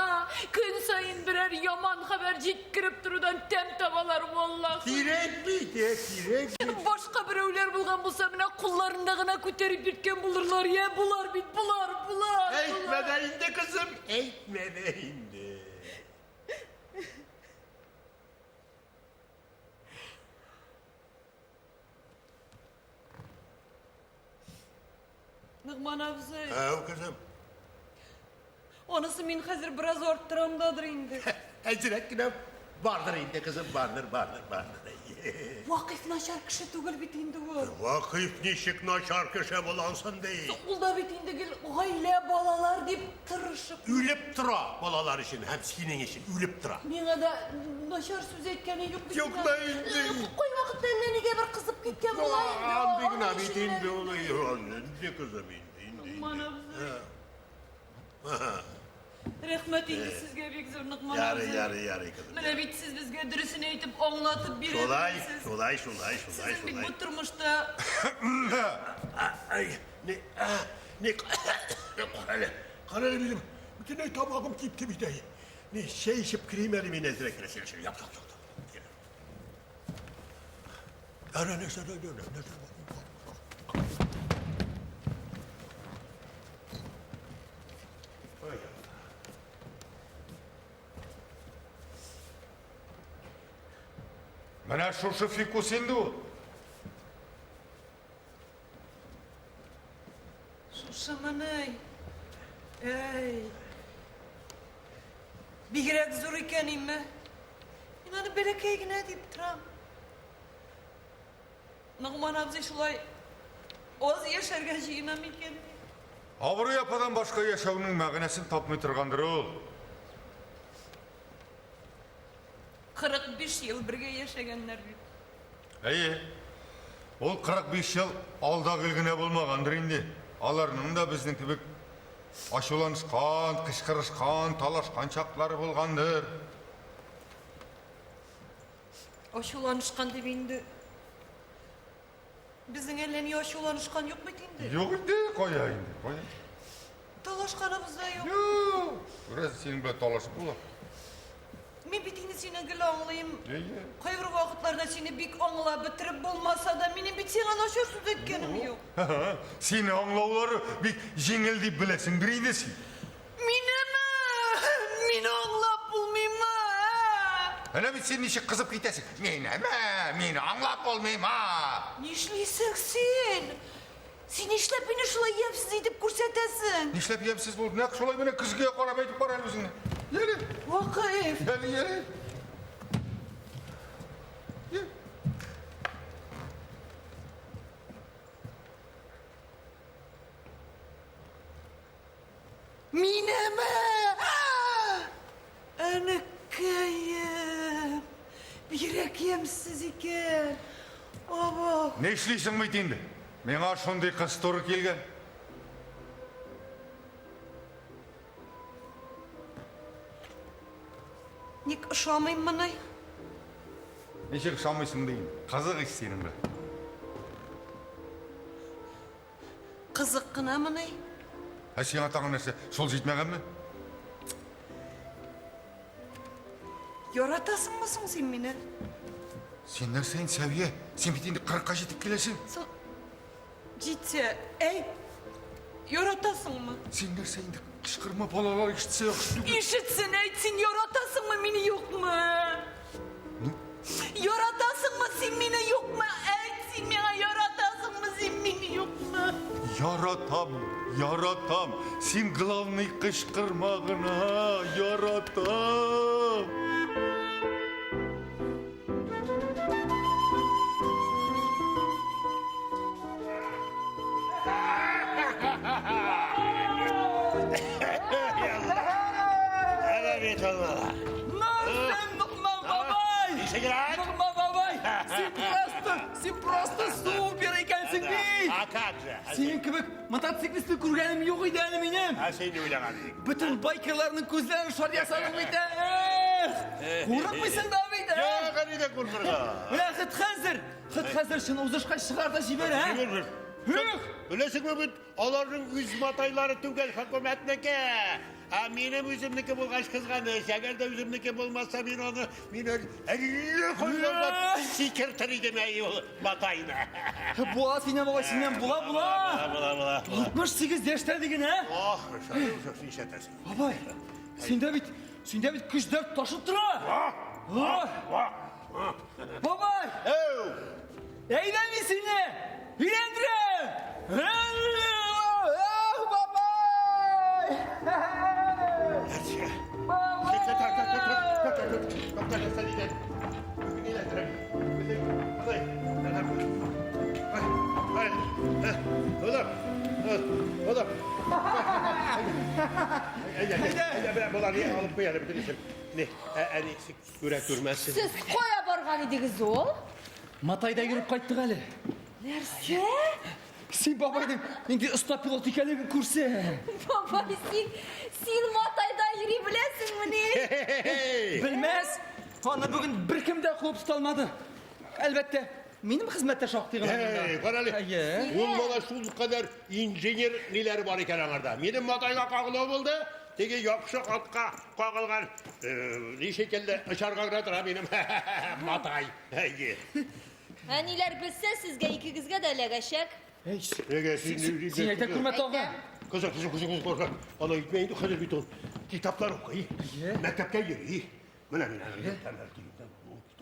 көн саен берәр яман хәбәр җиткереп торудан тәм табалар, валлаһи. Кирәк бит, кирәк бит. Башка берәүләр булган булса, менә кулларында гына күтәреп йөрткән булырлар. Я, булар бит, булар, булар. Әйтмә дә инде, кызым, әйтмә дә инде. Ногман абзый. Әү, кызым. Анысы мин хәзер бераз арттырамдадыр инде. Әзрәк кенә бардыр инде, кызым, бардыр, бардыр, бардыр. Вакыйф начар кеше түгел бит инде ул. Вакыйф ничек начар кеше була алсын ди. Ул да бит инде гел гаилә, балалар дип тырышып. Үлеп тора балалар өчен һәм синең өчен үлеп тора. Миңа да начар сүз әйткәне юк бит. Юк да инде. Кайвакытта әллә нигә бер кызып киткән була инде. Андый гына бит инде ул. Инде кызым инде, инде. Ногман абзый. Рәхмәт инде сезгә бик зур, Ногман Ярый, абзый. ярый, ярый, кызым. Менә бит сез безгә дөресен әйтеп, аңлатып бирә Шулай, беләсез. шулай, шулай, шулай, Сезнең бит шулай. бу тормышта Ай, не, не, карале, карале минем, бөтенләй тамагым кипте бит әй. Не, чәй эчеп керим әле мин әзрәк кенә, син, яп, яп, яп. Әнә, нәрсә, нәрсә, нәрсә. Менә шушы фикус инде ул. Шушымыни? Әй. Бигрәк зур икән име? Мин аны бәләкәй генә дип торам. Ногман абзый шулай аз яшәргә җыена микән? Абруй ападан башка яшәүнең мәгънәсен тапмый торгандыр ул. 45 ел бергә яшәгәннәр бит. Әйе. Ул 45 ел алда гел генә булмагандыр инде. Аларның да безнең кебек ачуланышкан, кычкырышкан, талашкан чаклары булгандыр. Ачуланышкан дип инде. Безнең әллә ни ачуланышкан юк бит инде. Юк инде, кая инде, кая. Талашканыбыз да юк. Юк. Күрәсең, синең белән талашып була. Мин бит инде сине гел аңлыйм. Әйе. Кайбер вакытларда сине бик аңлап бетереп булмаса да, минем бит сиңа начар сүз әйткәнем юк. Сине аңлаулары бик җиңел дип беләсеңдер инде син. Минеме? Мине аңлап булмыймы? Ә? Әнә бит син ничек кызып китәсең. Минеме? Мине аңлап булмыймы? Нишлисең син? Син нишләп мине шулай ямьсез итеп күрсәтәсең? Нишләп ямьсез булды? Нәкъ шулай менә көзгегә карап әйтеп кара әле үзеңне. Яле. Вакыйф. Яле, яле. Минеме? Әнекәем! Бигрәк ямьсез икән. Абау. Нишлисең бит инде? Миңа шундый кыз туры килгән. Ник ошамыйм моны? Ничек ошамыйсың дим? Кызык ич синең белән. Кызык кынамыни? Ә сиңа тагын нәрсә, шул җитмәгәнме? Яратасыңмы соң син мине? Син нәрсә инде, Сәвия? Син бит инде кырыкка җитеп киләсең. Соң җитсә, әйт, яратасыңмы? Син нәрсә инде, кычкырма, балалар ишетсә яхшы түгел. Ишетсен, әйт, син яратасыңмы мине, юкмы? Ну? Яратасыңмы син мине, юкмы? Әйт, син миңа яратасыңмы син мине, юкмы? Яратам, яратам. Син главный кычкырма гына, яратам. Әнә бит ул бала. Нәрсә, Ногман бабай? Ничегрәк? Ногман бабай, син просто, син просто супер икәнсең бит! А как же? Синең кебек мотоциклистны күргәнем юк иде әле минем. Ә син ни уйлаган идең? Бөтен байкерларның күзләрен шар ясадың бит, эх! Курыкмыйсың да бит, ә? Юк, әни дә куркырга. Менә хет хәзер, хет хәзер чын узышка чыгар да җибәр, ә? Җибәр. Эх! Беләсеңме бит, аларның үз матайлары түгел, хөкүмәтнеке. Ә минем үземнеке булгач кызганыч. Әгәр дә үземнеке булмаса, мин аны мин әллә кайларга сикертер идем әй ул матайны. Була синнән, бабай, синнән була, була. Була, була, була. 68 яшьтә диген, ә? Ох, шушы нишләтәсең? Бабай, синдә бит, синдә бит көч дәрт ташып тора. Ва! Бабай! Әү! Әйдә мин сине! Өйләндерәм! Эх, бабай! Нәрсә? Бабай! Сез кая барган идегез ул? Матайда йөреп кайттык әле. Нәрсә? Син бабайның нинди оста пилот икәнлеген күрсәң. Бабай, син, син Матайда йөри беләсеңмени? Белмәс! Аны бүген беркем дә куып тота алмады. Әлбәттә, минем хезмәттә шактый гына. Эй, кара әле. Әйе. Ул бала шул кадәр инженер ниләре бар икән аңарда. Минем матайга кагылу булды. Теге яхшы атка кагылган, ни шикелле очарга гына тора минем матай. Әйе. Әниләр белсә, сезгә икегезгә дә эләгәчәк. Әй, Әгә, син син әйтә күрмә тагы. Кызым, кызым, кызым, кызым, кызым. Алай итмә инде, хәзер бит ул китаплар укый, мәктәпкә йөри. Менә мин әле.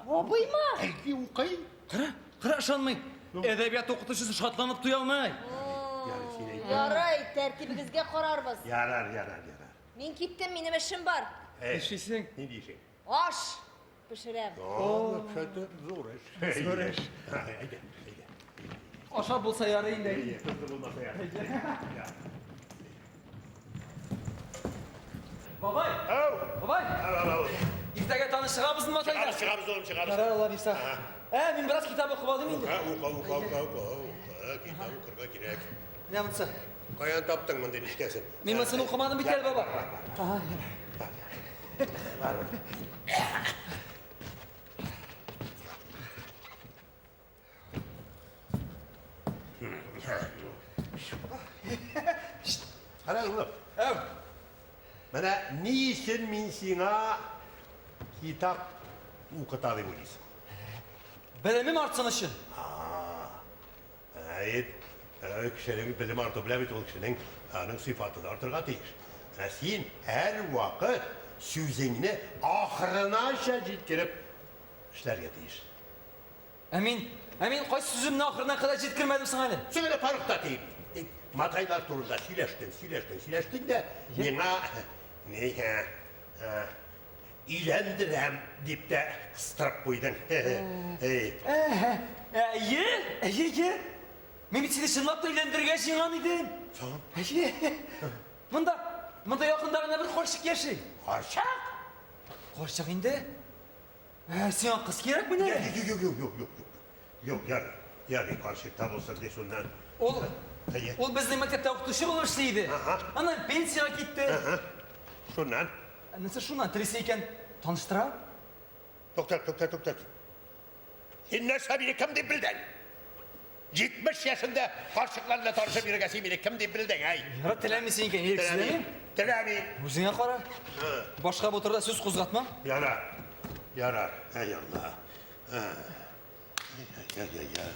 Абыймы? Әйе, укый. Кара, кара, ышанмый. Әдәбият укытучысы шатланып туя алмый. Ярый, тәртибегезгә карарбыз. Ярар, ярар, ярар. Мин киттем, минем эшем бар. Эшлисең? Нинди эшең? Аш пешерәм. О, зур эш. Зур эш. Әйдә, әйдә. Ашап булса ярый инде. Әйе, кызы булмаса ярый. Бабай! Ау! Бабай! Ау, ау, ау. Иртәгә танышыгабызмы матайда? Чыгабыз, чыгабыз, улым, чыгабыз. Ярар, Алла бирсә. Ә, мин бераз китап укып алдым инде. Укы, укы, укы, укы, укы, укы. Китап укырга кирәк. Менә монысы. Каян таптың мондый нечкәсен? Мин монысын укымадым бит әле, баба. Ага. Кара, улым. Әу. Менә ни өчен мин сиңа китап укыта дип уйлыйсың? Белемем артсын өчен. Әйт, кешенең белем арту белән бит ул кешенең аның сыйфаты да артырга тиеш. Ә син һәрвакыт сүзеңне ахырынача җиткереп эшләргә тиеш. Ә мин, ә мин кайсы сүземне ахырына кадәр җиткермәдем соң әле? Син әле паркта дип. Тик матайлар турында сөйләштең, сөйләштең, сөйләштең дә миңа нигә өйләндерәм дип тә кыстырып куйдың. Эй. Әйе, әйе, әйе. Мин бит сине чынлап та өйләндерергә җыенган идем. Соң? Әйе. Монда, монда якында гына бер карчык яши. Карчык? Карчык инде. Ә, сиңа кыз кирәкмени? Юк, юк, юк, юк, юк, юк. Юк, ярый. Ярый, карчык та булсын ди шуннан. Ул, Әйе. ул безнең мәктәптә укытучы булып эшли иде. Аннан пенсиягә китте. Шуннан? Нәрсә шуннан? Телисе икән, таныштыра. Тукта, тукта, тукта. Син нәрсә мине кем дип белдең? 70 яшендә карчыклар белән танышып йөрергә син мине кем дип белдең, әй? Ярар, теләмисең икән, ирексезләмим. Теләмим. Үзеңә кара. Башка бу турыда сүз кузгатма. Ярар. Ярар. Әй Алла. Ай-яй-яй.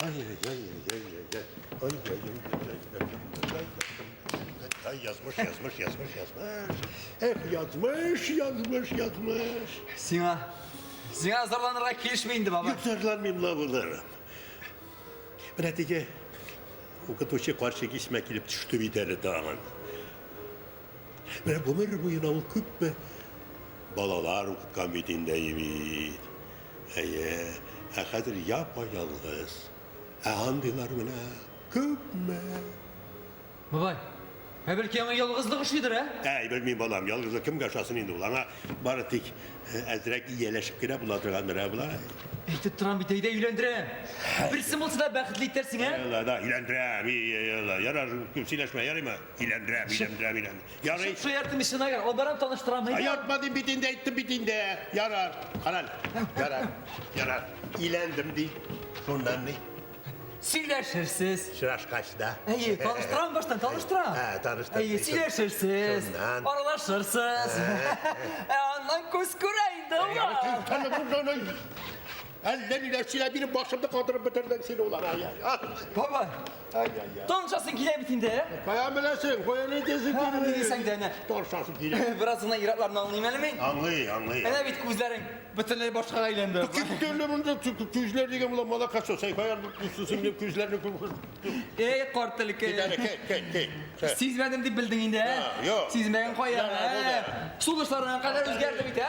Ай-яй-яй-яй-яй-яй. Ай-яй-яй-яй-яй. Ай, язмыш, язмыш, язмыш, язмыш. Эх, язмыш, язмыш, язмыш. Сиңа, сиңа зарланырга килешми инде, баба. Юк, зарланмыйм ла булыр. Менә теге укытучы карчык исемә килеп төште бит әле тагын. Менә гомер буена ул күпме балалар укыткан бит инде бит. Әйе, ә хәзер япа-ялгыз. Ә андыйлар менә күпме. Бабай, ә бәлки аңа ялгызлык ошыйдыр, ә? Әй, белмим, балам, ялгызлык кемгә ошасын инде ул? Аңа бары тик әзрәк ияләшеп кенә була торгандыр, ә болай. Әйтеп торам бит, әйдә өйләндерәм. Берсен булса да бәхетле итәрсең, ә? Алла, да, өйләндерәм, и, Алла, ярар, күп сөйләшмә, ярыймы? Өйләндерәм, өйләндерәм, өйләндерәм. Ярый. Шаяртым ишен әгәр, алып барам, таныштырам, әйдә. Аяртма дим бит инде, әйттем бит инде. Ярар, карал, ярар, ярар. Өйләндем ди. Шуннан ни? Сөйләшерсез. Очрашкач да. Әйе, таныштырам баштан, таныштырам. Ә, таныштыр. Әйе, сөйләшерсез. Шуннан. Аралашырсыз. Ә аннан күз күрә инде улар. Әллә ниләр сөйләп биреп башымны катырып бетердең син улар. Ай, ай, ай. Баба, Ай, ай, ай. танышасың килә бит инде, ә? Каян беләсең, каян әйтәсең? Һә, ни дисәң дә, әнә. Танышасың килә. Бераз гына ир-атларны аңлыйм әле мин. Аңлый, аңлый. Әнә бит күзләрең бөтенләй башкага әйләнде. Киттеле монда күзләр дигән була малакасы. Син каян син күзләрне Эй, карт телеке. Кит әле, кит, кит, кит. Сизмәдем дип белдең инде, ә? Юк. Сизмәгән кая, Ярар, ә? булды. Сулышларың кадәр үзгәрде бит, ә?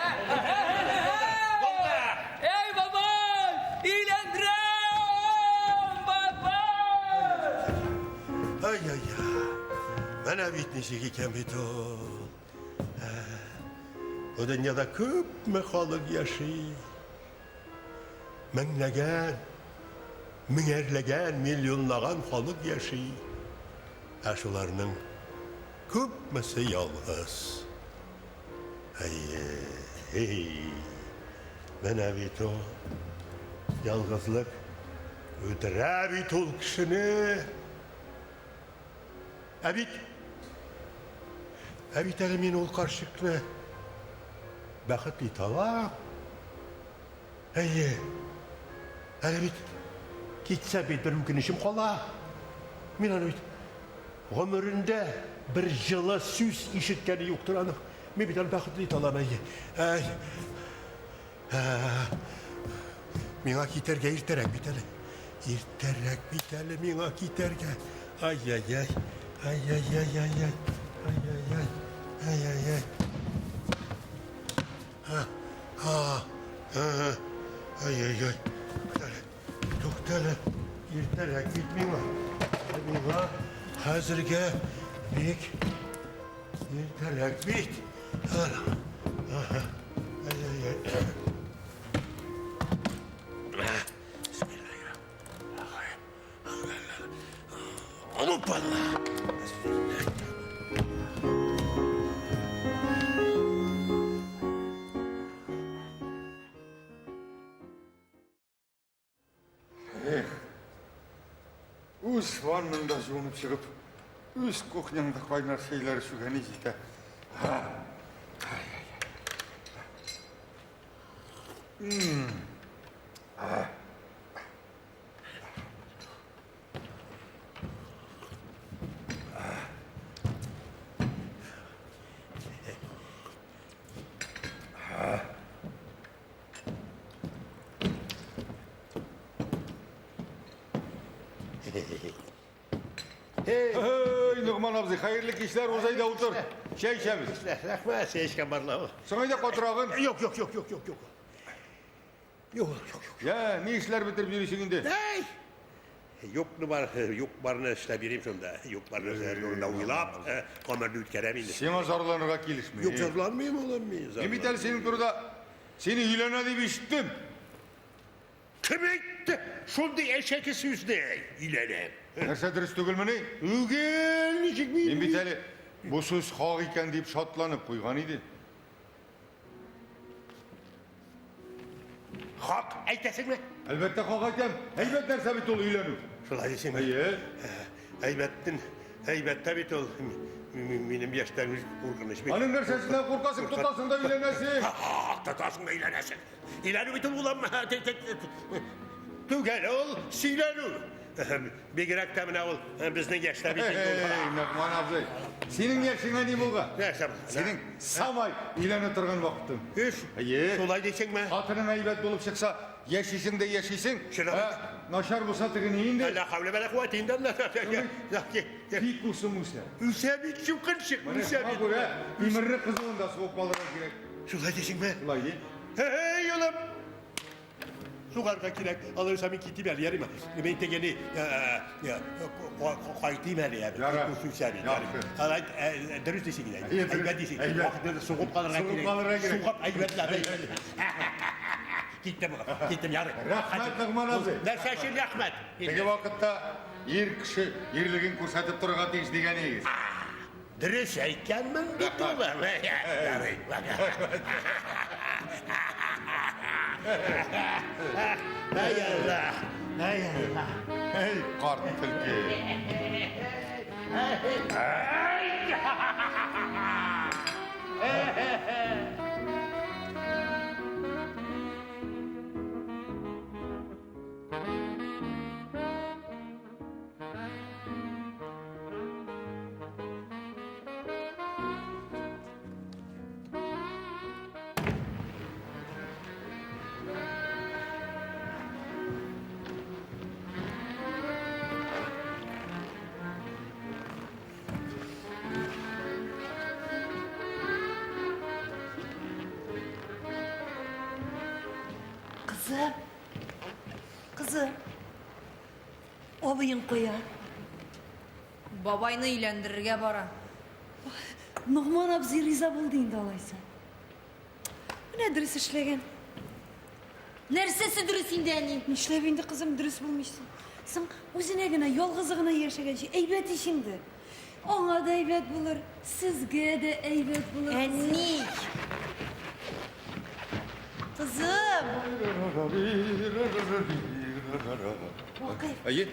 Эй, бабай! Өйләндерәм, бабай! Ай-яй-яй. Менә бит ничек икән бит ул. Бу дөньяда күпме халык яши. Меңләгән, меңәрләгән, миллионлаган халык яши. Ә шуларның күпмесе ялгыз. Әйе, менә бит ул ялгызлык үтерә бит ул кешене. Ә бит, ә бит әле мин ул карчыкны бәхетле итә алам. Әйе, әле бит китсә бит бер үкенечем кала. Мин аны бит гомерендә бер җылы сүз ишеткәне юктыр аның. Мин бит аны бәхетле итә алам, әйе. Әй. Миңа китәргә иртәрәк бит әле. Иртәрәк бит әле миңа китәргә. Ай-яй-яй. Ай-яй-яй-яй-яй. Ай-яй-яй. Ай-яй-яй. А, а, а, ай-яй-яй. Туктале, туктале. Иртәрәк бит миңа. Миңа хәзергә бик иртәрәк бит. Ага. Ай-яй-яй. Опа-на! Эх, үз ваннаңда жуынып чыгып, үз кухняңда кайнар чәйләр эчүгә ни җитә. Эй, Ногман абзый, хәерле кичләр, уз әйдә утыр. Чәй эчәбез. Рәхмәт, чәй эчкән барлау. Соң әйдә катырагын. Юк, юк, юк, юк, юк, юк. Юк, юк, юк. Я, ни эшләр бетереп йөрисең инде? Әй! Юкны бар, юк барны эшләп йөрим шунда. Юк барны турында уйлап, гомерне үткәрәм инде. Сиңа зарланырга килешми. Юк, зарланмыйм, улым, мин. Мин бит әле синең турыда сине өйләнә дип ишеттем. Кем әйтте шундый әшәке сүзне? Өйләнәм. Нәрсә дөрес түгелмени? Түгел, ничек мин? Мин бит әле бу сүз хак икән дип шатланып куйган идем. Хак әйтәсеңме? Әлбәттә хак әйтәм. Әйбәт нәрсә бит ул өйләнү. Шулай дисеңме? Әйе. Әйбәттен, әйбәттә бит ул. Минем яшьтән куркыныч бит. Аның нәрсәсеннән куркасың, тотасың да өйләнәсең. Тотасың да өйләнәсең. Өйләнү бит ул буламы? Түгел ул, сөйләнү. Бигрәк тә менә ул безнең яшьтә бит инде ул. Эй, Ногман абзый, синең яшеңә ни булган? Нәрсә? Синең самай өйләнә торган вакытың. Өф. Әйе. Шулай дисеңме? Хатының әйбәт булып чыкса, яшисең дә яшисең. Чынлап. Ә, начар булса теге ни инде? Ла хәүлә вә ла куәтә инде алла. Тик усым үсә. Үсә бит чукынчык, Менә үсә шуңа бит. күрә тимерне кызуында сугып калырга кирәк. Шулай дисеңме? Шулай ди. Эй, улым! Сугарга кирәк. Алайса мин китим әле, ярыймы? Мин тегене кайтыйм әле, яме. Ярар. Үсә бит. Яхшы. Алай дөрес дисең инде. Әйе, дөрес. Әйбәт дисең. Әйбәт. Вакытында сугып калырга Сугып кирәк. калырга кирәк. Сугып әйбәтләп. Киттем, киттем, ярый. Рәхмәт, Ногман абзый. Нәрсә өчен рәхмәт? Теге вакытта ир кеше ирлеген күрсәтеп торырга тиеш дигән идегез. Дөрес әйткәнмен бит, улым. Ярый. Әй Алла, әй Алла. Эй, карт төлке. Кызым, кызым, абыең кая? Бабайны өйләндерергә бара. Ногман абзый риза булды инде алайса. Менә дөрес эшләгән. Нәрсәсе дөрес инде, әни? Нишләп инде, кызым, дөрес булмыйсың? Соң үзенә генә, ялгызы гына яшәгәнче, әйбәт ич инде. Аңа да әйбәт булыр, сезгә дә әйбәт булыр. Әни! Кызым! Вакыйф, Әйе,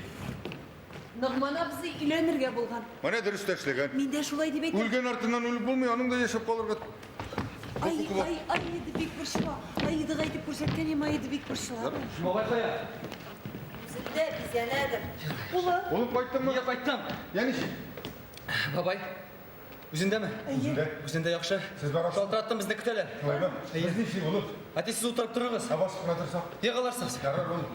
Ногман абзый өйләнергә булган. менә дөрес тә эшләгән. Мин дә шулай дип әйтәм. Үлгән артыннан үлеп булмый, аның да яшәп калырга. Ай, хокукы бар. ай, Аида бик борчыла. Аидага әйтеп күрсәткән идем, Аида бик борчыла. Бабай кая? Үзендә бизәнәдер. Улым, Улым кайттыңмы? Нигә кайттым? Я ничек? Бабай, Үзендәме? Үзендә. Үзендә яхшы. Сез барасызмы? Шалтыраттым, безне көтәләр. Шулаймы? Без ничек, улым? Әти, сез утырып торыгыз. Ә басып кына торсак? Егылырсыз. Ярар, улым.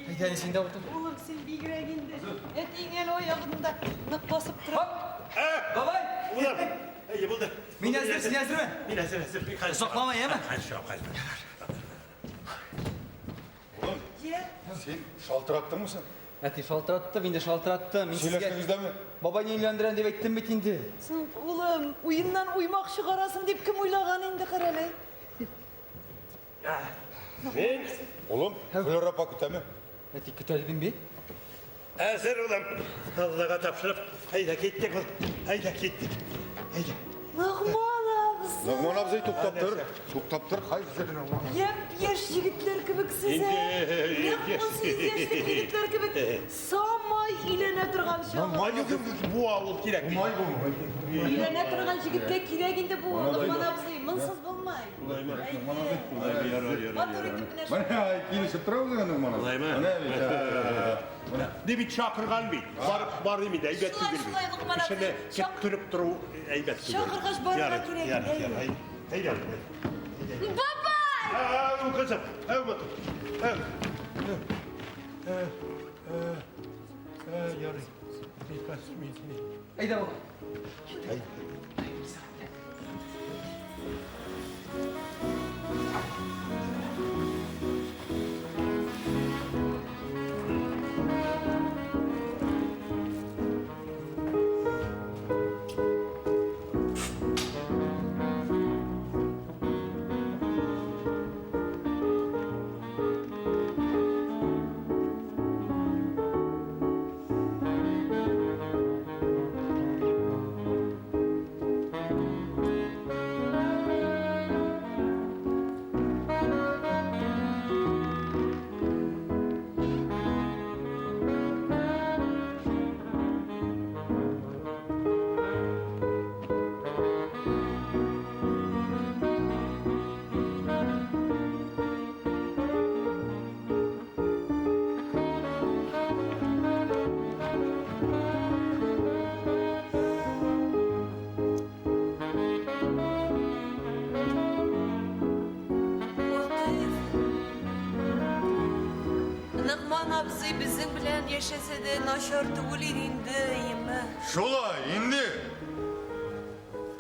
Әйдә, әни, син дә утыр. Улым, син бигрәк инде. Әтиең әле аягында нык басып тора. Бабай! Улым! Әйе, булды. Мин әзер, син әзерме? Мин әзер, әзер. Озаклама, яме? Хәзер чыгам, хәзер. Улым, син шалтыраттыңмы соң? Әти, шалтыраттым, инде шалтыраттым. Мин сезгә Сөйләштегез дәме? Бабайны өйләндерәм дип әйттем бит инде. Соң, улым, уеннан уймак чыгарасың дип кем уйлаган инде, карале. Мин Улым, Флера апа көтәме? Әти, көтә дидем бит. әзер, улым. Аллага тапшырып, әйдә киттек, улым. Әйдә киттек. Әйдә. Ногман абзый. Ногман абзый, туктап тор. Туктап тор, хәзер Ногман. Япь-яшь егетләр кебек сез, ә? Инде Нәкъ 18 яшьлек егетләр кебек. Самай өйләнә торган чагы. Май бу авыл кирәк. Май бу. Өйләнә торган җегеткә кирәк инде бу, Ногман абзый. Монсыз булмай. Матур итеп менә шулай. Менә килешеп тора үзеңә Ногман абзый. Шулаймы? Менә бит. Менә. Не бит чакырган бит. Барып барыйм инде, әйбәт Шулай, түгел бит. шулай, Локман абзый. Кешене көттереп тору әйбәт түгел. Чакыргач барырга Ярый, кирәк, ярый, әйе. ярый. Әйдә. Бабай! Әу, кызым, әу, матур. Әу. Ярый. Әйдә, бабай. Вакыйф. Ногман абзый безнең белән яшәсә дә начар түгел иде инде, әйеме? Шулай, инде.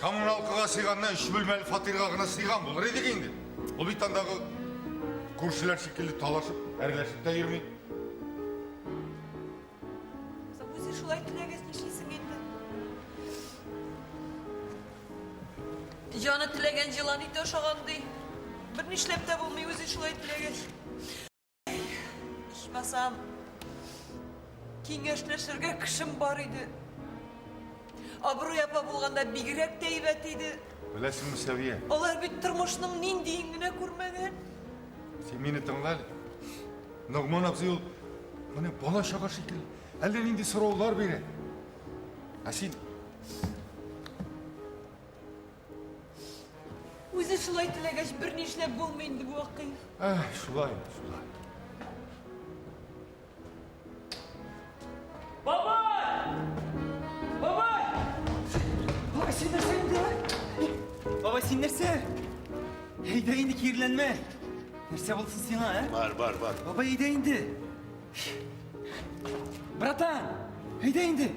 Коммуналкага сыйганнан өч бүлмәле фатирга гына сыйган булыр идек инде. Ул бит андагы күршеләр шикелле талашып, әрләшеп тә йөрми. Соң үзе шулай теләгәч нишлисең инде? Җаны теләгән җылан ите ашаган ди. Бер нишләп тә булмый үзе шулай теләгәч. Ичмасам, киңәшләшергә кешем бар иде. Абруй апа булганда бигрәк тә әйбәт иде. Беләсеңме, Сәвия, Алар бит тормышның ниндиен генә күрмәгән. син мине тыңла әле. Ногман абзый ул менә бала чага шикелле әллә нинди сораулар бирә. Ә син Үзе шулай теләгәч, бер нишләп булмый инде бу Вакыйф. Эх, шулай, шулай. Бабай! Бабай! Бабай, син нәрсә инде? Бабай, син нәрсә? Әйдә инде, киреләнмә. Нәрсә булсын сиңа, ә? Бар, бар, бар. Бабай, әйдә инде. Братан, әйдә инде.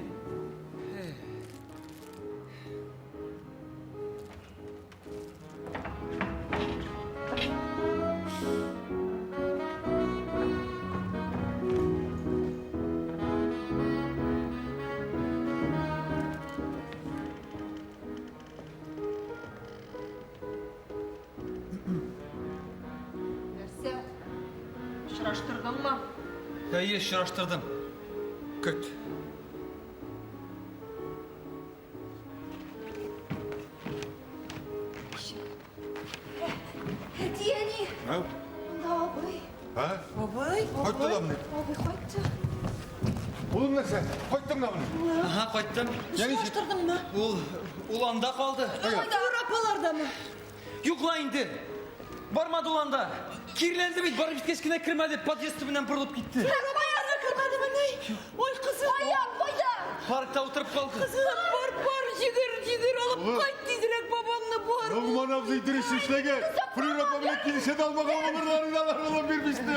Нәрсә? Очраштырдыңмы? Әйе, очраштырдым. Көт. Әти, әни! Әу, Монда абый. ә? Бабай, Кайтты да менә. Абый кайтты. Улым нәрсә? Кайттың да менә. Ага, кайттым. Очраштырдыңмы? Ул, ул анда калды. Флюра апалардамы? Юк ла инде. Бармады ул анда. Киреләнде бит, барып җиткәч кенә кермәде, подъезд төбеннән борылып китте. Апаларда кермәдемени? Ой, кызым. Кая, кая? Паркта утырып калды. Кызым, бар, бар, йөгер, йөгер. Кайт тизрәк бабаңны бар. Ногман абзый дөрес эшләгән. Флюра апа белән килешә дә алмаган булырлар иде алар улым бирмичте.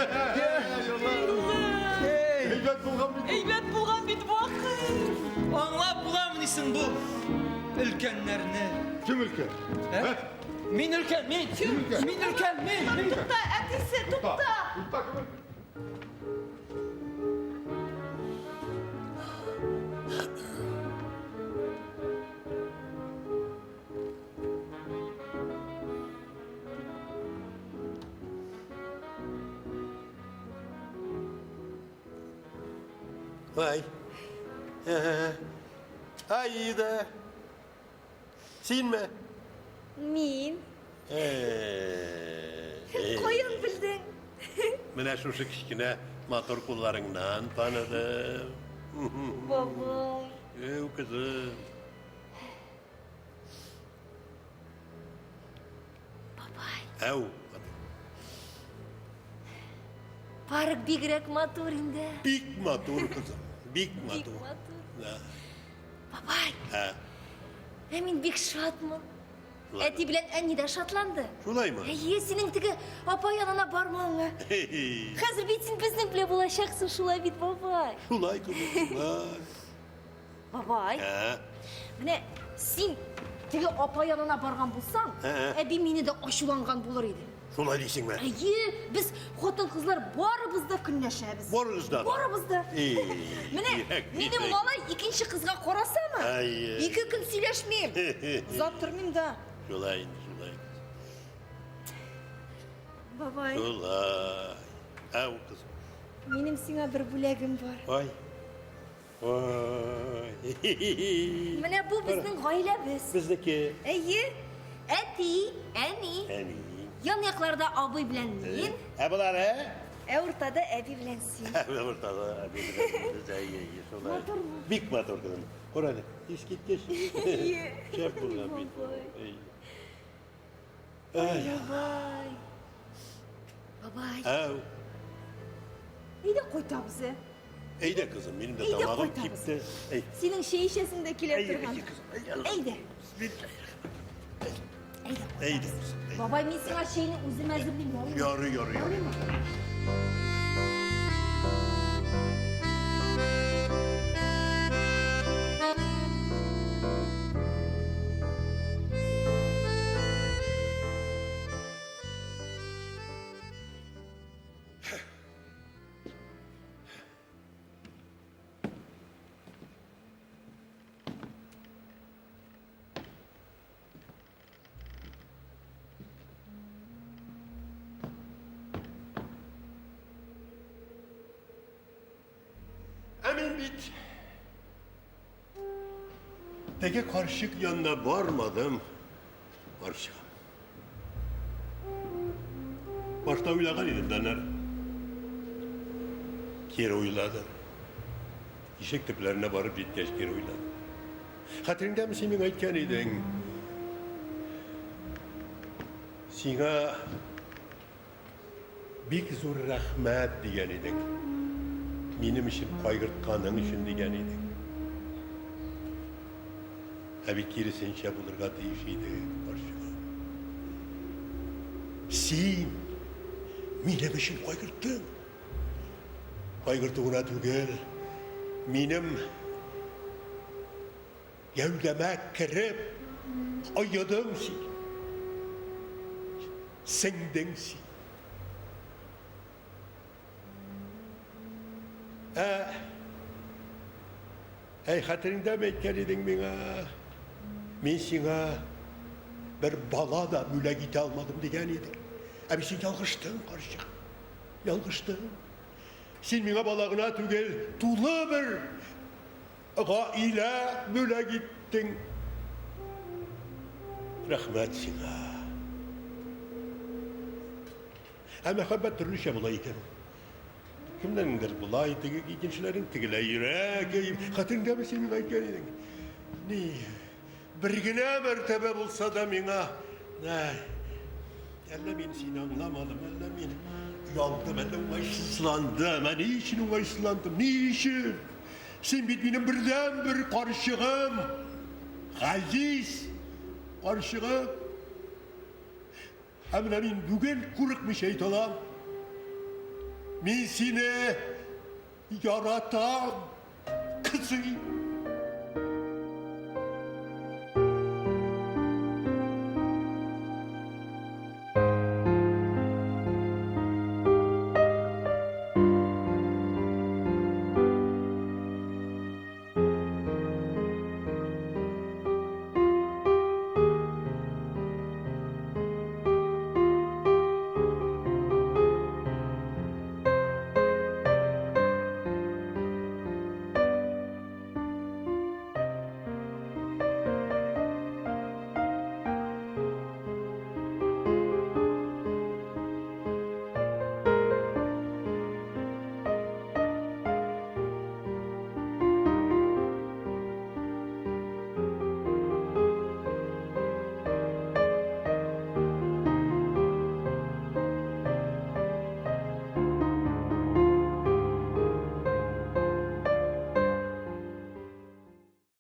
Әйбәт булган бит. Әйбәт булган бит вакыт. Аңлап буламыни соң бу өлкәннәрне? Кем өлкән? Ә? Мин өлкән, мин! Мин өлкән, мин! Тукта, әтисе, тукта. Тукта, кем өлкән? Ай. Аида. Синме? Мин. Каян белдең? Менә шушы кечкенә матур кулларыңнан таныдым. Бабай. Әү, кызым. Бабай. Әү. Парк бигрәк матур инде. Бик матур, кызым. Бик Бик матур. матур. Да. Бабай, Ә, ә мин бик шатмын. Шулаймы? Әти белән әни дә шатланды. Шулаймы? Әйе, синең теге апа янына бармавыңа. Хәзер бит син безнең белән булачаксың, шулай бит, бабай. Шулай, кызым, шулай. Бабай, Ә, менә син теге апа янына барган булсаң, Ә. әби мине дә ачуланган булыр иде. Шулай дисеңме? Әйе, без хатын-кызлар барыбыз да көнләшәбез. Барыгыз да? Барыбыз да. И, Менә кирәк бит, минем әй. малай икенче кызга карасамы? Әйе. Ике көн сөйләшмим. Озак тормыйм да. Шулай инде, шулай. Бабай, Шулай. Әү, кызым. минем сиңа бер бүләгем бар. Ай. Ой. Менә бу безнең гаиләбез. Безнеке. Әйе. Әти, әни. Әни. Ян якларда абый белән мин, Ә болары? ә уртада әби белән син. Ә уртада әби белән без. Әйе, әйе, шулай. Матурмы? Бик матур кызым. Кара әле, искиткеч. Әйе. Шәп булган бит. Бабай. Әйе. Ай. Бабай. Бабай. Әү. Әйдә кайтабыз, ә. Әйдә, кызым, минем дә Әйдә, тамагым кайтабыз. кипте. Әй. Синең чәй эчәсең дә килә Әйдә, торган. әйдә, кызым, әйдә. Әйдә. Әйдә, Әйдә. кызым, әйдә. Бабай, мин сиңа чәйне үзем әзерлим. ярыймы? Ярый, ярый, ярый. Ә мин бит теге карчык янына бармадым. Карчыгым. Башта уйлаган идем, Данар. Кире уйладым. Ишек төпләренә барып җиткәч кире уйладым. Хәтереңдәме син миңа әйткән идең? Сиңа бик зур рәхмәт дигән идең. Минем өчен кайгыртканың өчен дигән идең. Ә бит киресенчә булырга тиеш иде, карчыгым. Син минем өчен кайгырттың. Кайгырту гына түгел, минем гәүдәмә кереп оедың син. Сеңдең син. Ә, әй, хәтереңдәме әйткән идең миңа? Мин сиңа бер бала да бүләк итә алмадым дигән идең. Ә бит син ялгыштың, карчык. Ялгыштың. Син миңа бала гына түгел, тулы бер гаилә бүләк иттең. Рәхмәт сиңа. Ә мәхәббәт төрлечә була икән. Кемнәрнеңдер болай, теге икенчеләрнең тегеләйрәк. Хәтереңдәме син миңа әйткән идең? Ни, бер генә мәртәбә булса да миңа, әй, әллә мин сине аңламадым, әллә мин оялдым, әллә уңайсызландым. Ә ни өчен уңайсызландым? Ни өчен? Син бит минем бердәнбер карчыгым. Газиз. карчыгы. Ә менә мин бүген курыкмыйча әйтә алам. Мин сине яратам, кызый.